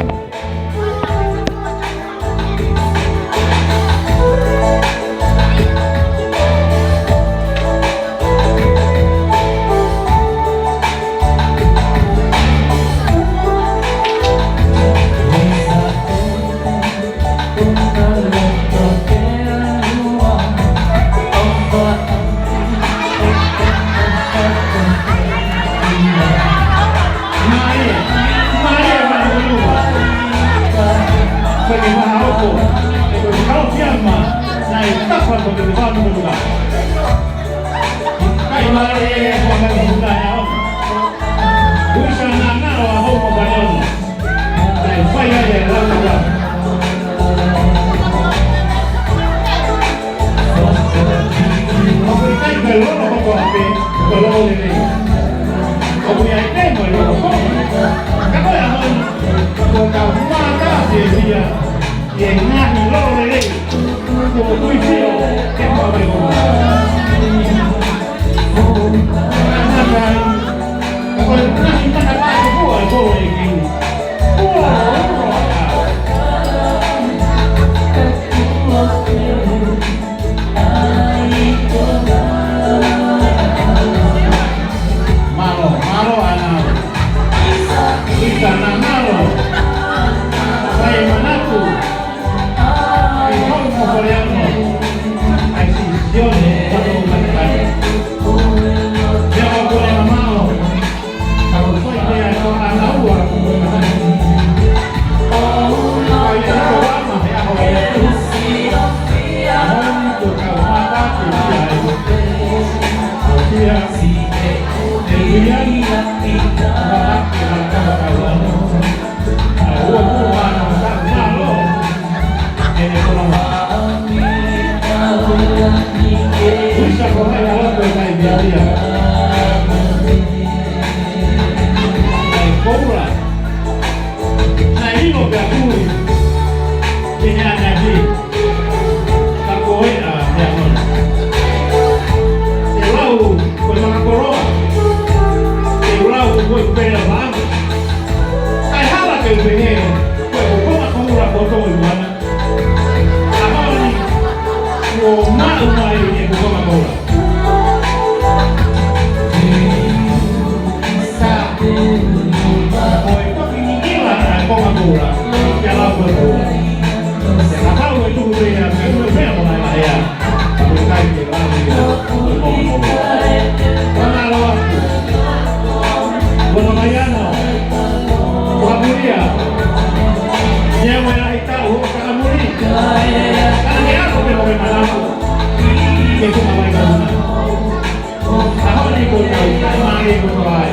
Mālō, mālō ʻAna. ʻIsa na mālō. Fai manatu. ʻAi hou mo fale ano. ʻAi si Sione, fale o matakani. Ia o kole na mālō. Naʻe ʻilo pē ʻa Kuli, ke ne ʻanepō, ka ko e ʻa e ʻaho ni. ʻE lau, ko e makakoloa. ʻE lau, ko e pele ʻa Vaʻa. ʻAi hala ke u pehē, ko e konga koula ko tō i mana. ʻAho ni, kuo maʻu mai e konga koula. Sa, ko e toki ni ila ʻa e konga koula, kia lau ko e koula. Ke ka tau e tuku pē ia, ke ue pē ʻa e lahi ia. Ka ko e kai ke lau ia, ko e konga koula. Mana loa. Kono mai ano. Kua mulia. Ia mo e lahi tau, ka ka muli. Ka ke ako pē mo e manapu. Ke tuka mai ka muli. ʻAho ni ko tau, ka mali ko tau ai.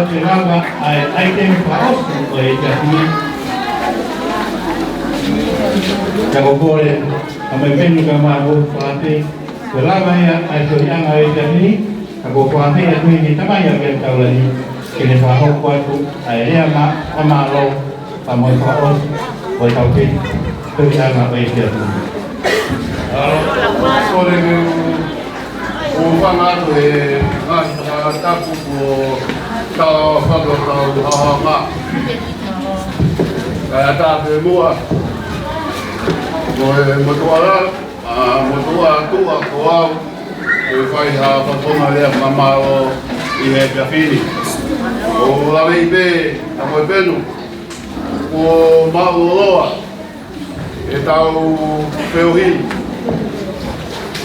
Ke lava ʻa e ʻaitemi fakaʻosi ʻo e efiafi ni. Ka ko e kole ʻa Moepenu kae ʻumaʻā ʻa Falape, ke lava ia ʻa e feohiʻanga ʻo e efiafi ni, ka ko e fakaafeʻi atu ʻe he Tamai ʻa Taulani ke ne fakahoko atu ʻa e lea fakamālō pea mo e fakaʻosi ʻo ʻetau feohiʻanga ʻo e efiafi ni. Kole ke u hūfanga atu he ngaahi fakatapu kuo tala fakatapu ʻo e haʻofanga. Kae ʻatā pē muʻa, ko e motuʻa la, ʻa, motuʻa tuʻa ko au, ke fai ha fakafofonga lea fakamālō ʻi he efiafi ni. ʻOku ou laveʻi pē, ʻa Moepenu, kuo mālōlō ʻetau feohi.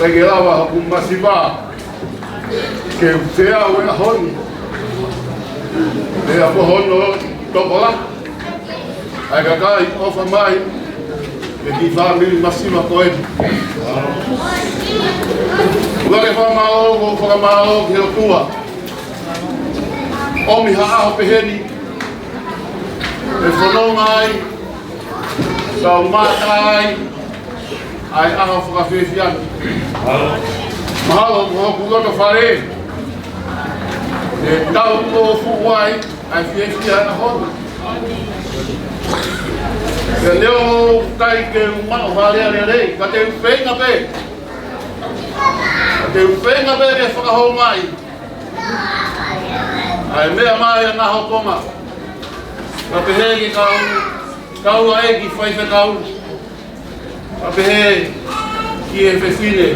ʻIkai ke lava hoku masiva ke u feau he ʻaho ni. Pea ko hono tokolahi ʻa e kakai ʻofa mai ki he kiʻi fāmili masiva ko eni. ʻOku ou fakamālō, ʻoku ou fakamālō ki he ʻOtua. ʻOmi ha ʻaho pehē ni ʻe fononga ai, tau mamata ai ʻa e ʻaho fakafiefia ni. Mahalo ko hoku loto fale ʻe tau tofu ai ʻa e fiefia ʻo e ʻaho ni. Pea neongo ʻoku ʻikai ke u maʻu ha lea lelei, ka te u feinga pē, ka te u feinga pē ke fakahou mai ʻa e meʻa mai ʻa Nahokonga. Ka pehē ki he kau, kau ʻa e kiʻi faifekau. Ka pehē ki he fefine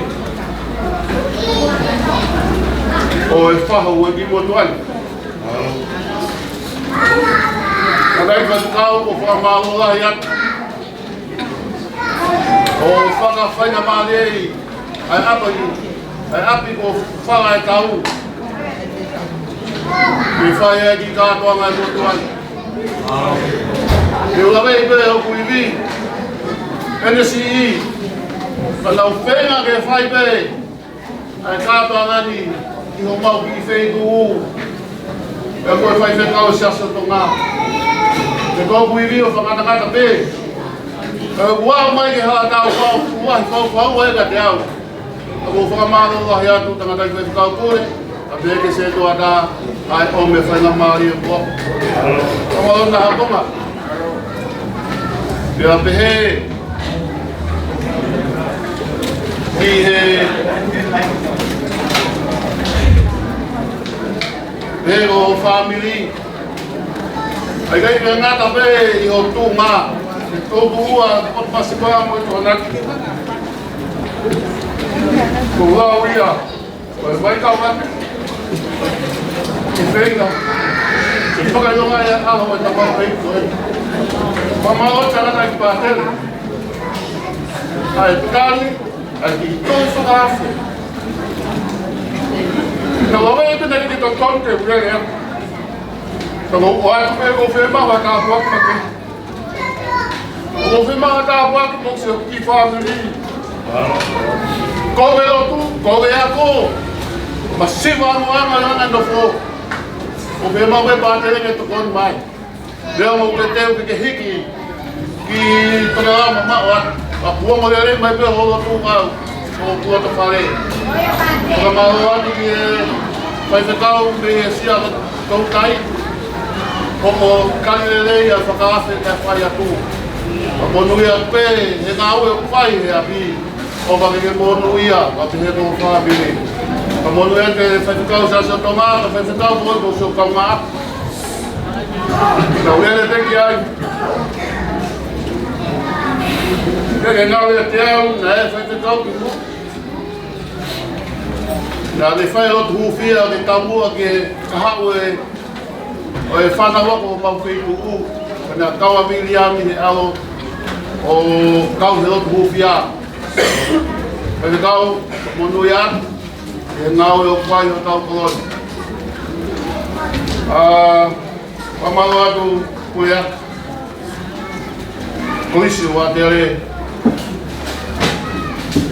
ʻo e fahu ʻo e kiʻi motuʻa ni. Ka ʻikai faifekau, ʻoku ou fakamālō lahi atu. ʻOku fakafaingamālie ʻa e ʻapi ni, ʻa e ʻapi ko Fala e Tau. Ke fai e kiʻi kātoanga ʻa e motuʻa ni. Ke u laveʻi pē hoku ivi, ʻene siʻi, ka nau feinga ke fai pē ʻa e kātoanga ni ʻi homau kiʻi feituʻu. Pea ko e faifekau Siasi ʻo Tonga. He ko hoku ivi ʻoku fakangatangata pē. Pea ʻoku ʻomai ke hala tau fau, ʻoku ʻi ai fau fau ʻe kiate au. ʻOku ou fakamālō lahi atu tangataʻeiki faifekau pule, ʻa pehē ki he sētuata, ʻa e ʻomi e faingamālie ko ē. Fakamālō Nahokonga. Pea pehē ki he, pehē ko e fāmili. ʻIkai ke ngata pē ʻi hoʻo tuʻunga, ʻi hoʻo tuʻunga, ko e masiva mo e tokonaki. Ko e lau ia, ko e vai kau atu. Ke feinga ke fakaʻilonga e ʻaho ʻo e tamaioʻeiki ko ē. Fakamālō atu ki he pātele. ʻA e tali ʻa e kiʻi tohi fakaafe. Naʻa ku ʻai pē naʻe ʻikai ke totonu ke u lele atu. Ka ʻoku ou ʻoatu pē ʻoku ou fiemaʻu ha tāpuaki makehe. ʻOku ou fiemaʻu ha tāpuaki mo siʻoku kiʻi fāmili. Ko e lotu, ko e ako, masiva ʻamanaki ʻa e nofo. ʻOku ou fiemaʻu pē pātele ke tokoni mai. Lea mo ke teu ke ke hiki ki he tokelau mamaʻo atu. ʻA kuo mo lele mai pē ho lotu ngāue ʻo kuo ta fale. Fakamālō atu ki he faifekau mei he Siasi Toutai. ʻOku kali lelei ʻa e fakaafe naʻe fai atu. Ka monūʻia pē he ngāue ʻoku fai he ʻapi. ʻOfa ke ke monūʻia, ʻa pehē ki ho fāmili. Ka monūʻia ki he faifekau Siasi ʻo Tonga, ka faifekau mo e ko siʻo kaungā. Ka u lele pē ki ai. Ke ke ngāue ʻiate au, naʻe faifekau ki muʻa. Naʻa ne fai lotu hūfia ke taumuʻa ki he kahaʻu e ʻo e fānau ako ʻo homau feituʻu, ko ʻena kau ʻa Viliami he ʻaho ʻo kau he lotu hūfia. Faifekau, monūʻia atu he ngāue ʻoku fai ʻi hotau kolo ni. ʻA, fakamālō atu Puleako Kolisi Uatele.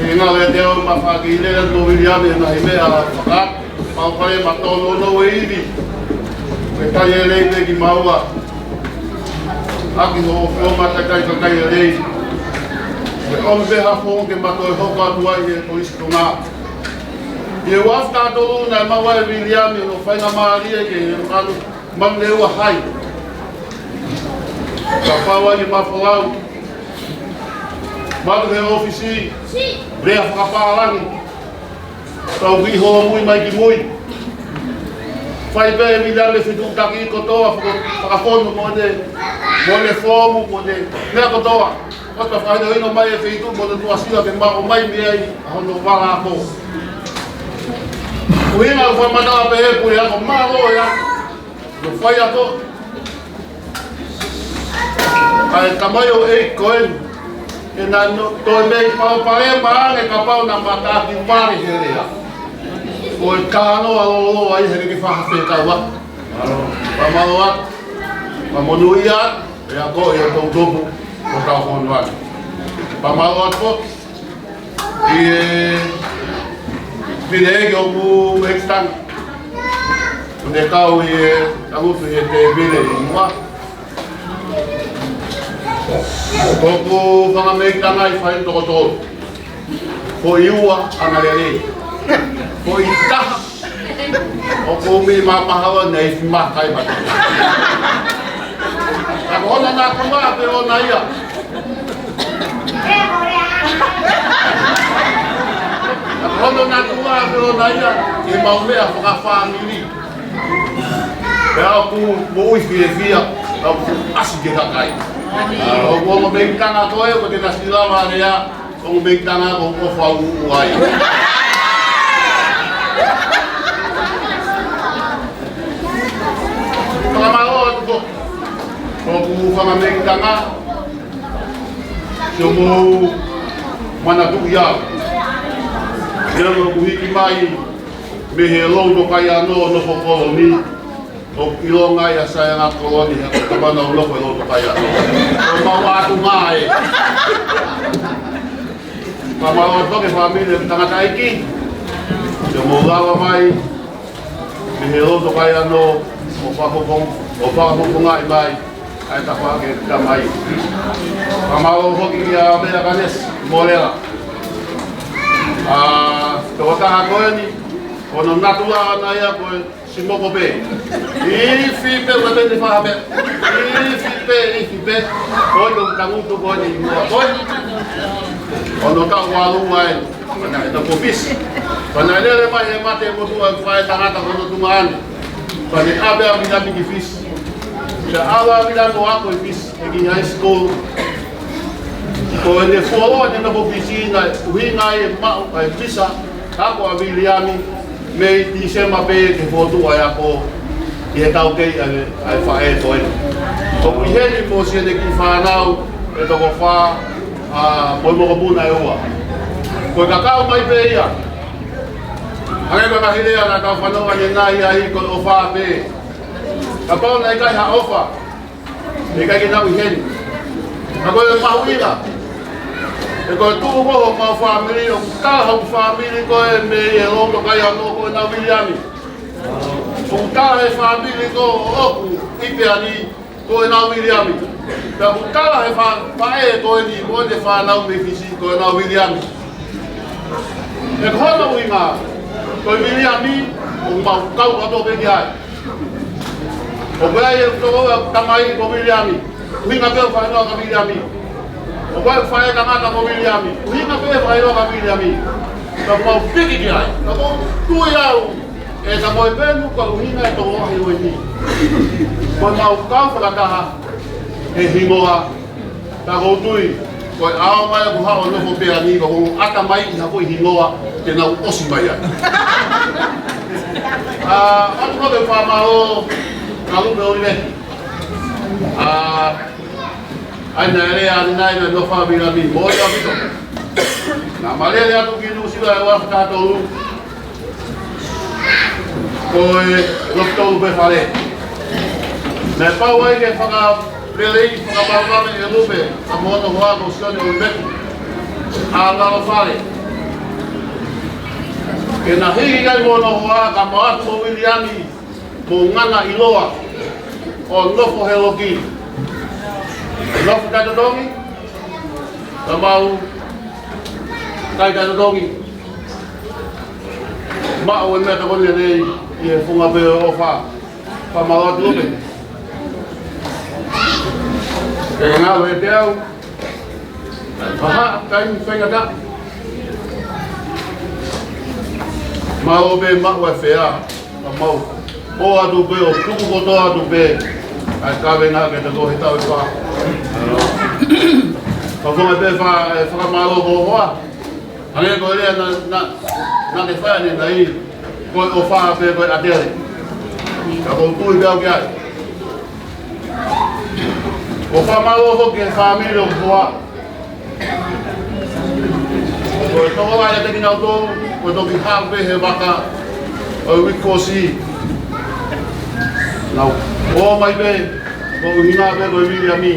ʻE ngāue ʻiate au mo Fākile atu mo Viliami he ngaahi meʻa fakaako. Mau fai ma tōnounou e ivi. Kakai lelei pē kimaua. ʻAki hoʻo feʻofaʻaki kakai, kakai lelei. Ke ʻomi pē ha founga ke ma toe hoko atu ai he kolisi Tonga. ʻI he uafu taha tolu naʻe maʻu ai ʻe Viliami hono faingamālie ke manu, manu leua hai. Kapau ai ke ma folau. Manu he ʻōfisi, lea fakapālangi. Tau ki homui mai ki mui. Fai pē ʻe Viliami e fetuʻutaki kotoa, faka-, fakafonu mo ʻene, mo ʻene foomu, mo ʻene meʻa kotoa. Ko e fakahinohino mai e feituʻu mo ʻene tuʻasila ke ma ō mai mei ai ʻa hono vala ako. ʻUhinga ʻoku fakamatala pē he puleako, mālō ia. Ko e faiako. ʻA e tamaioʻeiki ko eni. ʻE naʻa nau toe mei palopalema ange kapau naʻa ma taki mali he lea. Ko e kanoa lōloa ia he ke fai ha fekauʻaki. Fakamālō atu. Fakamonūʻia atu. ʻE ako ia tau topu. Ko tau hono atu. Fakamālō atu. ʻI he vile ʻeiki ʻoku mekitanga. ʻOku ne kau ʻi he tangutu ʻi he tēvile ʻi muʻa. ʻOku fanga mekitanga ʻi fai toko tolu. Foʻi ua ʻana lelei. Foʻi taha ʻoku ʻomi ma mahalo nei fi ma kai mata. Ka ko hono naʻa ko ma pe ʻona ia. Ka ko hono naʻa ko ma pe ʻona ia. Ke mau meʻa fakafāmili. Pea ʻoku moʻui fiefia. ʻOku ʻasi ke kakai. ʻOku ongo mekitanga ko ē, ʻoku ke nasi lava lea. ʻOku mekitanga ko ʻoku fau ai. Fakamālō atu ko. ʻOku fanga mekitanga. Sio mou manatuʻi au. Ia ʻoku hiki mai mei he Loto Kaiano, nofo Koloni. ʻOku ʻilonga ia Saianga Koloni, he ko e mana ʻo nofo he Loto Kaiano. ʻO mau atu mai. Fakamālō atu ki he fāmili ʻo e tangataʻeiki. Ke mou lava mai mei he Loto Kaiano, ʻo fakafofong-, ʻo fakafofongaʻi mai ʻa e tafaʻaki ʻo e tamai. Fakamālō foki kia Mea Kanesi Molela. ʻA e tokotaha ko eni, ko hono natula ʻana ia ko e Simoko pē. Ifi pē, ua teni faha pē. Ifi pē, ifi pē. Ko e tangutu ko eni ʻi muʻa ko ē. Hono taʻu valu ai. Pea naʻe nofo Fisi. Pea naʻe lele mai he mate motuʻa e faʻētangata ko hono tuongaʻane. Pea ne ʻave ʻa Viliami ki Fisi. Pea ʻave ʻa Viliami ʻo ako ʻi Fisi. ʻEiki high school. Ko ʻene fuoloa ʻene nofo Fisi naʻe ʻuhinga ai e maʻu ʻa e visa ako ʻa Viliami mei Tīsema pē ki he fokotuʻu ʻa e ako ʻi he taukei ʻa e, ʻa e faʻē ko ē. ʻOku ʻi heni mo siʻene kiʻi fānau ʻe toko fā, ʻa, mo e mokopuna ʻe ua. Ko e kakau mai pē ia. Hangē ko e ngaahi lea naʻa tau fanongo ʻanenai ai ko e ʻofa pē. Kapau naʻe ʻikai ha ʻofa. ʻIkai ke nau ʻi heni. Ka ko e mahuʻinga. He ko e tuʻu ko homau fāmili, ʻoku tala hoku fāmili ko ē mei he Loto Kaiano ko ʻenau Viliami. ʻOku tala he fāmili ko ʻoku ʻi Peani ko ʻenau Viliami. Pea ʻoku tala he fa-, faʻē ko eni mo ʻene fānau mei Fisi ko ʻenau Viliami. He ko hono ʻuhinga, ko e Viliami, ʻoku mau kau kotoa pē ki ai. ʻOku ʻi ai e toko ua tamai ko Viliami. ʻUhinga pē fakaʻilonga kia Viliami. ʻOku ʻi ai e faʻētangata ko Viliami. ʻUhinga pē fakaʻilonga kia Viliami. Ka mau piki ki ai. Ka mau tui au. ʻE ka mau penu ka ʻuhinga e toko ua he ʻoku ʻi ai. Ko mau kau fakataha he hingoa. Ka ʻoku ou tui, ko e ʻaho mai ʻoku haʻu ʻo nofo Peani, ko ʻeku ʻata mai ʻi ha foʻi hingoa, te nau ʻosi mai ai. ʻA, ʻoatu ko e fakamālō, ka lupe ʻo live. ʻA, ʻa ia naʻe lea ʻanenai naʻe nofo Viliami, mo ia ʻaupito. Naʻa ma lele atu ki Nuʻusila he uafu taha tolu. Ko e loto tolu pē fale. Naʻe pau ai ke fakalelei, fakapapauʻi ʻe Lupe, ʻa Mono Hoa ko Sione ʻOliveku. ʻA lalo fale. Ke na hiki kai Mono Hoa, ka mau atu mo Viliami, mo Ngana ʻIloa. ʻo nofo he loki. Nofo taʻetotongi, ka mau kai taʻetotongi. Maʻu e meʻatokoni lelei ʻi he funga pē ʻofa. Fakamālō atu pē. ʻE ngalo ʻiate au. Aha, kai ni fenga ka. Mau pē maʻu e fea. Ka mau ʻoatu pē ʻo tuku kotoa atu pē ʻa e kavenga ke tau he tau e fa. Ka fonga pē fa, e fakamālō ko hoa. Hangē ko e lea naʻa, naʻa, naʻa ne fai ʻanenai, ko e ʻofa pē ko e ʻatele. Ka ʻoku ou tui pē au ki ai. ʻOku fakamālō foki ki he fāmili ʻo hoa. Ko e tokolahi ʻiate kinautolu, ko e toki haʻu pē he vaka ʻo e uike kuo ʻosi. Nau ō mai pē, ko e ʻuhinga pē ko e Viliami.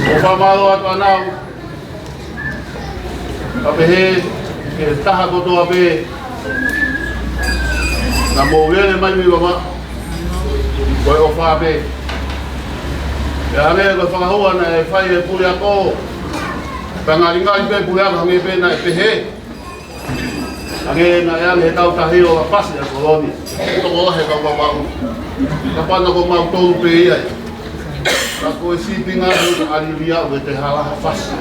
ʻOku fakamālō atu ʻanau. Ka pehē ki he taha kotoa pē naʻa mou lele mai mei Vavaʻu, ko e ʻofa pē. Pea hangē ko e fakahua naʻe fai ʻe he puleako, pea ngalingali pē puleako hangē pē naʻe pehē. Hangē naʻe ʻi ai e tau tahi ʻo la pasi ʻa Koloni. Tokolahi e kau Vavaʻu. Ka pana ko mautolu pē ia. Ka ko e sīpinga ʻo e ʻalilia ʻo e te hala ha fasi.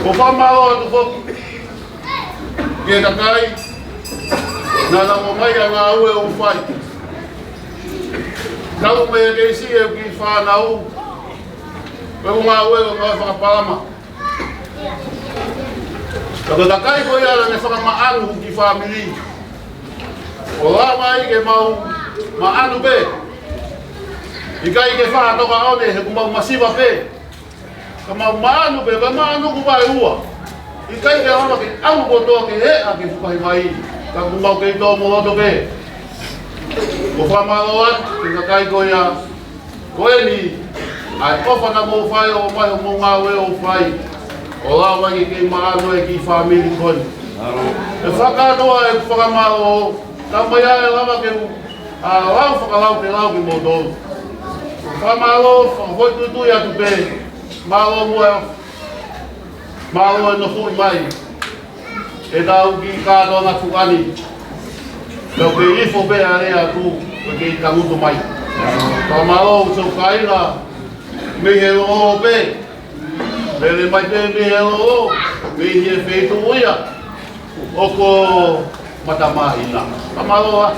ʻOku fakamālō atu foki ki he kakai naʻa nau ʻomai ʻa e ngāue ʻoku fai. Talu mei he kei siʻi e kiʻi fānau, ko e ngāue ʻo e ngāue fakapalama. Ka ko e kakai ko ia naʻa ne fakamaʻanu ki he fāmili. ʻO lava ai ke mau maʻanu pē. ʻIkai ke faʻa toka ʻone he ʻoku mau masiva pē. Ka mau maʻanu pē, ka maʻanu ʻoku vaeua. ʻIkai ke lava ke ʻalu kotoa ke eʻa ke fukahi mai. Ka ʻoku mau kei tō mo loto pē. ʻOku fakamālō atu ki he kakai ko ia. Ko eni, ʻa e ʻofa naʻa mou fai ʻo mai hoʻomou ngāue ʻoku fai. ʻO lava ke kei maʻanu e kiʻi fāmili ko eni. ʻE fakakātoa e fakamālō, ka mai ʻa e lava ke u, ʻa lau fakalau ke lau kimoutolu. Fakamālō, fakafoʻituitui atu pē. Mālō muʻa, mālō e nofoʻi mai. ʻE tau kiʻi kātoanga tuʻani. Tau kei ifo pē ʻa e lea atu, ʻo kei tangutu mai. Fakamālō, ʻoku sio kaila, mei he lolo pē. Lele mai pē mei he lolo, mei he feituʻu ia. ʻOku matamāhina. Fakamālō ā.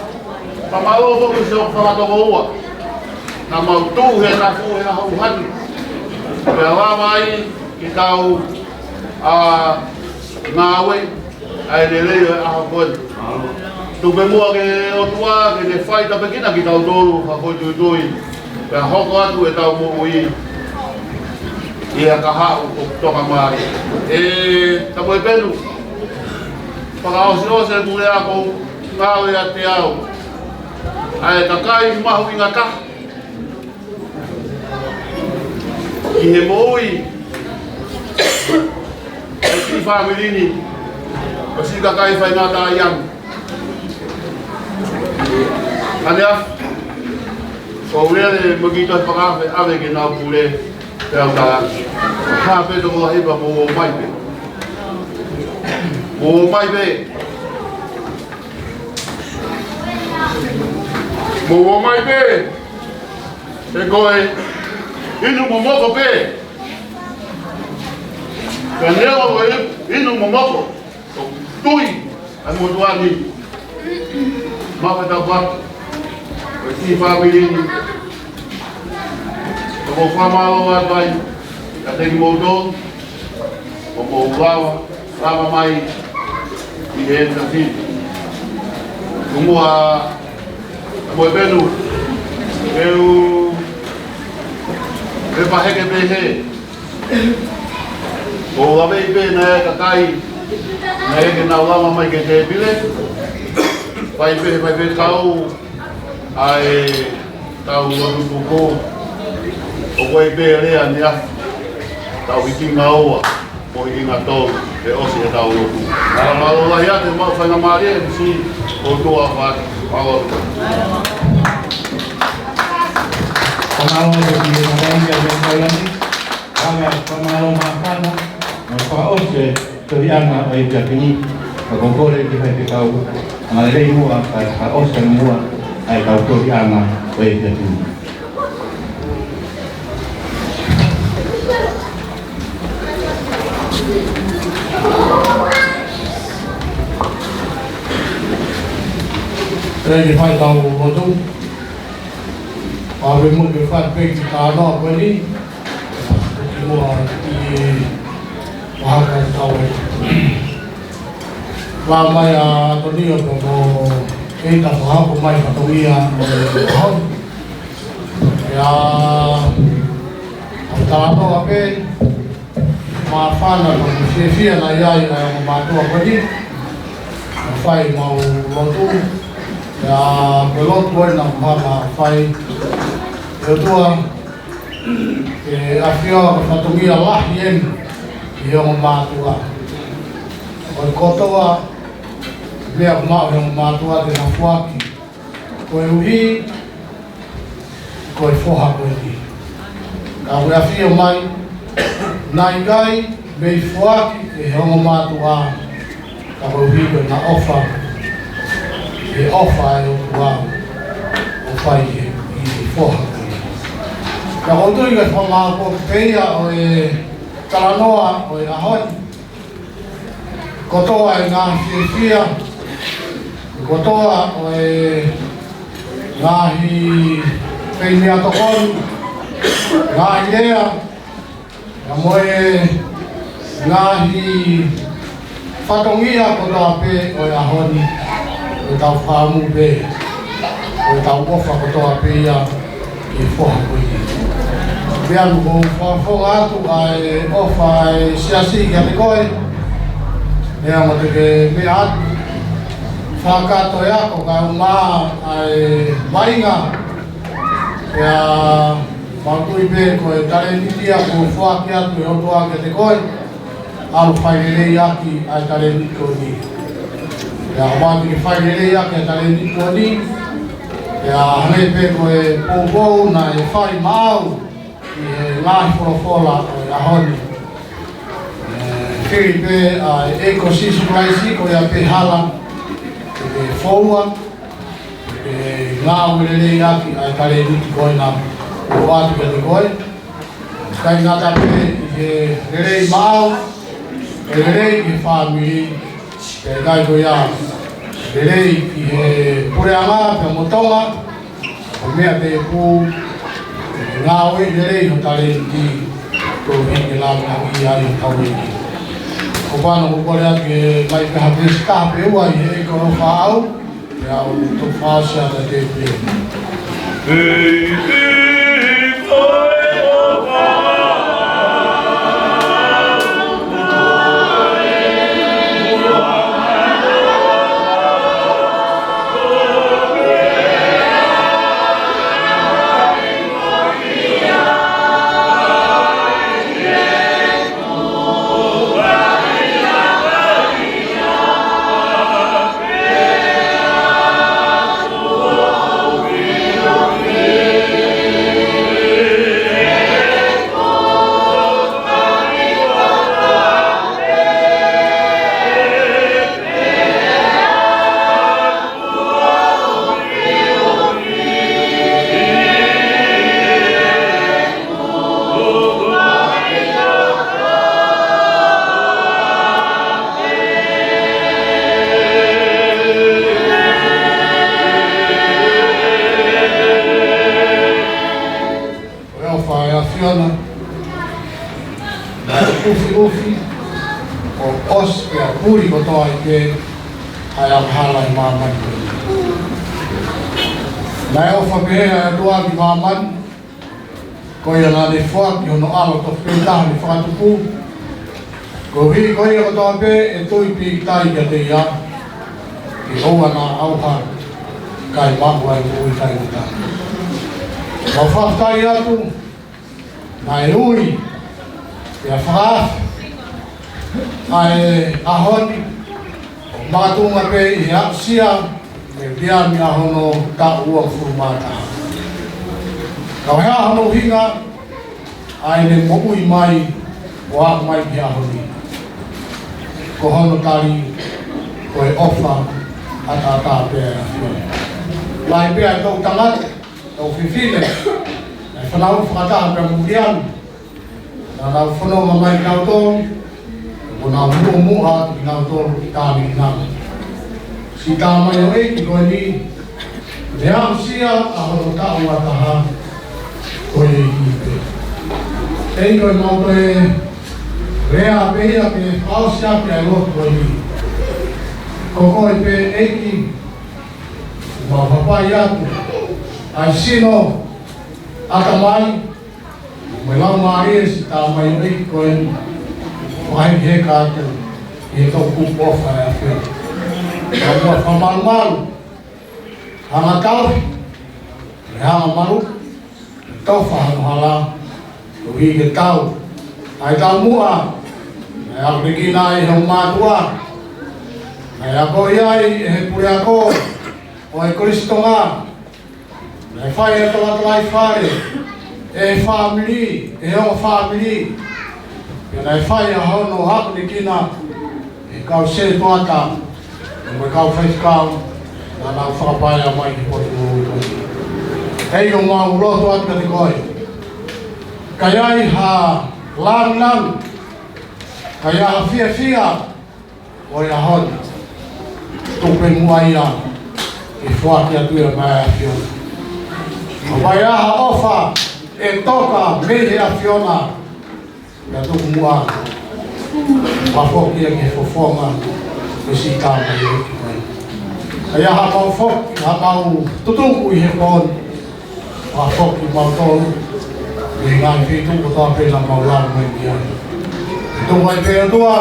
Fakamālō foki ʻoku sio fakatokoua. Naʻa mau tuʻu he tafu he ʻaho ʻuhani. Pea lava ai ke tau, ʻa, ngāue, ʻa e lelei ʻo e ʻaho ko eni. Tuku pē muʻa ki he ʻOtua, ke ne fai tāpuekina kitautolu, fakafoʻituitui. Pea hoko atu ʻetau moʻui ʻi he kahaʻu ʻo Tonga mai. ʻE, Tamoepenu, fakaʻosiʻosi e pule ako, ngāue ʻiate au. ʻA e kakai mahuʻinga taha ʻi he moʻui ʻo e kiʻi fāmili ni, ʻo e siʻi kakai faingataʻaʻiani. ʻAneafi, ʻoku ou lele mo e kiʻi tohi fakaafe ʻave ke nau pule, pea u tala. Ka pē tokolahi pea mou ō mai pē. Mou ō mai pē. Mou ō mai pē. He ko e inu momoko pē. Ka neongo ko e inu momoko, ʻoku tui ʻa e motuʻa ni. Mau ke tau paki. Ko e kiʻi fāmili ni. ʻOku ou fakamālō atu ai kiate kimoutolu. ʻOku mou lava, lava mai ʻi he tafi. Kumua, Tamoepenu, ʻe u, ʻe paheke pē he. ʻOku ou lave pē naʻe kakai, naʻe ke nau lava mai ki he tēpile. Fai pē, fai pē kau, ʻa e tau lotu kuku. ʻOku ʻi ai pē lea ʻaneafi. Tau hiki ngaua, mo hiki ngatolu, ʻe ʻosi ʻetau lotu. Fakamālō lahi atu, mau faingamālie, ʻe siʻi, ʻOtua ʻofa atu. Mālō. Fakamālō atu ki he Tanganyika ʻi he Tailani, ʻa e fakamālō māfana, mo e fakaʻosi e tohiʻanga ʻo e efiafi ni, ka ko e kole ki he faifekau, ʻa e lelei muʻa, kae fakaʻosi ange muʻa ʻa e kau tohiʻanga ʻo e efiafi ni. Pea ke fai ʻetau lotu. Pea mo e fai pē ki he talanoa ko eni. Ki muʻa ki he vahaʻa ʻetau e. Lava mai ʻa Tonio pea mo Keita fakahoko mai fatongia mo e hau. Pea ʻoku talanoa pē māfana mo e fiefia naʻe ʻi ai ʻa e ongo mātuʻa ko eni. Naʻe fai mau lotu. Pea ko e lotu ko ē naʻa mau fai. ʻE ʻOtua, ʻe ʻafio ʻa e fatongia lahi eni ʻi he ongo mātuʻa. Ko e kotoa, meʻa ʻoku maʻu ʻe he ongo mātuʻa te na foaki. Koeʻuhi, ko e foha ko eni. Ka ʻoku ʻafio mai, naʻe ʻikai mei foaki ʻe he ongo mātuʻa, ka koeʻuhi ko ʻena ʻofa, ʻi he ʻofa ʻa e ʻOtua, ʻo fai ʻi he, ʻi he foha ko eni. Ka ʻoku ou tui ko e fakamāʻopoʻopo pē ia ʻo e talanoa ʻo e ʻaho ni. Kotoa e ngaahi fiefia, kotoa ʻo e ngaahi feingatokoni, ngaahi lea, pea mo e ngaahi fatongia kotoa pē ʻo e ʻaho ni, ʻoku tau fakaʻamu pē, ʻoku tau ʻofa kotoa pē ia ki he foha ko eni. Pea ʻoku ou fakafofonga atu ʻa e ʻofa ʻa e siasi kiate koe, pea mo te ke meʻa atu, fakakakato e ako kae ʻumaʻā ʻa e vaʻinga, pea mau tui pē ko e talēniti ia kuo foaki atu ʻe he ʻOtua kiate koe. ʻAlu fai lelei ʻaki ʻa e talēniti ko eni. Pea ʻoatu ke fai lelei ʻaki ʻa e talēniti ko eni. Pea hangē pē ko e poupou naʻe fai maʻau ʻi he ngaahi folofola ʻo e ʻaho ni. ʻE, fili pē ʻa e ʻEiki ko Sīsū Kalaisi ko ia pē hala ke te foua, ke ngāue lelei ʻaki ʻa e talēniti ko ena kuo ʻoatu kiate koe. ʻIkai ngata pē ʻi he lelei maʻau, ʻe lelei ki he fāmili, pea ʻikai ko ia, lelei ki he puleʻanga pea mo Tonga, ko e meʻa pē ʻoku ngāue lelei ho talēniti, koeʻuhi ke lāngilangiʻia ai hotau ʻEiki. Ko e pano ko e kole atu ke mai pē ha veesi taha pe ua ʻi he ʻEiki ko e ʻofa au, pea u toki fakaʻosi atu e tēpile. Ko e ʻofa ʻa e ʻAfiona, naʻe ʻufiʻufi, ʻo ʻosi pea puli kotoa ai pē ʻa e angahala ʻi māmani ko eni. Naʻe ʻofa pehē ʻa e ʻOtua ki māmani, ko ia naʻa ne foaki hono ʻAlo tofu pē taha ne fakatupu, koeʻuhi ko ia kotoa pē ʻe tui pīkitai kiate ia, ʻe ʻoua naʻa ʻauha, kae maʻu ʻa e moʻui taʻengata. Mau fakafetaʻi atu, naʻe ui, pea fakaafe, ʻa e ʻaho ni, ʻo makatuʻunga pē ʻi he aʻusia, ʻe Liami ʻa hono taʻu uofulu mā taha. Ka ko e hā hono ʻuhinga ʻa ʻene moʻui mai ʻo aʻu mai ki he ʻaho ni? Ko hono tali, ko e ʻofa ʻataʻatā pē ʻa e ʻAfiona. Lahi pē ʻa e toʻu tangata, toʻu fefine, ʻa e fānau fakataha pē mo Mulianu. Naʻa nau fononga mai kinautolu, ʻo nau muʻomuʻa atu kinautolu ki Tāmiki nana. Siʻi tamaioʻeiki ko eni, naʻe aʻusia ʻa hono taʻu ʻe taha ko e ʻEiki pē. ʻEiki, ko e mau toe lea pē ia ke fakaʻosi ʻaki ʻa e lotu ko eni. Ko koe pē ʻEiki, mau hapai atu ʻa e sino, ʻatamai, mo e laumālie siʻi tamaioʻeiki ko eni, fakahekeheka atu ʻi he toʻukupu ʻofa ʻa e ʻAfiona. Ka ʻoku mau fakamalumalu, hanga tauhi, mo e hanga malu, tofa hono hala, koeʻuhi ke tau ʻai taumuʻa, ʻai ʻamanekina ʻe he ongo mātuʻa, ʻai ako ʻi ai ʻe he puleako ʻo e kolisi Tonga, naʻe fai ʻa e tokolahi fale ʻe he fāmili, ʻe he ongo fāmili. Pea naʻe fai ʻa hono ʻamanekina ʻe he kau sētuata, mo e kau faifekau, naʻa nau fakapaea mai ki he potu moʻui ko eni. ʻEiki, ʻoku mau lotu atu kiate koe. Ka ʻi ai ha langilangi, ka ʻi ai ha fiefia, ʻo e ʻaho ni, tuku pē muʻa ia ke foaki atu ia maʻá e ʻAfiona. Ka ʻi ai ha ʻofa ʻe toka mei he ʻAfiona, pea tuku muʻa ke foaki ia ki he fofonga ʻo e siʻi tamaioʻeiki ko eni. Ka ʻi ai haʻamau foki, haʻamau tutuku ʻi he pō ni, fakafoki kimautolu mei he ngaahi feituʻu kotoa pē naʻa mau lava mai ki ai. Tuku ai pē ʻOtua,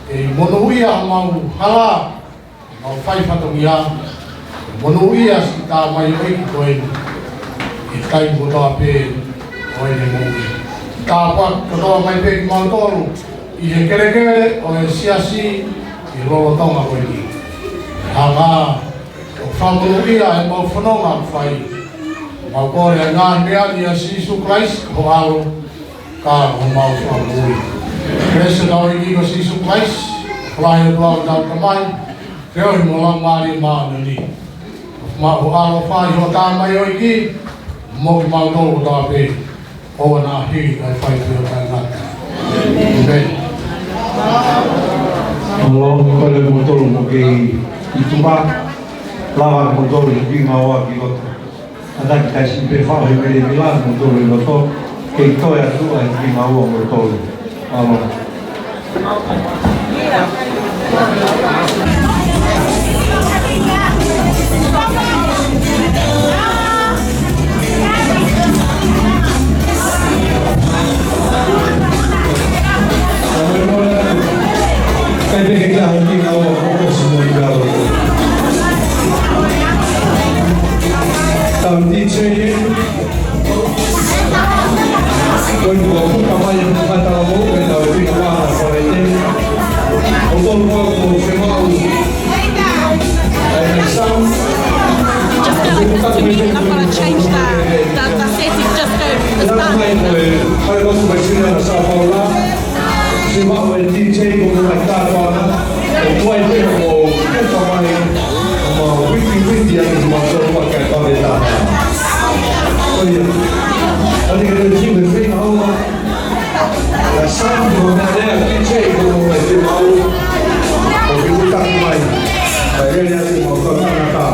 ke monūʻia homau hala, homau fai fatongia, monūʻia siʻi tamaioʻeiki ko eni ʻi he taimi kotoa pē ʻo ʻene moʻui. Tāpuaki kotoa mai pē kimautolu ʻi he kelekele ʻo e siasi ʻi he lolotonga ko eni. Hanga ʻo fakamonūʻia ʻemau fononga ʻoku fai. Mau kole ʻa e ngaahi meʻa ni ʻia Sīsū Kalaisi, ko ho ʻAlo, ka ko homau Fakamoʻui. Kelesi ʻa hotau ʻEiki ko Sīsū Kalaisi, ʻofa lahi ʻa e ʻOtua ko hotau Tamai, feohi mo e Laumālie Māʻoniʻoni, ʻofa mai ʻa ho ʻAlo, ʻofa ʻi hoʻo tamaioʻeiki, mo kimautolu kotoa pē, ʻo ʻoua naʻa hili kae fai pē ʻo taʻengata. ʻĒmeni. Mālō, kole moutolu mo kei tuʻu mai, lava moutolu ki he ngāue ki loto. ʻAtaki taisi pē faʻo he mele mila moutolu ʻi loto, kei toe atu ʻa e kiʻi ngāue moutolu. Mālō. Kai pē ke taha kiʻi ngāue ʻo ʻosi mo i kalo. Tau D J. Ko e ua puka mai ʻa e kata o ʻo e tau e pika ua na fale te. ʻO tolu ua ko se mau. ʻAi mai sau. Just go. I've got to change that. That, that's it. It's just go. It's done. Mai ko e, mai ko e mai sina na Sā Paula. Siʻi maʻu e D J ko e mai kātoa na, ʻo tuai pē ʻo puka mai, ʻo mau witi witi atu ʻo mau tō ua kai pave tā. ʻO ia, ʻa ni ke te siu he feinga ʻaua, ʻa Sam ko e meʻa lea D J ko e mai te mau, ʻo ke uta mai, ʻa lele atu ʻo mau tō tangata.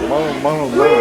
Mālō, mālō, mālō.